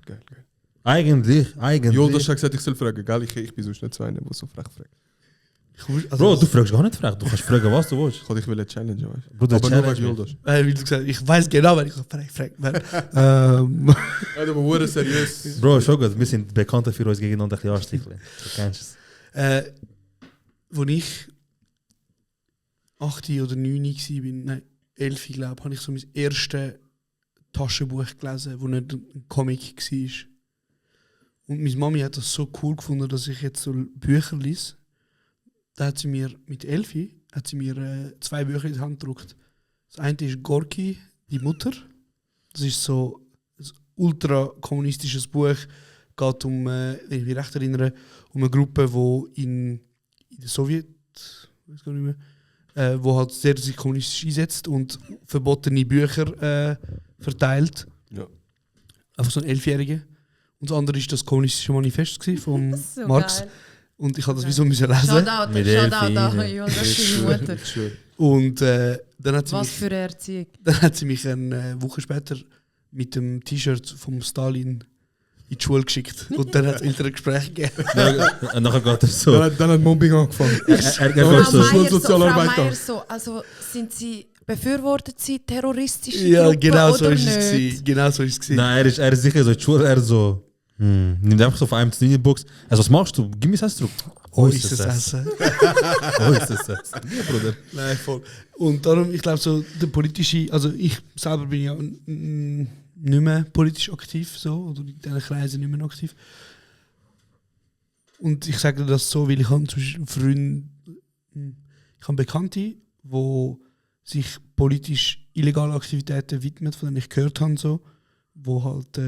[SPEAKER 4] Eigentlich.
[SPEAKER 8] Joldas hat gesagt, ich soll fragen, gell? Ich bin sonst nicht so einer, der so frech fragt.
[SPEAKER 4] Bro, du fragst gar nicht frech. Du kannst fragen, was du willst.
[SPEAKER 8] Ich wollte dich challengen, weißt du?
[SPEAKER 4] Bruder,
[SPEAKER 8] Aber nur
[SPEAKER 4] challenge
[SPEAKER 8] wegen
[SPEAKER 4] mich.
[SPEAKER 8] Joldas.
[SPEAKER 9] Wie du gesagt, ich weiß genau, wenn ich frage.
[SPEAKER 8] Ja, aber hure seriös.
[SPEAKER 4] Bro, schon gut. Wir sind bekannt für uns gegeneinander ein bisschen ansticheln. Du kennst es.
[SPEAKER 9] Als ich 8 oder 9 war, nein, 11 glaube ich, habe ich so mein erstes Taschenbuch gelesen, das nicht ein Comic war. Und meine Mami hat das so cool gefunden, dass ich jetzt so Bücher lese. Da hat sie mir mit 11 hat sie mir 2 Bücher in die Hand gedruckt. Das eine ist Gorki, die Mutter. Das ist so ein ultra-kommunistisches Buch. Geht um, wenn ich mich recht erinnere, um eine Gruppe, die in der Sowjet, weiß gar nicht mehr, wo halt sehr sich kommunistisch einsetzt und verbotene Bücher verteilt.
[SPEAKER 8] Ja.
[SPEAKER 9] Einfach so ein 11-Jähriger. Und das andere ist das kommunistische Manifest von
[SPEAKER 7] So
[SPEAKER 9] Marx.
[SPEAKER 7] geil.
[SPEAKER 9] Und ich habe das wie so müssen lesen.
[SPEAKER 7] Shoutout,
[SPEAKER 4] Mit
[SPEAKER 7] Shoutout
[SPEAKER 4] Elfi,
[SPEAKER 7] an
[SPEAKER 4] ja.
[SPEAKER 7] ja, das ist deine Mutter.
[SPEAKER 8] Ich schwöre.
[SPEAKER 9] Und dann hat sie
[SPEAKER 7] Was
[SPEAKER 9] mich,
[SPEAKER 7] für eine Erziehung.
[SPEAKER 9] dann hat sie mich eine Woche später mit dem T-Shirt vom Stalin in die Schule geschickt. Und dann hat es Elterngespräche gegeben.
[SPEAKER 4] Und nachher geht er so.
[SPEAKER 8] Dann hat Mobbing angefangen.
[SPEAKER 4] Er
[SPEAKER 8] Ja,
[SPEAKER 4] geht
[SPEAKER 8] das
[SPEAKER 4] so.
[SPEAKER 8] ist schon Sozialarbeiter.
[SPEAKER 7] Frau Meier so, also sind Sie befürwortet Sie terroristische
[SPEAKER 9] Ja,
[SPEAKER 7] Gruppen
[SPEAKER 9] genau so
[SPEAKER 7] oder
[SPEAKER 9] ist es
[SPEAKER 7] nicht?
[SPEAKER 9] gewesen. Genau so ist es gewesen.
[SPEAKER 4] Nein, er ist sicher so in die Schule, er so. Nimmt einfach so von einem zu 9 Box. Also, was machst du? Gib mir das zurück.
[SPEAKER 9] Oh, ist das Essen.
[SPEAKER 4] Oh, ist das Essen. Ja, Bruder.
[SPEAKER 9] Nein, voll. Und darum, ich glaube, so der politische, also ich selber bin ja nicht mehr politisch aktiv, so, oder in diesen Kreisen nicht mehr aktiv. Und ich sage das so, weil ich habe zwischen Freunde, ich habe Bekannte, die sich politisch illegale Aktivitäten widmen, von denen ich gehört habe, so, wo halt,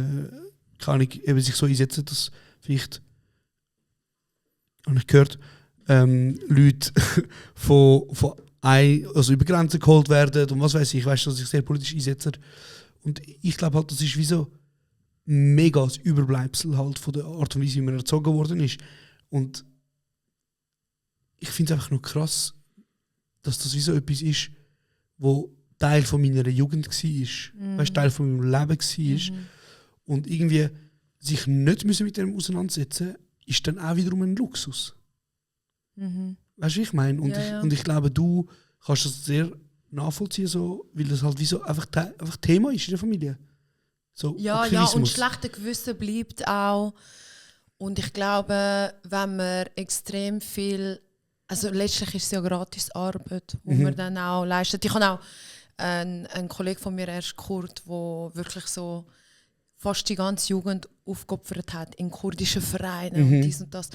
[SPEAKER 9] kann ich eben sich so einsetzen, dass vielleicht, habe ich gehört, Leute also über Grenzen geholt werden und was weiß ich, weißt du, dass sich sehr politisch einsetzen. Und ich glaube halt, das ist wie so mega das Überbleibsel halt von der Art und Weise, wie man erzogen worden ist. Und ich finde es einfach nur krass, dass das wie so etwas ist, wo Teil von meiner Jugend war, weißt, Teil von meinem Leben war. Und irgendwie sich nicht müssen mit dem auseinandersetzen, ist dann auch wiederum ein Luxus. Weißt du, wie ich meine? Und,
[SPEAKER 7] Ja.
[SPEAKER 9] und ich glaube, du kannst das sehr nachvollziehen, so, weil das halt wie so einfach Thema ist in der Familie. So
[SPEAKER 7] Ja,
[SPEAKER 9] Aktivismus.
[SPEAKER 7] und schlechte Gewissen bleibt auch. Und ich glaube, wenn man extrem viel, also letztlich ist es ja gratis Arbeit, die man dann auch leistet. Ich habe auch einen Kollegen von mir, erst Kurt, der wirklich so fast die ganze Jugend aufgeopfert hat in kurdischen Vereinen und dies und das.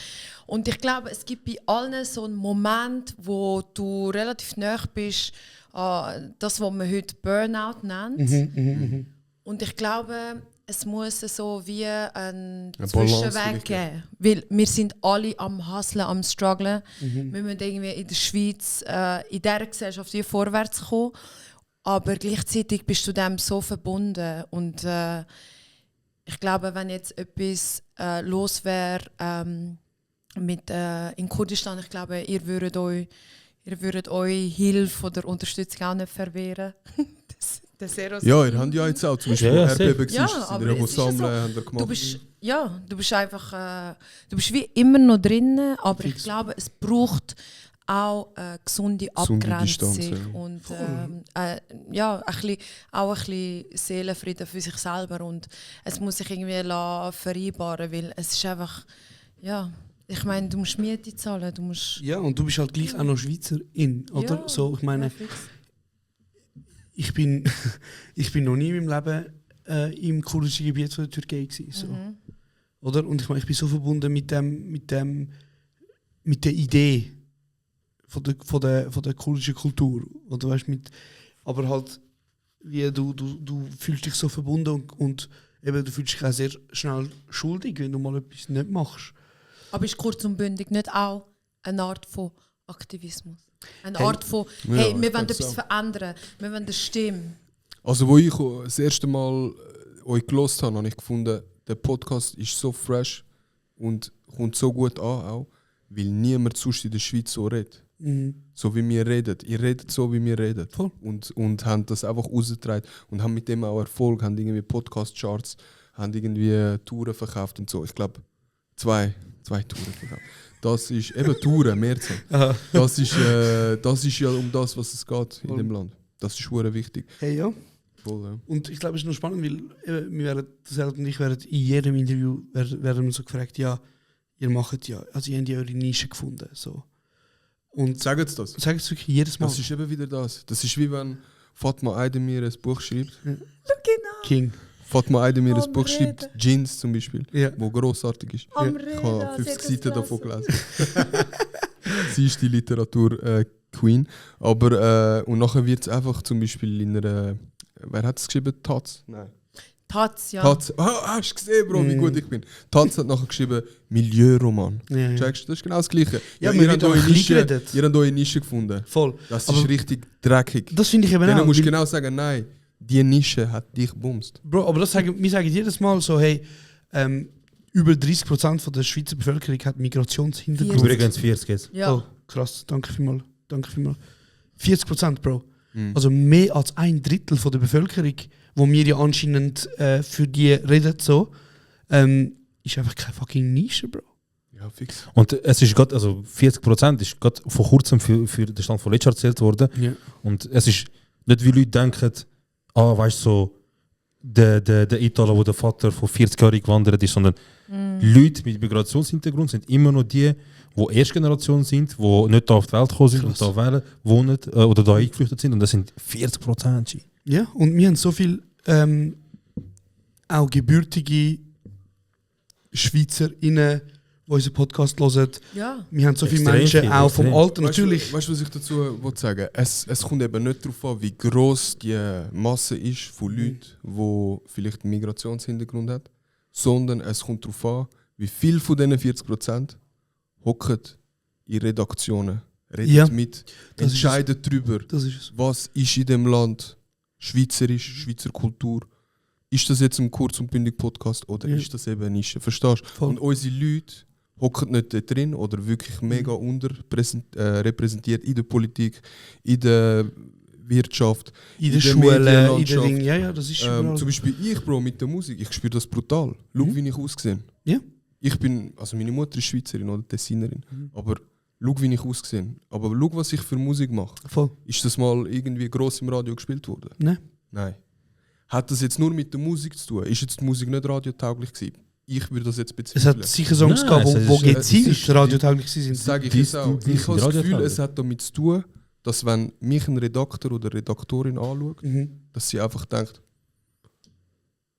[SPEAKER 7] Und ich glaube, es gibt bei allen so einen Moment, wo du relativ nahe bist an das, was man heute Burnout nennt. Und ich glaube, es muss so wie ein Zwischenweg geben. Weil wir sind alle am Hustlen, am Strugglen. Wir müssen irgendwie in der Schweiz, in dieser Gesellschaft wie vorwärts kommen. Aber gleichzeitig bist du dem so verbunden. Und ich glaube, wenn jetzt etwas los wäre in Kurdistan, ich glaube, ihr würdet euch Hilfe oder Unterstützung auch nicht verwehren.
[SPEAKER 8] Ja, ihr habt ja jetzt auch zum Beispiel Erdbeben
[SPEAKER 7] Ja,
[SPEAKER 8] sind
[SPEAKER 7] aber
[SPEAKER 8] ihr
[SPEAKER 7] es ist ja
[SPEAKER 8] sammeln,
[SPEAKER 7] so.
[SPEAKER 8] habt ihr gemacht.
[SPEAKER 7] Du bist einfach, du bist wie immer noch drinnen, aber ich glaube, es braucht auch eine gesunde Abgrenzung
[SPEAKER 8] Distanz, ja.
[SPEAKER 7] und auch ein bisschen Seelenfrieden für sich selber und es muss sich irgendwie vereinbaren, weil es ist einfach, ja, ich meine, du musst Miete zahlen, du musst...
[SPEAKER 9] Ja, und du bist halt gleich auch noch Schweizerin, oder?
[SPEAKER 7] Ja,
[SPEAKER 9] So, ich meine,
[SPEAKER 7] fix.
[SPEAKER 9] ich bin noch nie in meinem Leben im kurdischen Gebiet von der Türkei gewesen, so. Oder? Und ich meine, ich bin so verbunden mit der Idee von der kurdischen Kultur, oder weißt, aber halt wie du fühlst dich so verbunden und eben du fühlst dich auch sehr schnell schuldig, wenn du mal etwas nicht machst.
[SPEAKER 7] Aber ist kurz und bündig nicht auch eine Art von Aktivismus? Eine Art von, hey, wir wollen etwas verändern, wir wollen eine Stimme.
[SPEAKER 8] Also, wo ich das erste Mal euch gehört habe ich gefunden, der Podcast ist so fresh und kommt so gut an, auch, weil niemand sonst in der Schweiz so redet. So wie wir reden. Ihr redet so, wie wir reden.
[SPEAKER 9] Voll.
[SPEAKER 8] Und haben das einfach rausgetragen und haben mit dem auch Erfolg, haben irgendwie Podcast-Charts, haben irgendwie Touren verkauft und so. Ich glaube, zwei Touren verkauft. Das ist eben Touren, Mehrzahl. Das ist ja um das, was es geht in dem Land. Das ist sehr wichtig.
[SPEAKER 9] Hey, ja.
[SPEAKER 8] Voll, ja.
[SPEAKER 9] Und ich glaube, es ist noch spannend, weil Serhat und ich werden in jedem Interview werden wir so gefragt, ja, ihr macht ja, also ihr habt ja eure Nische gefunden. So. Und
[SPEAKER 8] sagen Sie das?
[SPEAKER 9] Sagen Sie wirklich jedes Mal.
[SPEAKER 8] Das ist eben wieder das. Das ist wie wenn Fatma Aydemir ein Buch schreibt.
[SPEAKER 7] Genau.
[SPEAKER 9] King.
[SPEAKER 8] Fatma Aydemir ein Buch schreibt, Jeans zum Beispiel, wo grossartig ist.
[SPEAKER 7] Am
[SPEAKER 8] Ich habe
[SPEAKER 7] Reden,
[SPEAKER 8] 50
[SPEAKER 7] sie hat
[SPEAKER 8] Seiten
[SPEAKER 7] das
[SPEAKER 8] davon gelesen. Sie ist die Literatur-Queen. Aber und nachher wird es einfach zum Beispiel in einer. Wer hat es geschrieben? Taz? Nein.
[SPEAKER 7] Taz, ja.
[SPEAKER 8] Taz. Hast du gesehen, Bro, wie gut ich bin? Taz hat nachher geschrieben Milieuroman.
[SPEAKER 9] Ja.
[SPEAKER 8] Checkst du? Das ist genau das Gleiche.
[SPEAKER 9] Ja,
[SPEAKER 8] ihr habt
[SPEAKER 9] geredet.
[SPEAKER 8] eure Nische gefunden.
[SPEAKER 9] Voll.
[SPEAKER 8] Das ist
[SPEAKER 9] Aber
[SPEAKER 8] richtig dreckig.
[SPEAKER 9] das finde ich eben
[SPEAKER 8] Dann
[SPEAKER 9] auch.
[SPEAKER 8] musst du
[SPEAKER 9] weil-
[SPEAKER 8] genau sagen, nein, die Nische hat dich bumst.
[SPEAKER 9] Bro, aber wir sagen jedes Mal so, hey, über 30% von der Schweizer Bevölkerung hat Migrationshintergrund.
[SPEAKER 4] Übrigens 40 jetzt.
[SPEAKER 7] Ja.
[SPEAKER 9] Oh, krass, danke vielmals. 40%, Bro. Also mehr als 1/3 von der Bevölkerung, wo wir ja anscheinend für die reden, so, ist einfach keine fucking Nische, Bro.
[SPEAKER 8] Ja, fix.
[SPEAKER 4] Und es ist gerade, also 40% ist gerade vor kurzem für den Stand von Letzter erzählt worden.
[SPEAKER 9] Ja.
[SPEAKER 4] Und es ist nicht, wie Leute denken, weißt du, so, der Italo, wo der Vater vor 40 Jahren gewandert ist, sondern Leute mit Migrationshintergrund sind immer noch die Erstgeneration sind, die nicht da auf die Welt gekommen sind und da wählen, wohnen oder da eingeflüchtet sind. Und das sind 40%.
[SPEAKER 9] Ja, und wir haben so viel auch gebürtige SchweizerInnen, die unseren Podcast hören.
[SPEAKER 7] Ja.
[SPEAKER 9] Wir haben so viele
[SPEAKER 4] Extrem
[SPEAKER 9] Menschen,
[SPEAKER 4] viel,
[SPEAKER 9] auch
[SPEAKER 4] extrem.
[SPEAKER 9] vom Alter natürlich.
[SPEAKER 8] Weißt du, was ich dazu will sagen? Es kommt eben nicht darauf an, wie gross die Masse ist von Leuten, die vielleicht einen Migrationshintergrund haben, sondern es kommt darauf an, wie viel von diesen 40% hocken in Redaktionen, reden mit,
[SPEAKER 9] Das ist
[SPEAKER 8] entscheiden darüber,
[SPEAKER 9] Das ist es.
[SPEAKER 8] was ist in dem Land schweizerisch, Schweizer Kultur. Ist das jetzt ein Kurz- und bündig Podcast oder ist das eben eine Nische? Verstehst du?
[SPEAKER 9] Voll.
[SPEAKER 8] Und unsere Leute hocken nicht dort drin oder wirklich mega unterrepräsentiert in der Politik, in der Wirtschaft,
[SPEAKER 9] In der
[SPEAKER 8] der
[SPEAKER 9] Schule, in der
[SPEAKER 8] Medienlandschaft.
[SPEAKER 9] Ding. Ja, das ist überall.
[SPEAKER 8] Zum Beispiel ich, Bro, mit der Musik, ich spüre das brutal. Schau, wie ich aussehe.
[SPEAKER 9] Ja.
[SPEAKER 8] Ich bin, also meine Mutter ist Schweizerin oder Tessinerin, aber schau, wie ich aussehe. Aber schau, was ich für Musik mache.
[SPEAKER 9] Voll.
[SPEAKER 8] Ist das mal irgendwie gross im Radio gespielt worden?
[SPEAKER 9] Nein.
[SPEAKER 8] Nein. Hat das jetzt nur mit der Musik zu tun? Ist jetzt die Musik nicht radiotauglich gewesen? Ich würde das jetzt
[SPEAKER 9] Es
[SPEAKER 8] bezweifeln.
[SPEAKER 9] hat sicher Songs
[SPEAKER 4] Nein,
[SPEAKER 9] gehabt,
[SPEAKER 4] es
[SPEAKER 9] wo
[SPEAKER 4] ist-
[SPEAKER 9] gezielt radiotauglich sind.
[SPEAKER 8] Das sage ich
[SPEAKER 4] Die-
[SPEAKER 8] jetzt auch.
[SPEAKER 4] die-
[SPEAKER 8] Ich habe das
[SPEAKER 4] Radio
[SPEAKER 8] Gefühl,
[SPEAKER 4] Tauglich.
[SPEAKER 8] es hat damit zu tun, dass wenn mich ein Redakteur oder Redaktorin anschaut,
[SPEAKER 9] Mhm.
[SPEAKER 8] dass sie einfach denkt,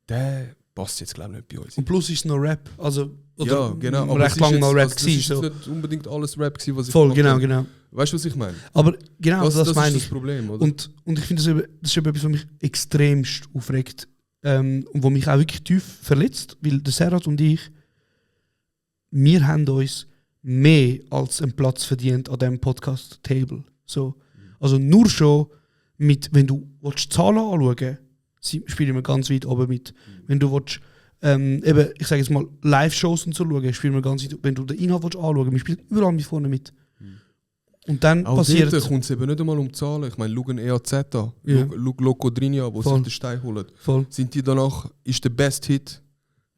[SPEAKER 8] der passt jetzt glaube ich nicht bei uns.
[SPEAKER 9] Und plus ist es noch Rap. Also,
[SPEAKER 8] Ja, genau. Aber
[SPEAKER 9] recht
[SPEAKER 8] es ist
[SPEAKER 9] lange
[SPEAKER 8] jetzt-
[SPEAKER 9] noch Rap
[SPEAKER 8] also, das ist
[SPEAKER 9] gewesen.
[SPEAKER 8] jetzt nicht unbedingt alles Rap gewesen, was ich
[SPEAKER 9] Voll,
[SPEAKER 8] gemacht
[SPEAKER 9] genau,
[SPEAKER 8] habe.
[SPEAKER 9] genau.
[SPEAKER 8] Weißt du, was ich meine?
[SPEAKER 9] Aber genau das,
[SPEAKER 8] das
[SPEAKER 9] meine
[SPEAKER 8] ist
[SPEAKER 9] ich.
[SPEAKER 8] das Problem, oder?
[SPEAKER 9] Und ich finde, das ist etwas, was mich extremst aufregt. Und was mich auch wirklich tief verletzt. Weil der Serhat und ich, wir haben uns mehr als einen Platz verdient an diesem Podcast-Table. So. Also nur schon mit, wenn du willst, Zahlen anschauen willst, spielen wir ganz weit oben mit. Wenn du willst, eben, ich sage jetzt mal, Live-Shows und so schauen, spielen wir ganz weit. Wenn du den Inhalt willst anschauen willst, wir spielen überall mit vorne mit. Und dann
[SPEAKER 8] Auch
[SPEAKER 9] passiert...
[SPEAKER 8] dort kommt es eben nicht einmal um Zahlen. Ich meine, schau ein EAZ an,
[SPEAKER 9] Ja.
[SPEAKER 8] schau Locodrinha, wo
[SPEAKER 9] Voll.
[SPEAKER 8] sich den Stein holt.
[SPEAKER 9] Voll.
[SPEAKER 8] Sind die danach, ist der Best Hit,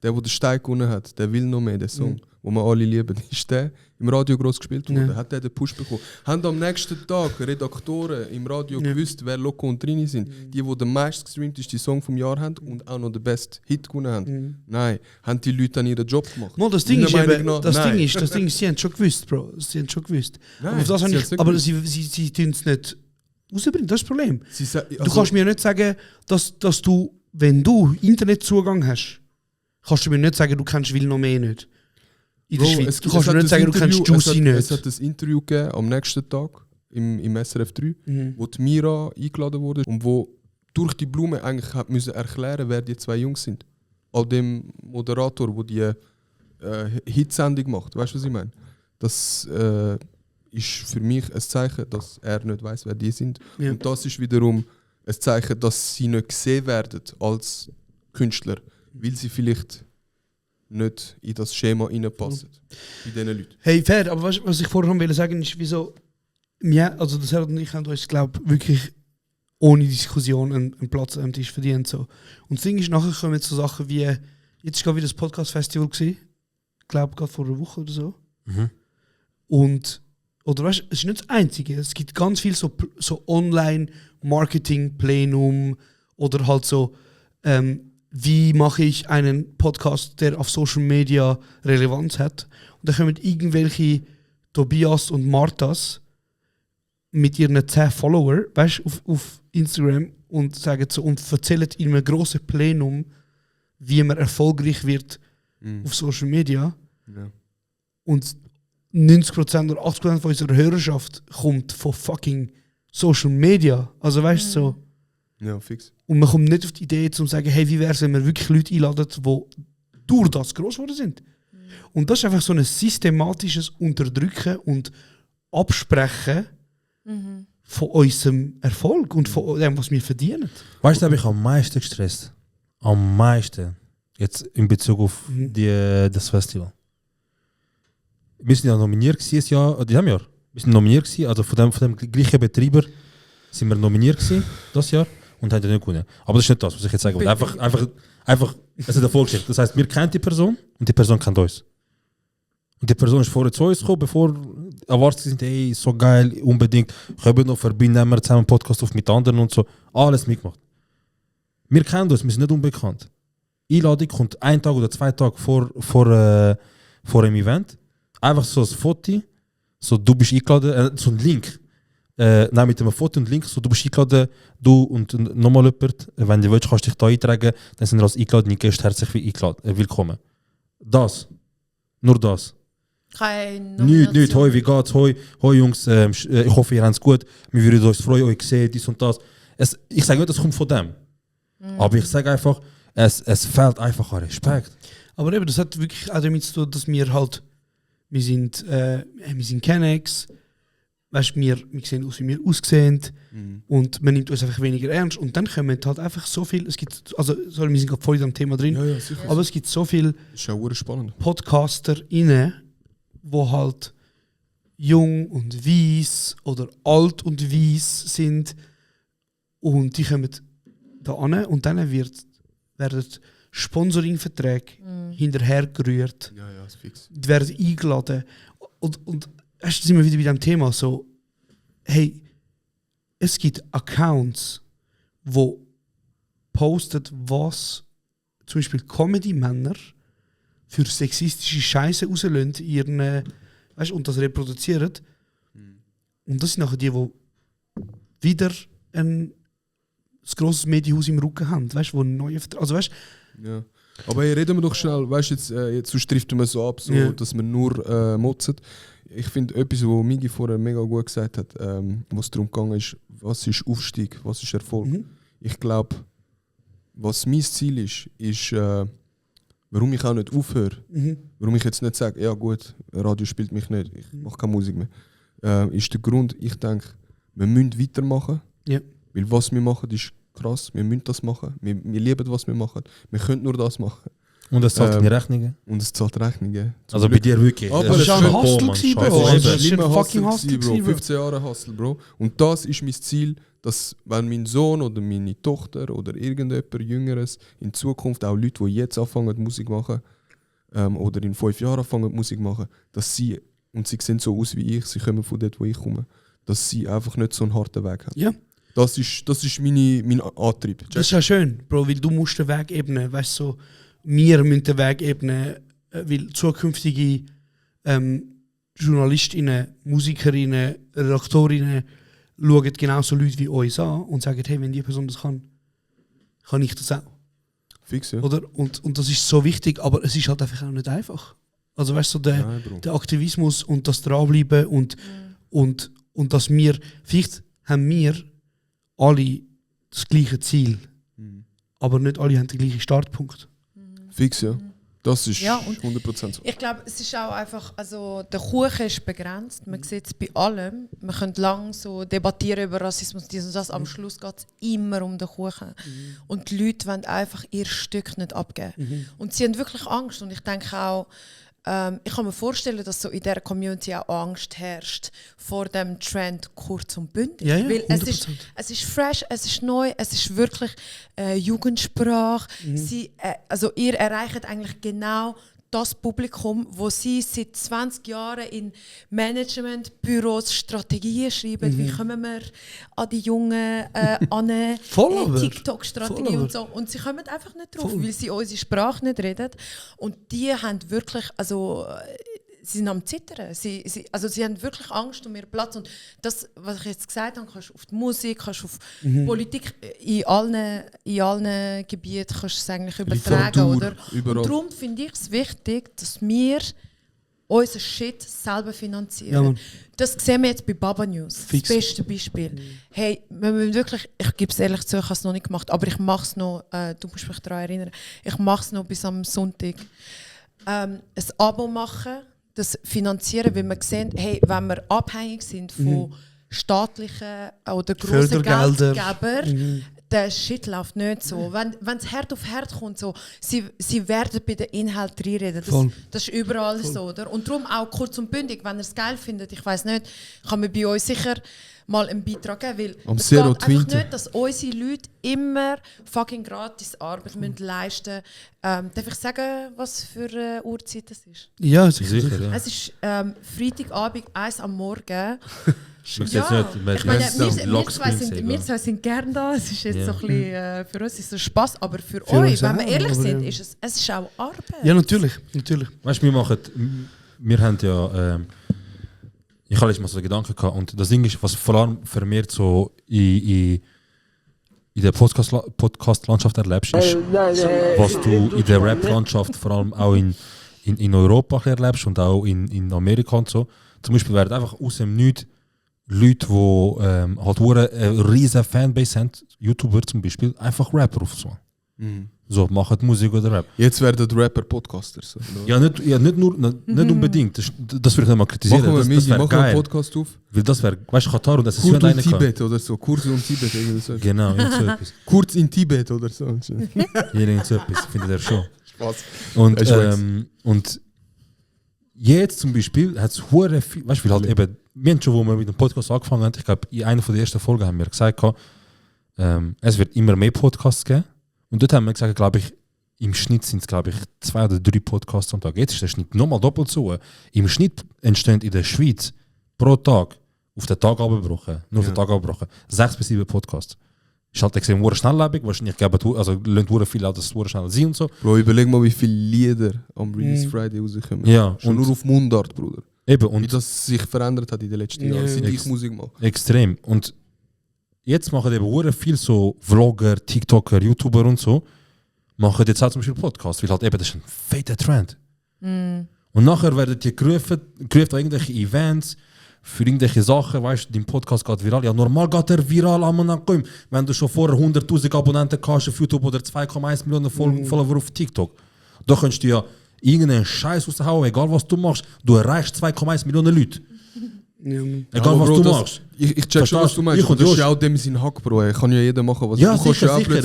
[SPEAKER 8] der den Stein gewonnen hat, der will noch mehr, der Song, wo wir alle lieben, ist der im Radio gross gespielt worden,
[SPEAKER 9] Ja.
[SPEAKER 8] hat der den Push bekommen. Haben am nächsten Tag Redaktoren im Radio
[SPEAKER 9] Ja.
[SPEAKER 8] gewusst, wer Loco und Trini sind, die den meist gestreamtesten Song vom Jahr haben und auch noch den Best Hit gewonnen haben. Nein, haben die Leute dann ihren Job gemacht.
[SPEAKER 9] Mal, das Ding
[SPEAKER 8] Meiner
[SPEAKER 9] ist
[SPEAKER 8] Meinung
[SPEAKER 9] eben,
[SPEAKER 8] nach,
[SPEAKER 9] das
[SPEAKER 8] nein.
[SPEAKER 9] Ding ist, sie haben schon gewusst, Bro. Sie haben schon gewusst.
[SPEAKER 8] Nein,
[SPEAKER 9] aber auf das
[SPEAKER 8] sie
[SPEAKER 9] habe
[SPEAKER 8] haben's
[SPEAKER 9] ich,
[SPEAKER 8] nicht
[SPEAKER 9] aber
[SPEAKER 8] gewusst.
[SPEAKER 9] sie tun es nicht rausbringen. Das ist das Problem.
[SPEAKER 8] Also,
[SPEAKER 9] Du kannst mir nicht sagen, dass du, wenn du Internetzugang hast, kannst du mir nicht sagen, du kennst Will noch mehr nicht. In der
[SPEAKER 8] Bro,
[SPEAKER 9] Schweiz.
[SPEAKER 8] es-
[SPEAKER 9] Du kannst
[SPEAKER 8] es
[SPEAKER 9] mir
[SPEAKER 8] hat
[SPEAKER 9] nicht sagen, du
[SPEAKER 8] ein
[SPEAKER 9] kennst
[SPEAKER 8] Interview-
[SPEAKER 9] Juicy nicht.
[SPEAKER 8] Es hat ein Interview gegeben am nächsten Tag im SRF 3, wo die Mira eingeladen wurde und wo durch die Blume eigentlich hat müssen erklären, wer die zwei Jungs sind. All dem Moderator, der die Hitsendung macht. Weißt du, was ich meine? Das ist für mich ein Zeichen, dass er nicht weiß, wer die sind.
[SPEAKER 9] Ja.
[SPEAKER 8] Und das ist wiederum ein Zeichen, dass sie nicht gesehen werden als Künstler, weil sie vielleicht nicht in das Schema reinpassen. Bei diesen Leuten.
[SPEAKER 9] Hey, fair, aber was ich vorher wollte sagen, ist, wieso. Ja, also das Serhat und ich haben uns, glaube ich, wirklich ohne Diskussion einen Platz am Tisch verdient. So. Und das Ding ist, nachher kommen jetzt so Sachen wie. Jetzt war gerade wieder das Podcast-Festival, ich glaube, gerade vor einer Woche oder so.
[SPEAKER 4] Mhm.
[SPEAKER 9] Und. Oder weißt du, es ist nicht das Einzige. Es gibt ganz viel so Online-Marketing-Plenum oder halt so. Wie mache ich einen Podcast, der auf Social Media Relevanz hat? Und da kommen irgendwelche Tobias und Marthas mit ihren 10 Follower, weißt, auf Instagram und sagen so und erzählen in einem grossen Plenum, wie man erfolgreich wird auf Social Media.
[SPEAKER 8] Ja.
[SPEAKER 9] Und 90% oder 80% von unserer Hörerschaft kommt von fucking Social Media. Also weißt du so.
[SPEAKER 8] Ja, fix.
[SPEAKER 9] Und man kommt nicht auf die Idee, zu sagen, hey, wie wäre es, wenn wir wirklich Leute einladen, die durch das gross geworden sind. Und das ist einfach so ein systematisches Unterdrücken und Absprechen von unserem Erfolg und von dem, was wir verdienen.
[SPEAKER 4] Weißt du, da habe ich am meisten gestresst. Am meisten. Jetzt in Bezug auf das Festival. Wir sind ja nominiert gewesen, Jahr, in diesem Jahr. Wir sind nominiert gewesen, also von dem gleichen Betreiber sind wir nominiert gewesen, das Jahr, und haben nicht gewonnen. Aber das ist nicht das, was ich jetzt sagen will. Einfach, es ist eine Vorgeschichte. Das heisst, wir kennen die Person und die Person kennt uns. Und die Person ist vorher zu uns gekommen, bevor erwartet sind, hey, so geil, unbedingt, können wir noch verbinden, nehmen wir zusammen einen Podcast auf mit anderen und so. Alles mitgemacht. Wir kennen uns, wir sind nicht unbekannt. Einladung kommt 1 Tag oder 2 Tage vor dem Event. Einfach so ein Foto, so du bist eingeladen, so ein Link. Nein, mit einem Foto und Link, so du bist eingeladen, du und nochmal jemand, wenn du willst, kannst du dich da eintragen, dann sind wir als eingeladene Gäste herzlich willkommen. Das. Nur das.
[SPEAKER 7] Keine
[SPEAKER 4] Nicht, hoi, wie geht's, hoi Jungs, ich hoffe, ihr habt es gut, wir würden uns freuen, euch sehen, dies und das. Ich sage nicht, das kommt von dem. Aber ich sage einfach, es fehlt einfach an Respekt.
[SPEAKER 9] Aber eben, das hat wirklich auch damit zu tun, dass wir halt, wir sind Kennex, weißt, wir sehen aus, wie wir aussehen und man nimmt uns einfach weniger ernst und dann kommen halt einfach so viel, es gibt, also sorry, wir sind gerade voll in dem Thema drin,
[SPEAKER 8] Ja, sicher.
[SPEAKER 9] aber es gibt so viele
[SPEAKER 8] Das ist auch spannend.
[SPEAKER 9] Podcaster inne, wo halt jung und weiss oder alt und weiss sind und die kommen da an und dann werden Sponsoringverträge hinterhergerührt.
[SPEAKER 8] Ja, ist fix.
[SPEAKER 9] Die werden eingeladen. Und erst sind wir wieder bei dem Thema so, hey, es gibt Accounts, wo postet, was zum Beispiel Comedy-Männer für sexistische Scheiße rauslösen in ihren, weißt, und das reproduzieren. Und das sind nachher die wieder das grosses Medienhaus im Rücken haben, weißt, wo neue also weißt.
[SPEAKER 8] Ja. Aber hey, reden wir doch schnell, weißt jetzt sonst driften wir so ab, so, dass wir nur motzen. Ich finde etwas, was Migi vorher mega gut gesagt hat, was darum gegangen ist, was ist Aufstieg, was ist Erfolg. Ich glaube, was mein Ziel ist, warum ich auch nicht aufhöre, warum ich jetzt nicht sage, ja gut, Radio spielt mich nicht, ich mache keine Musik mehr, ist der Grund, ich denke, wir müssen weitermachen, weil was wir machen ist krass, wir müssen das machen, wir lieben, was wir machen, wir können nur das machen.
[SPEAKER 4] Und es zahlt die Rechnungen?
[SPEAKER 8] Und es zahlt Rechnungen.
[SPEAKER 4] Also bei dir wirklich?
[SPEAKER 8] Aber
[SPEAKER 9] es war ein Hustle gewesen, Bro.
[SPEAKER 8] Es war
[SPEAKER 9] ein
[SPEAKER 8] schlimmer
[SPEAKER 9] fucking
[SPEAKER 8] Hustle,
[SPEAKER 9] Hustle,
[SPEAKER 8] Bro. 15 Jahre Hustle, Bro. Und das ist mein Ziel, dass wenn mein Sohn oder meine Tochter oder irgendjemand Jüngeres in Zukunft, auch Leute, die jetzt anfangen Musik machen oder in 5 Jahren anfangen Musik machen, dass sie, und sie sehen so aus wie ich, sie kommen von dort, wo ich komme, dass sie einfach nicht so einen harten Weg haben.
[SPEAKER 9] Ja.
[SPEAKER 8] Das ist mein Antrieb.
[SPEAKER 9] Das ist ja schön, Bro, weil du musst den Weg ebnen, weißt du, so, wir müssen den Weg ebnen, weil zukünftige Journalistinnen, Musikerinnen, Redaktorinnen schauen genauso Leute wie uns an und sagen, hey, wenn die Person das kann ich das auch.
[SPEAKER 8] Fix, ja.
[SPEAKER 9] Oder? Und das ist so wichtig, aber es ist halt einfach auch nicht einfach. Also weißt du, so der Aktivismus und das Dranbleiben und dass wir, vielleicht haben wir alle das gleiche Ziel, aber nicht alle haben den gleichen Startpunkt.
[SPEAKER 8] Fix, ja. Das ist
[SPEAKER 7] Ja, und
[SPEAKER 8] 100% so.
[SPEAKER 7] Ich glaube, es ist auch einfach, also der Kuchen ist begrenzt. Man sieht es bei allem. Man könnte lange so debattieren über Rassismus, dies und das. Am Schluss geht es immer um den Kuchen. Und die Leute wollen einfach ihr Stück nicht abgeben. Und sie haben wirklich Angst. Und ich denke auch, ich kann mir vorstellen, dass so in dieser Community auch Angst herrscht vor dem Trend kurz und bündig.
[SPEAKER 9] Ja, ja,
[SPEAKER 7] weil es ist fresh, es ist neu, es ist wirklich Jugendsprache. Also ihr erreicht eigentlich genau das Publikum, wo sie seit 20 Jahren in Managementbüros Strategien schreiben. Wie kommen wir an die Jungen an TikTok-Strategie und so. Und sie kommen einfach nicht drauf, weil sie unsere Sprache nicht reden. Und die haben wirklich, also sie sind am Zittern. Sie haben wirklich Angst um ihren Platz. Und das, was ich jetzt gesagt habe, kannst du auf die Musik, kannst du auf Politik, in allen Gebieten kannst du es eigentlich übertragen. Oder? Und darum finde ich es wichtig, dass wir unseren Shit selber finanzieren.
[SPEAKER 9] Ja,
[SPEAKER 7] das sehen wir jetzt bei Baba News.
[SPEAKER 9] Fix.
[SPEAKER 7] Das beste Beispiel. Hey, wir müssen wirklich, ich gebe es ehrlich zu, ich habe es noch nicht gemacht, aber ich mache es noch, du musst mich daran erinnern, ich mache es noch bis am Sonntag. Ein Abo machen, das finanzieren, weil wir sehen, hey, wenn wir abhängig sind von staatlichen oder grossen Geldgebern, der Shit läuft nicht so. Wenn es Herd auf Herd kommt, so, sie werden bei den Inhalten reinreden. Das ist überall so. Oder? Und darum auch kurz und bündig, wenn ihr es geil findet, ich weiß nicht, kann man bei uns sicher mal einen Beitrag geben, weil es geht einfach nicht, dass unsere Leute immer fucking gratis Arbeit müssen leisten müssen. Darf ich sagen, was für eine Uhrzeit das ist?
[SPEAKER 9] Ja, sicher. Ja.
[SPEAKER 7] Es ist Freitagabend, 1 am Morgen.
[SPEAKER 4] Ja,
[SPEAKER 7] ich meine, wir zwei sind gerne da. Es ist jetzt so ein bisschen, für uns ist es Spaß, aber für euch, wenn wir ehrlich sind, ist es ist auch Arbeit.
[SPEAKER 9] Ja, natürlich.
[SPEAKER 4] Weißt du, wir haben ja, ich habe letztes Mal so Gedanken gehabt und das Ding ist, was vor allem vermehrt so in der Podcast-Landschaft erlebst, ist, was du in der Rap-Landschaft vor allem auch in Europa erlebst und auch in Amerika und so. Zum Beispiel werden einfach aus dem Nichts Leute, die halt eine riesige Fanbase haben, YouTuber zum Beispiel, einfach Rapper aufzunehmen. So, machen Musik oder Rap.
[SPEAKER 8] Jetzt werden Rapper Podcasters.
[SPEAKER 4] Ja, nicht unbedingt. Das würde ich nicht mal kritisieren.
[SPEAKER 8] Machen
[SPEAKER 4] das wäre geil.
[SPEAKER 8] Einen Podcast auf.
[SPEAKER 4] Weil das wäre, weißt du, Katar und das ist
[SPEAKER 8] Kurz in Tibet oder so. Kurz in Tibet. So.
[SPEAKER 4] Genau, irgend so etwas.
[SPEAKER 8] Kurz in Tibet oder so.
[SPEAKER 4] Irgend so etwas, findet er schon.
[SPEAKER 8] Spaß.
[SPEAKER 4] Und jetzt zum Beispiel hat es hure viel, weißt du, halt eben, wir haben schon, wo wir mit dem Podcast angefangen haben, ich glaube, in einer der ersten Folgen haben wir gesagt, es wird immer mehr Podcasts geben. Und dort haben wir gesagt, glaube ich, im Schnitt sind es, glaube ich, 2 oder 3 Podcasts am Tag. Jetzt ist der Schnitt nochmal doppelt so. Im Schnitt entstehen in der Schweiz pro Tag, auf den Tag abgebrochen, nur auf den Tag abgebrochen, 6 bis 7 Podcasts. ist halt extrem schnelllebig, wahrscheinlich geben also lernt viel auch das schnell sein und so.
[SPEAKER 8] Bro, überleg mal, wie viele Lieder am Release Friday rauskommen.
[SPEAKER 4] Ja,
[SPEAKER 8] schon
[SPEAKER 4] und
[SPEAKER 8] nur auf Mundart, Bruder.
[SPEAKER 4] Eben,
[SPEAKER 8] Wie
[SPEAKER 4] und
[SPEAKER 8] das sich verändert hat in den letzten Jahren, seit ich Musik mache.
[SPEAKER 4] extrem. Und jetzt machen eben hure viel so Vlogger, TikToker, YouTuber und so, machen jetzt auch zum Beispiel Podcasts, weil halt eben das ist ein fetter Trend. Und nachher werden die gerufen an irgendwelche Events, für irgendwelche Sachen, weißt du, dein Podcast geht viral. Ja, normal geht er viral am Anfang, wenn du schon vorher 100.000 Abonnenten hast auf YouTube oder 2,1 Millionen Follower auf TikTok. Da kannst du ja irgendeinen Scheiß raushauen, egal was du machst. Du erreichst 2,1 Millionen Leute.
[SPEAKER 9] Ja.
[SPEAKER 4] Egal was
[SPEAKER 8] Bro,
[SPEAKER 4] du machst.
[SPEAKER 8] Ich check schon, was du meinst. Das ist ja auch dem sein Hack, Bro. Kann ja jeder machen, was
[SPEAKER 4] Ja,
[SPEAKER 8] du kannst.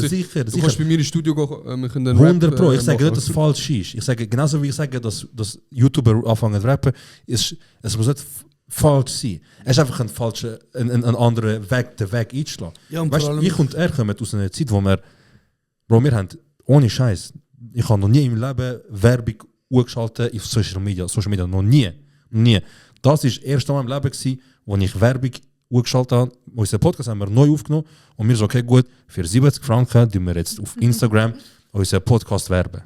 [SPEAKER 4] sicher.
[SPEAKER 8] Du kannst bei mir ins Studio gehen, wir können den
[SPEAKER 4] 100
[SPEAKER 8] Rap,
[SPEAKER 4] Pro. Ich sage
[SPEAKER 8] machen.
[SPEAKER 4] nicht, dass es falsch ist. Ich sage, genauso wie ich sage, dass YouTuber anfangen zu rappen, es muss nicht falsch sein. Es ist einfach ein anderer Weg, den Weg einzuschlagen.
[SPEAKER 9] Ja, und
[SPEAKER 4] weißt,
[SPEAKER 9] vor allem-
[SPEAKER 4] ich und er kommen aus einer Zeit, wo wir haben, ohne Scheiß, ich habe noch nie im Leben Werbung angeschaltet auf Social Media noch nie. Das war das erste Mal im Leben, gewesen, wo ich Werbung angeschaltet habe. Unseren Podcast haben wir neu aufgenommen und wir so, okay, gut, für 70 Franken tun wir jetzt auf Instagram unseren Podcast werben.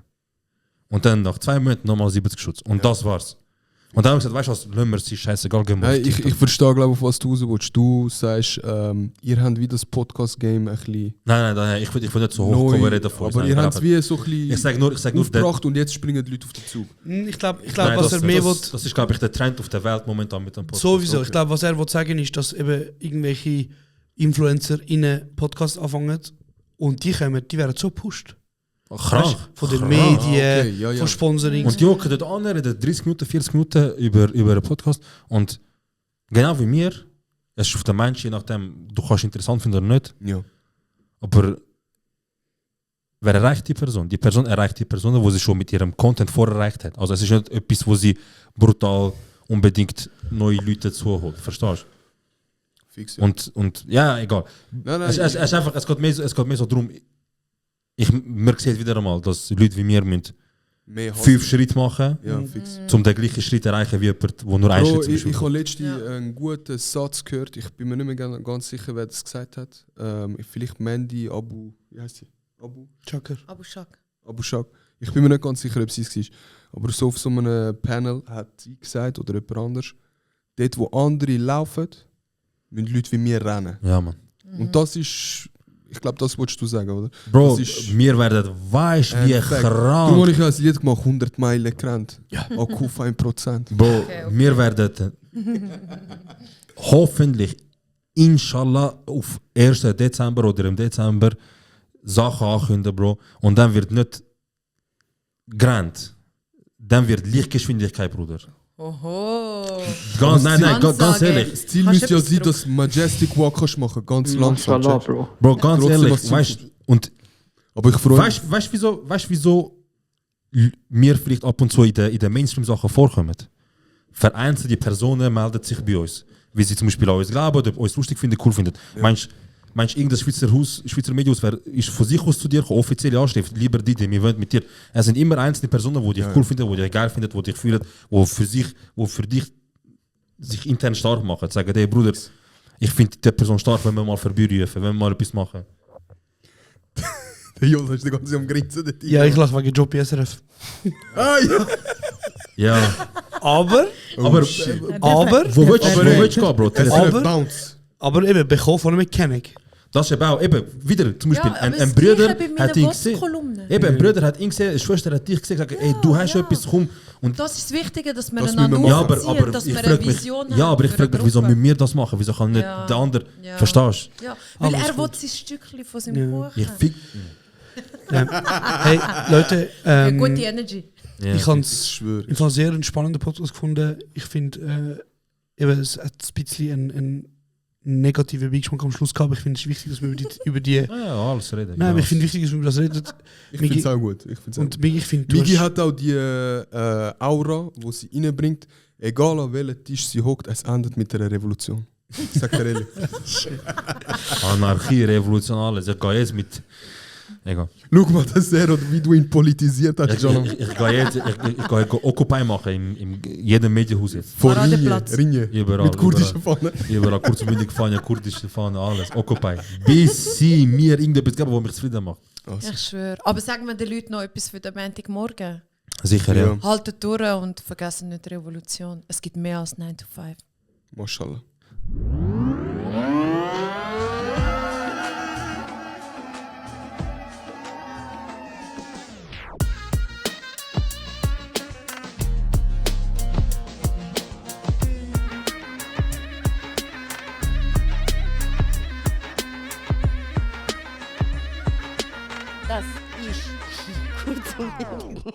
[SPEAKER 4] Und dann nach 2 Monaten nochmal 70 Schutz. Und das war's. Und dann haben wir gesagt, weißt du was, lassen wir es, ist scheißegal, gehen wir auf
[SPEAKER 8] Hey,
[SPEAKER 4] TikTok.
[SPEAKER 8] ich verstehe, glaube ich, was du raus willst. Du sagst, ihr habt wie das Podcast-Game ein bisschen
[SPEAKER 4] Nein, ich will nicht so hochkommen reden davon.
[SPEAKER 8] aber ihr habt es wie so ein bisschen
[SPEAKER 4] Ich sage nur,
[SPEAKER 8] aufgebracht und jetzt springen die Leute auf den Zug.
[SPEAKER 9] Ich glaube,
[SPEAKER 4] Nein,
[SPEAKER 9] was er mehr will,
[SPEAKER 4] das ist, glaube ich, der Trend auf der Welt momentan mit dem Podcast.
[SPEAKER 9] sowieso. Ich glaube, was er will sagen ist, dass eben irgendwelche Influencer in einen Podcast anfangen und die werden so gepusht.
[SPEAKER 4] Krank.
[SPEAKER 9] Weißt, von den
[SPEAKER 4] Krank.
[SPEAKER 9] Medien,
[SPEAKER 8] Okay, ja, ja.
[SPEAKER 9] von Sponsoring.
[SPEAKER 4] Und die hocken dort an, reden 30 Minuten, 40 Minuten über einen Podcast. Und genau wie mir, es ist auf den Menschen, je nachdem, du kannst interessant finden oder nicht.
[SPEAKER 8] Ja.
[SPEAKER 4] Aber wer erreicht die Person? Die Person erreicht die Person, die sie schon mit ihrem Content vorher erreicht hat. Also es ist nicht etwas, wo sie brutal unbedingt neue Leute zuholt. Verstehst du?
[SPEAKER 8] Fix, ja.
[SPEAKER 4] Und ja, egal.
[SPEAKER 8] Nein,
[SPEAKER 4] Es ist einfach, es geht mehr so darum, man sieht wieder einmal, dass Leute wie mir müssen
[SPEAKER 8] mehr
[SPEAKER 4] 5 Schritte machen,
[SPEAKER 8] Ja, fix.
[SPEAKER 4] um den gleichen Schritt zu erreichen wie jemand, der nur einen
[SPEAKER 8] Bro,
[SPEAKER 4] Schritt zum
[SPEAKER 8] ich habe
[SPEAKER 4] Beispiel
[SPEAKER 8] letztens einen guten Satz gehört. Ich bin mir nicht mehr ganz sicher, wer das gesagt hat. Vielleicht Mandy Abu. Wie heißt sie? Abu?
[SPEAKER 9] Chakr.
[SPEAKER 8] Abu Shak. Ich bin mir nicht ganz sicher, ob sie es war. Aber so auf so einem Panel hat sie gesagt, oder jemand anders, dort wo andere laufen, müssen Leute wie mir rennen.
[SPEAKER 4] Ja, Mann.
[SPEAKER 8] Und das ist, ich glaube, das wolltest du sagen, oder?
[SPEAKER 4] Bro,
[SPEAKER 8] das ist
[SPEAKER 4] wir werden, weißt wie
[SPEAKER 8] Fact. Du
[SPEAKER 4] krank.
[SPEAKER 8] hast ja ein Lied gemacht, 100 Meilen gerannt. Ja. Akku auf 1%.
[SPEAKER 4] Bro,
[SPEAKER 7] Okay.
[SPEAKER 4] wir werden hoffentlich, inshallah, auf 1. Dezember oder im Dezember Sachen ankündigen, Bro. Und dann wird nicht gerannt. Dann wird Lichtgeschwindigkeit, Bruder.
[SPEAKER 7] Oho.
[SPEAKER 4] Ganz
[SPEAKER 7] Ansage.
[SPEAKER 4] ehrlich.
[SPEAKER 8] Das Ziel
[SPEAKER 7] Kannst
[SPEAKER 8] müsste
[SPEAKER 7] du
[SPEAKER 8] ja
[SPEAKER 7] etwas
[SPEAKER 8] sein,
[SPEAKER 7] drauf-
[SPEAKER 8] dass Majestic Walk kannst machen, ganz langsam.
[SPEAKER 10] Mashallah,
[SPEAKER 8] checkst.
[SPEAKER 10] Bro.
[SPEAKER 4] Bro, ganz
[SPEAKER 8] Trotzdem
[SPEAKER 4] ehrlich,
[SPEAKER 8] was
[SPEAKER 4] weißt
[SPEAKER 8] Zukunft.
[SPEAKER 4] und
[SPEAKER 8] Aber ich freue mich.
[SPEAKER 4] weißt wieso mir vielleicht ab und zu in den Mainstream-Sachen vorkommen? Vereinzelte Personen melden sich bei uns, wie sie zum Beispiel an uns glauben oder uns lustig finden, cool finden. Ja. Meinst du, irgendein Schweizer Medienhaus ist von sich aus zu dir gekommen, offizielle Anschrift, lieber Didi, wir wollen mit dir. Es sind immer einzelne Personen, die dich cool finden, die dich geil finden, die dich fühlen, die für dich sich intern stark machen. Sagen, hey Bruder, ich finde die Person stark, wenn wir mal vorbeirufen, wenn wir mal etwas machen.
[SPEAKER 8] Der Jonas ist die ganze Zeit am Grinsen. dort.
[SPEAKER 9] Ja, ich lache wegen Job SRF.
[SPEAKER 8] Ah, ja.
[SPEAKER 4] Ja.
[SPEAKER 9] Aber,
[SPEAKER 4] Aber
[SPEAKER 8] shit.
[SPEAKER 4] wo willst du gehen, Bro?
[SPEAKER 9] Aber-
[SPEAKER 8] Bounce.
[SPEAKER 9] aber eben, bekommen von einer Mechanik.
[SPEAKER 4] Das ist eben auch, wieder, zum Beispiel,
[SPEAKER 7] Ja,
[SPEAKER 4] ein
[SPEAKER 7] aber das
[SPEAKER 4] Bruder
[SPEAKER 7] Gleiche bei meiner
[SPEAKER 4] hat ihn gesehen.
[SPEAKER 7] Vosskolumne.
[SPEAKER 4] Eben, ein Bruder hat ihn gesehen, eine Schwester hat dich gesehen, gesagt, ey, du hast etwas, komm. Und
[SPEAKER 7] Das ist das Wichtige, dass wir
[SPEAKER 8] Das
[SPEAKER 7] einander
[SPEAKER 8] müssen wir machen.
[SPEAKER 7] aufziehen, dass wir eine Vision haben.
[SPEAKER 4] ja, aber ich
[SPEAKER 7] für
[SPEAKER 4] frage
[SPEAKER 7] eine
[SPEAKER 4] mich, wieso
[SPEAKER 7] Gruppe.
[SPEAKER 4] müssen wir das machen? Wieso kann nicht
[SPEAKER 7] Ja.
[SPEAKER 4] der andere,
[SPEAKER 7] Ja.
[SPEAKER 4] verstehst
[SPEAKER 7] Ja, weil
[SPEAKER 9] Alles
[SPEAKER 7] er will
[SPEAKER 9] gut.
[SPEAKER 7] sein Stückchen von seinem
[SPEAKER 9] Ja.
[SPEAKER 4] du?
[SPEAKER 7] Kuchen.
[SPEAKER 9] Hey, Leute,
[SPEAKER 7] Ja, gute Energy.
[SPEAKER 4] Ja.
[SPEAKER 9] ich habe
[SPEAKER 8] Ich
[SPEAKER 9] es
[SPEAKER 8] schwöre.
[SPEAKER 9] einen sehr entspannenden Podcast gefunden. Ich finde, eben, es hat ein bisschen einen negativen Beigeschmack am Schluss gehabt. Ich finde es wichtig, dass wir über die.
[SPEAKER 4] Ja, alles reden.
[SPEAKER 9] Nein, aber ich
[SPEAKER 4] ja.
[SPEAKER 9] finde wichtig, dass wir über das reden.
[SPEAKER 8] Ich finde es auch gut. Ich find's auch
[SPEAKER 9] Und
[SPEAKER 8] gut.
[SPEAKER 9] Migi, ich finde, du
[SPEAKER 8] Migi
[SPEAKER 9] hast-
[SPEAKER 8] hat auch die Aura, die sie reinbringt. Egal an welchem Tisch sie hockt, es endet mit einer Revolution. Ich sag dir ehrlich.
[SPEAKER 4] Anarchie, Revolution, alles. Ich gehe jetzt mit Egal.
[SPEAKER 8] Schau mal, das sehr, oder wie du ihn politisiert hast, John.
[SPEAKER 4] Ich gehe jetzt Occupy machen in jedem Medienhaus jetzt.
[SPEAKER 8] Vor
[SPEAKER 7] Paradeplatz.
[SPEAKER 8] Ringe.
[SPEAKER 4] Überall.
[SPEAKER 8] Mit kurdischen Fahnen.
[SPEAKER 4] Überall kurzmündig Fahne, kurdische Fahne, alles. Occupy. Bis sie mir irgendetwas geben, was mich zufrieden macht.
[SPEAKER 7] Ich schwöre. Aber sagen wir den Leuten noch etwas für den Montagmorgen.
[SPEAKER 4] Sicher, ja.
[SPEAKER 7] Haltet durch und vergessen nicht die Revolution. Es gibt mehr als 9 to 5.
[SPEAKER 8] Mashallah.
[SPEAKER 6] Das ist kurz und wenig morgen.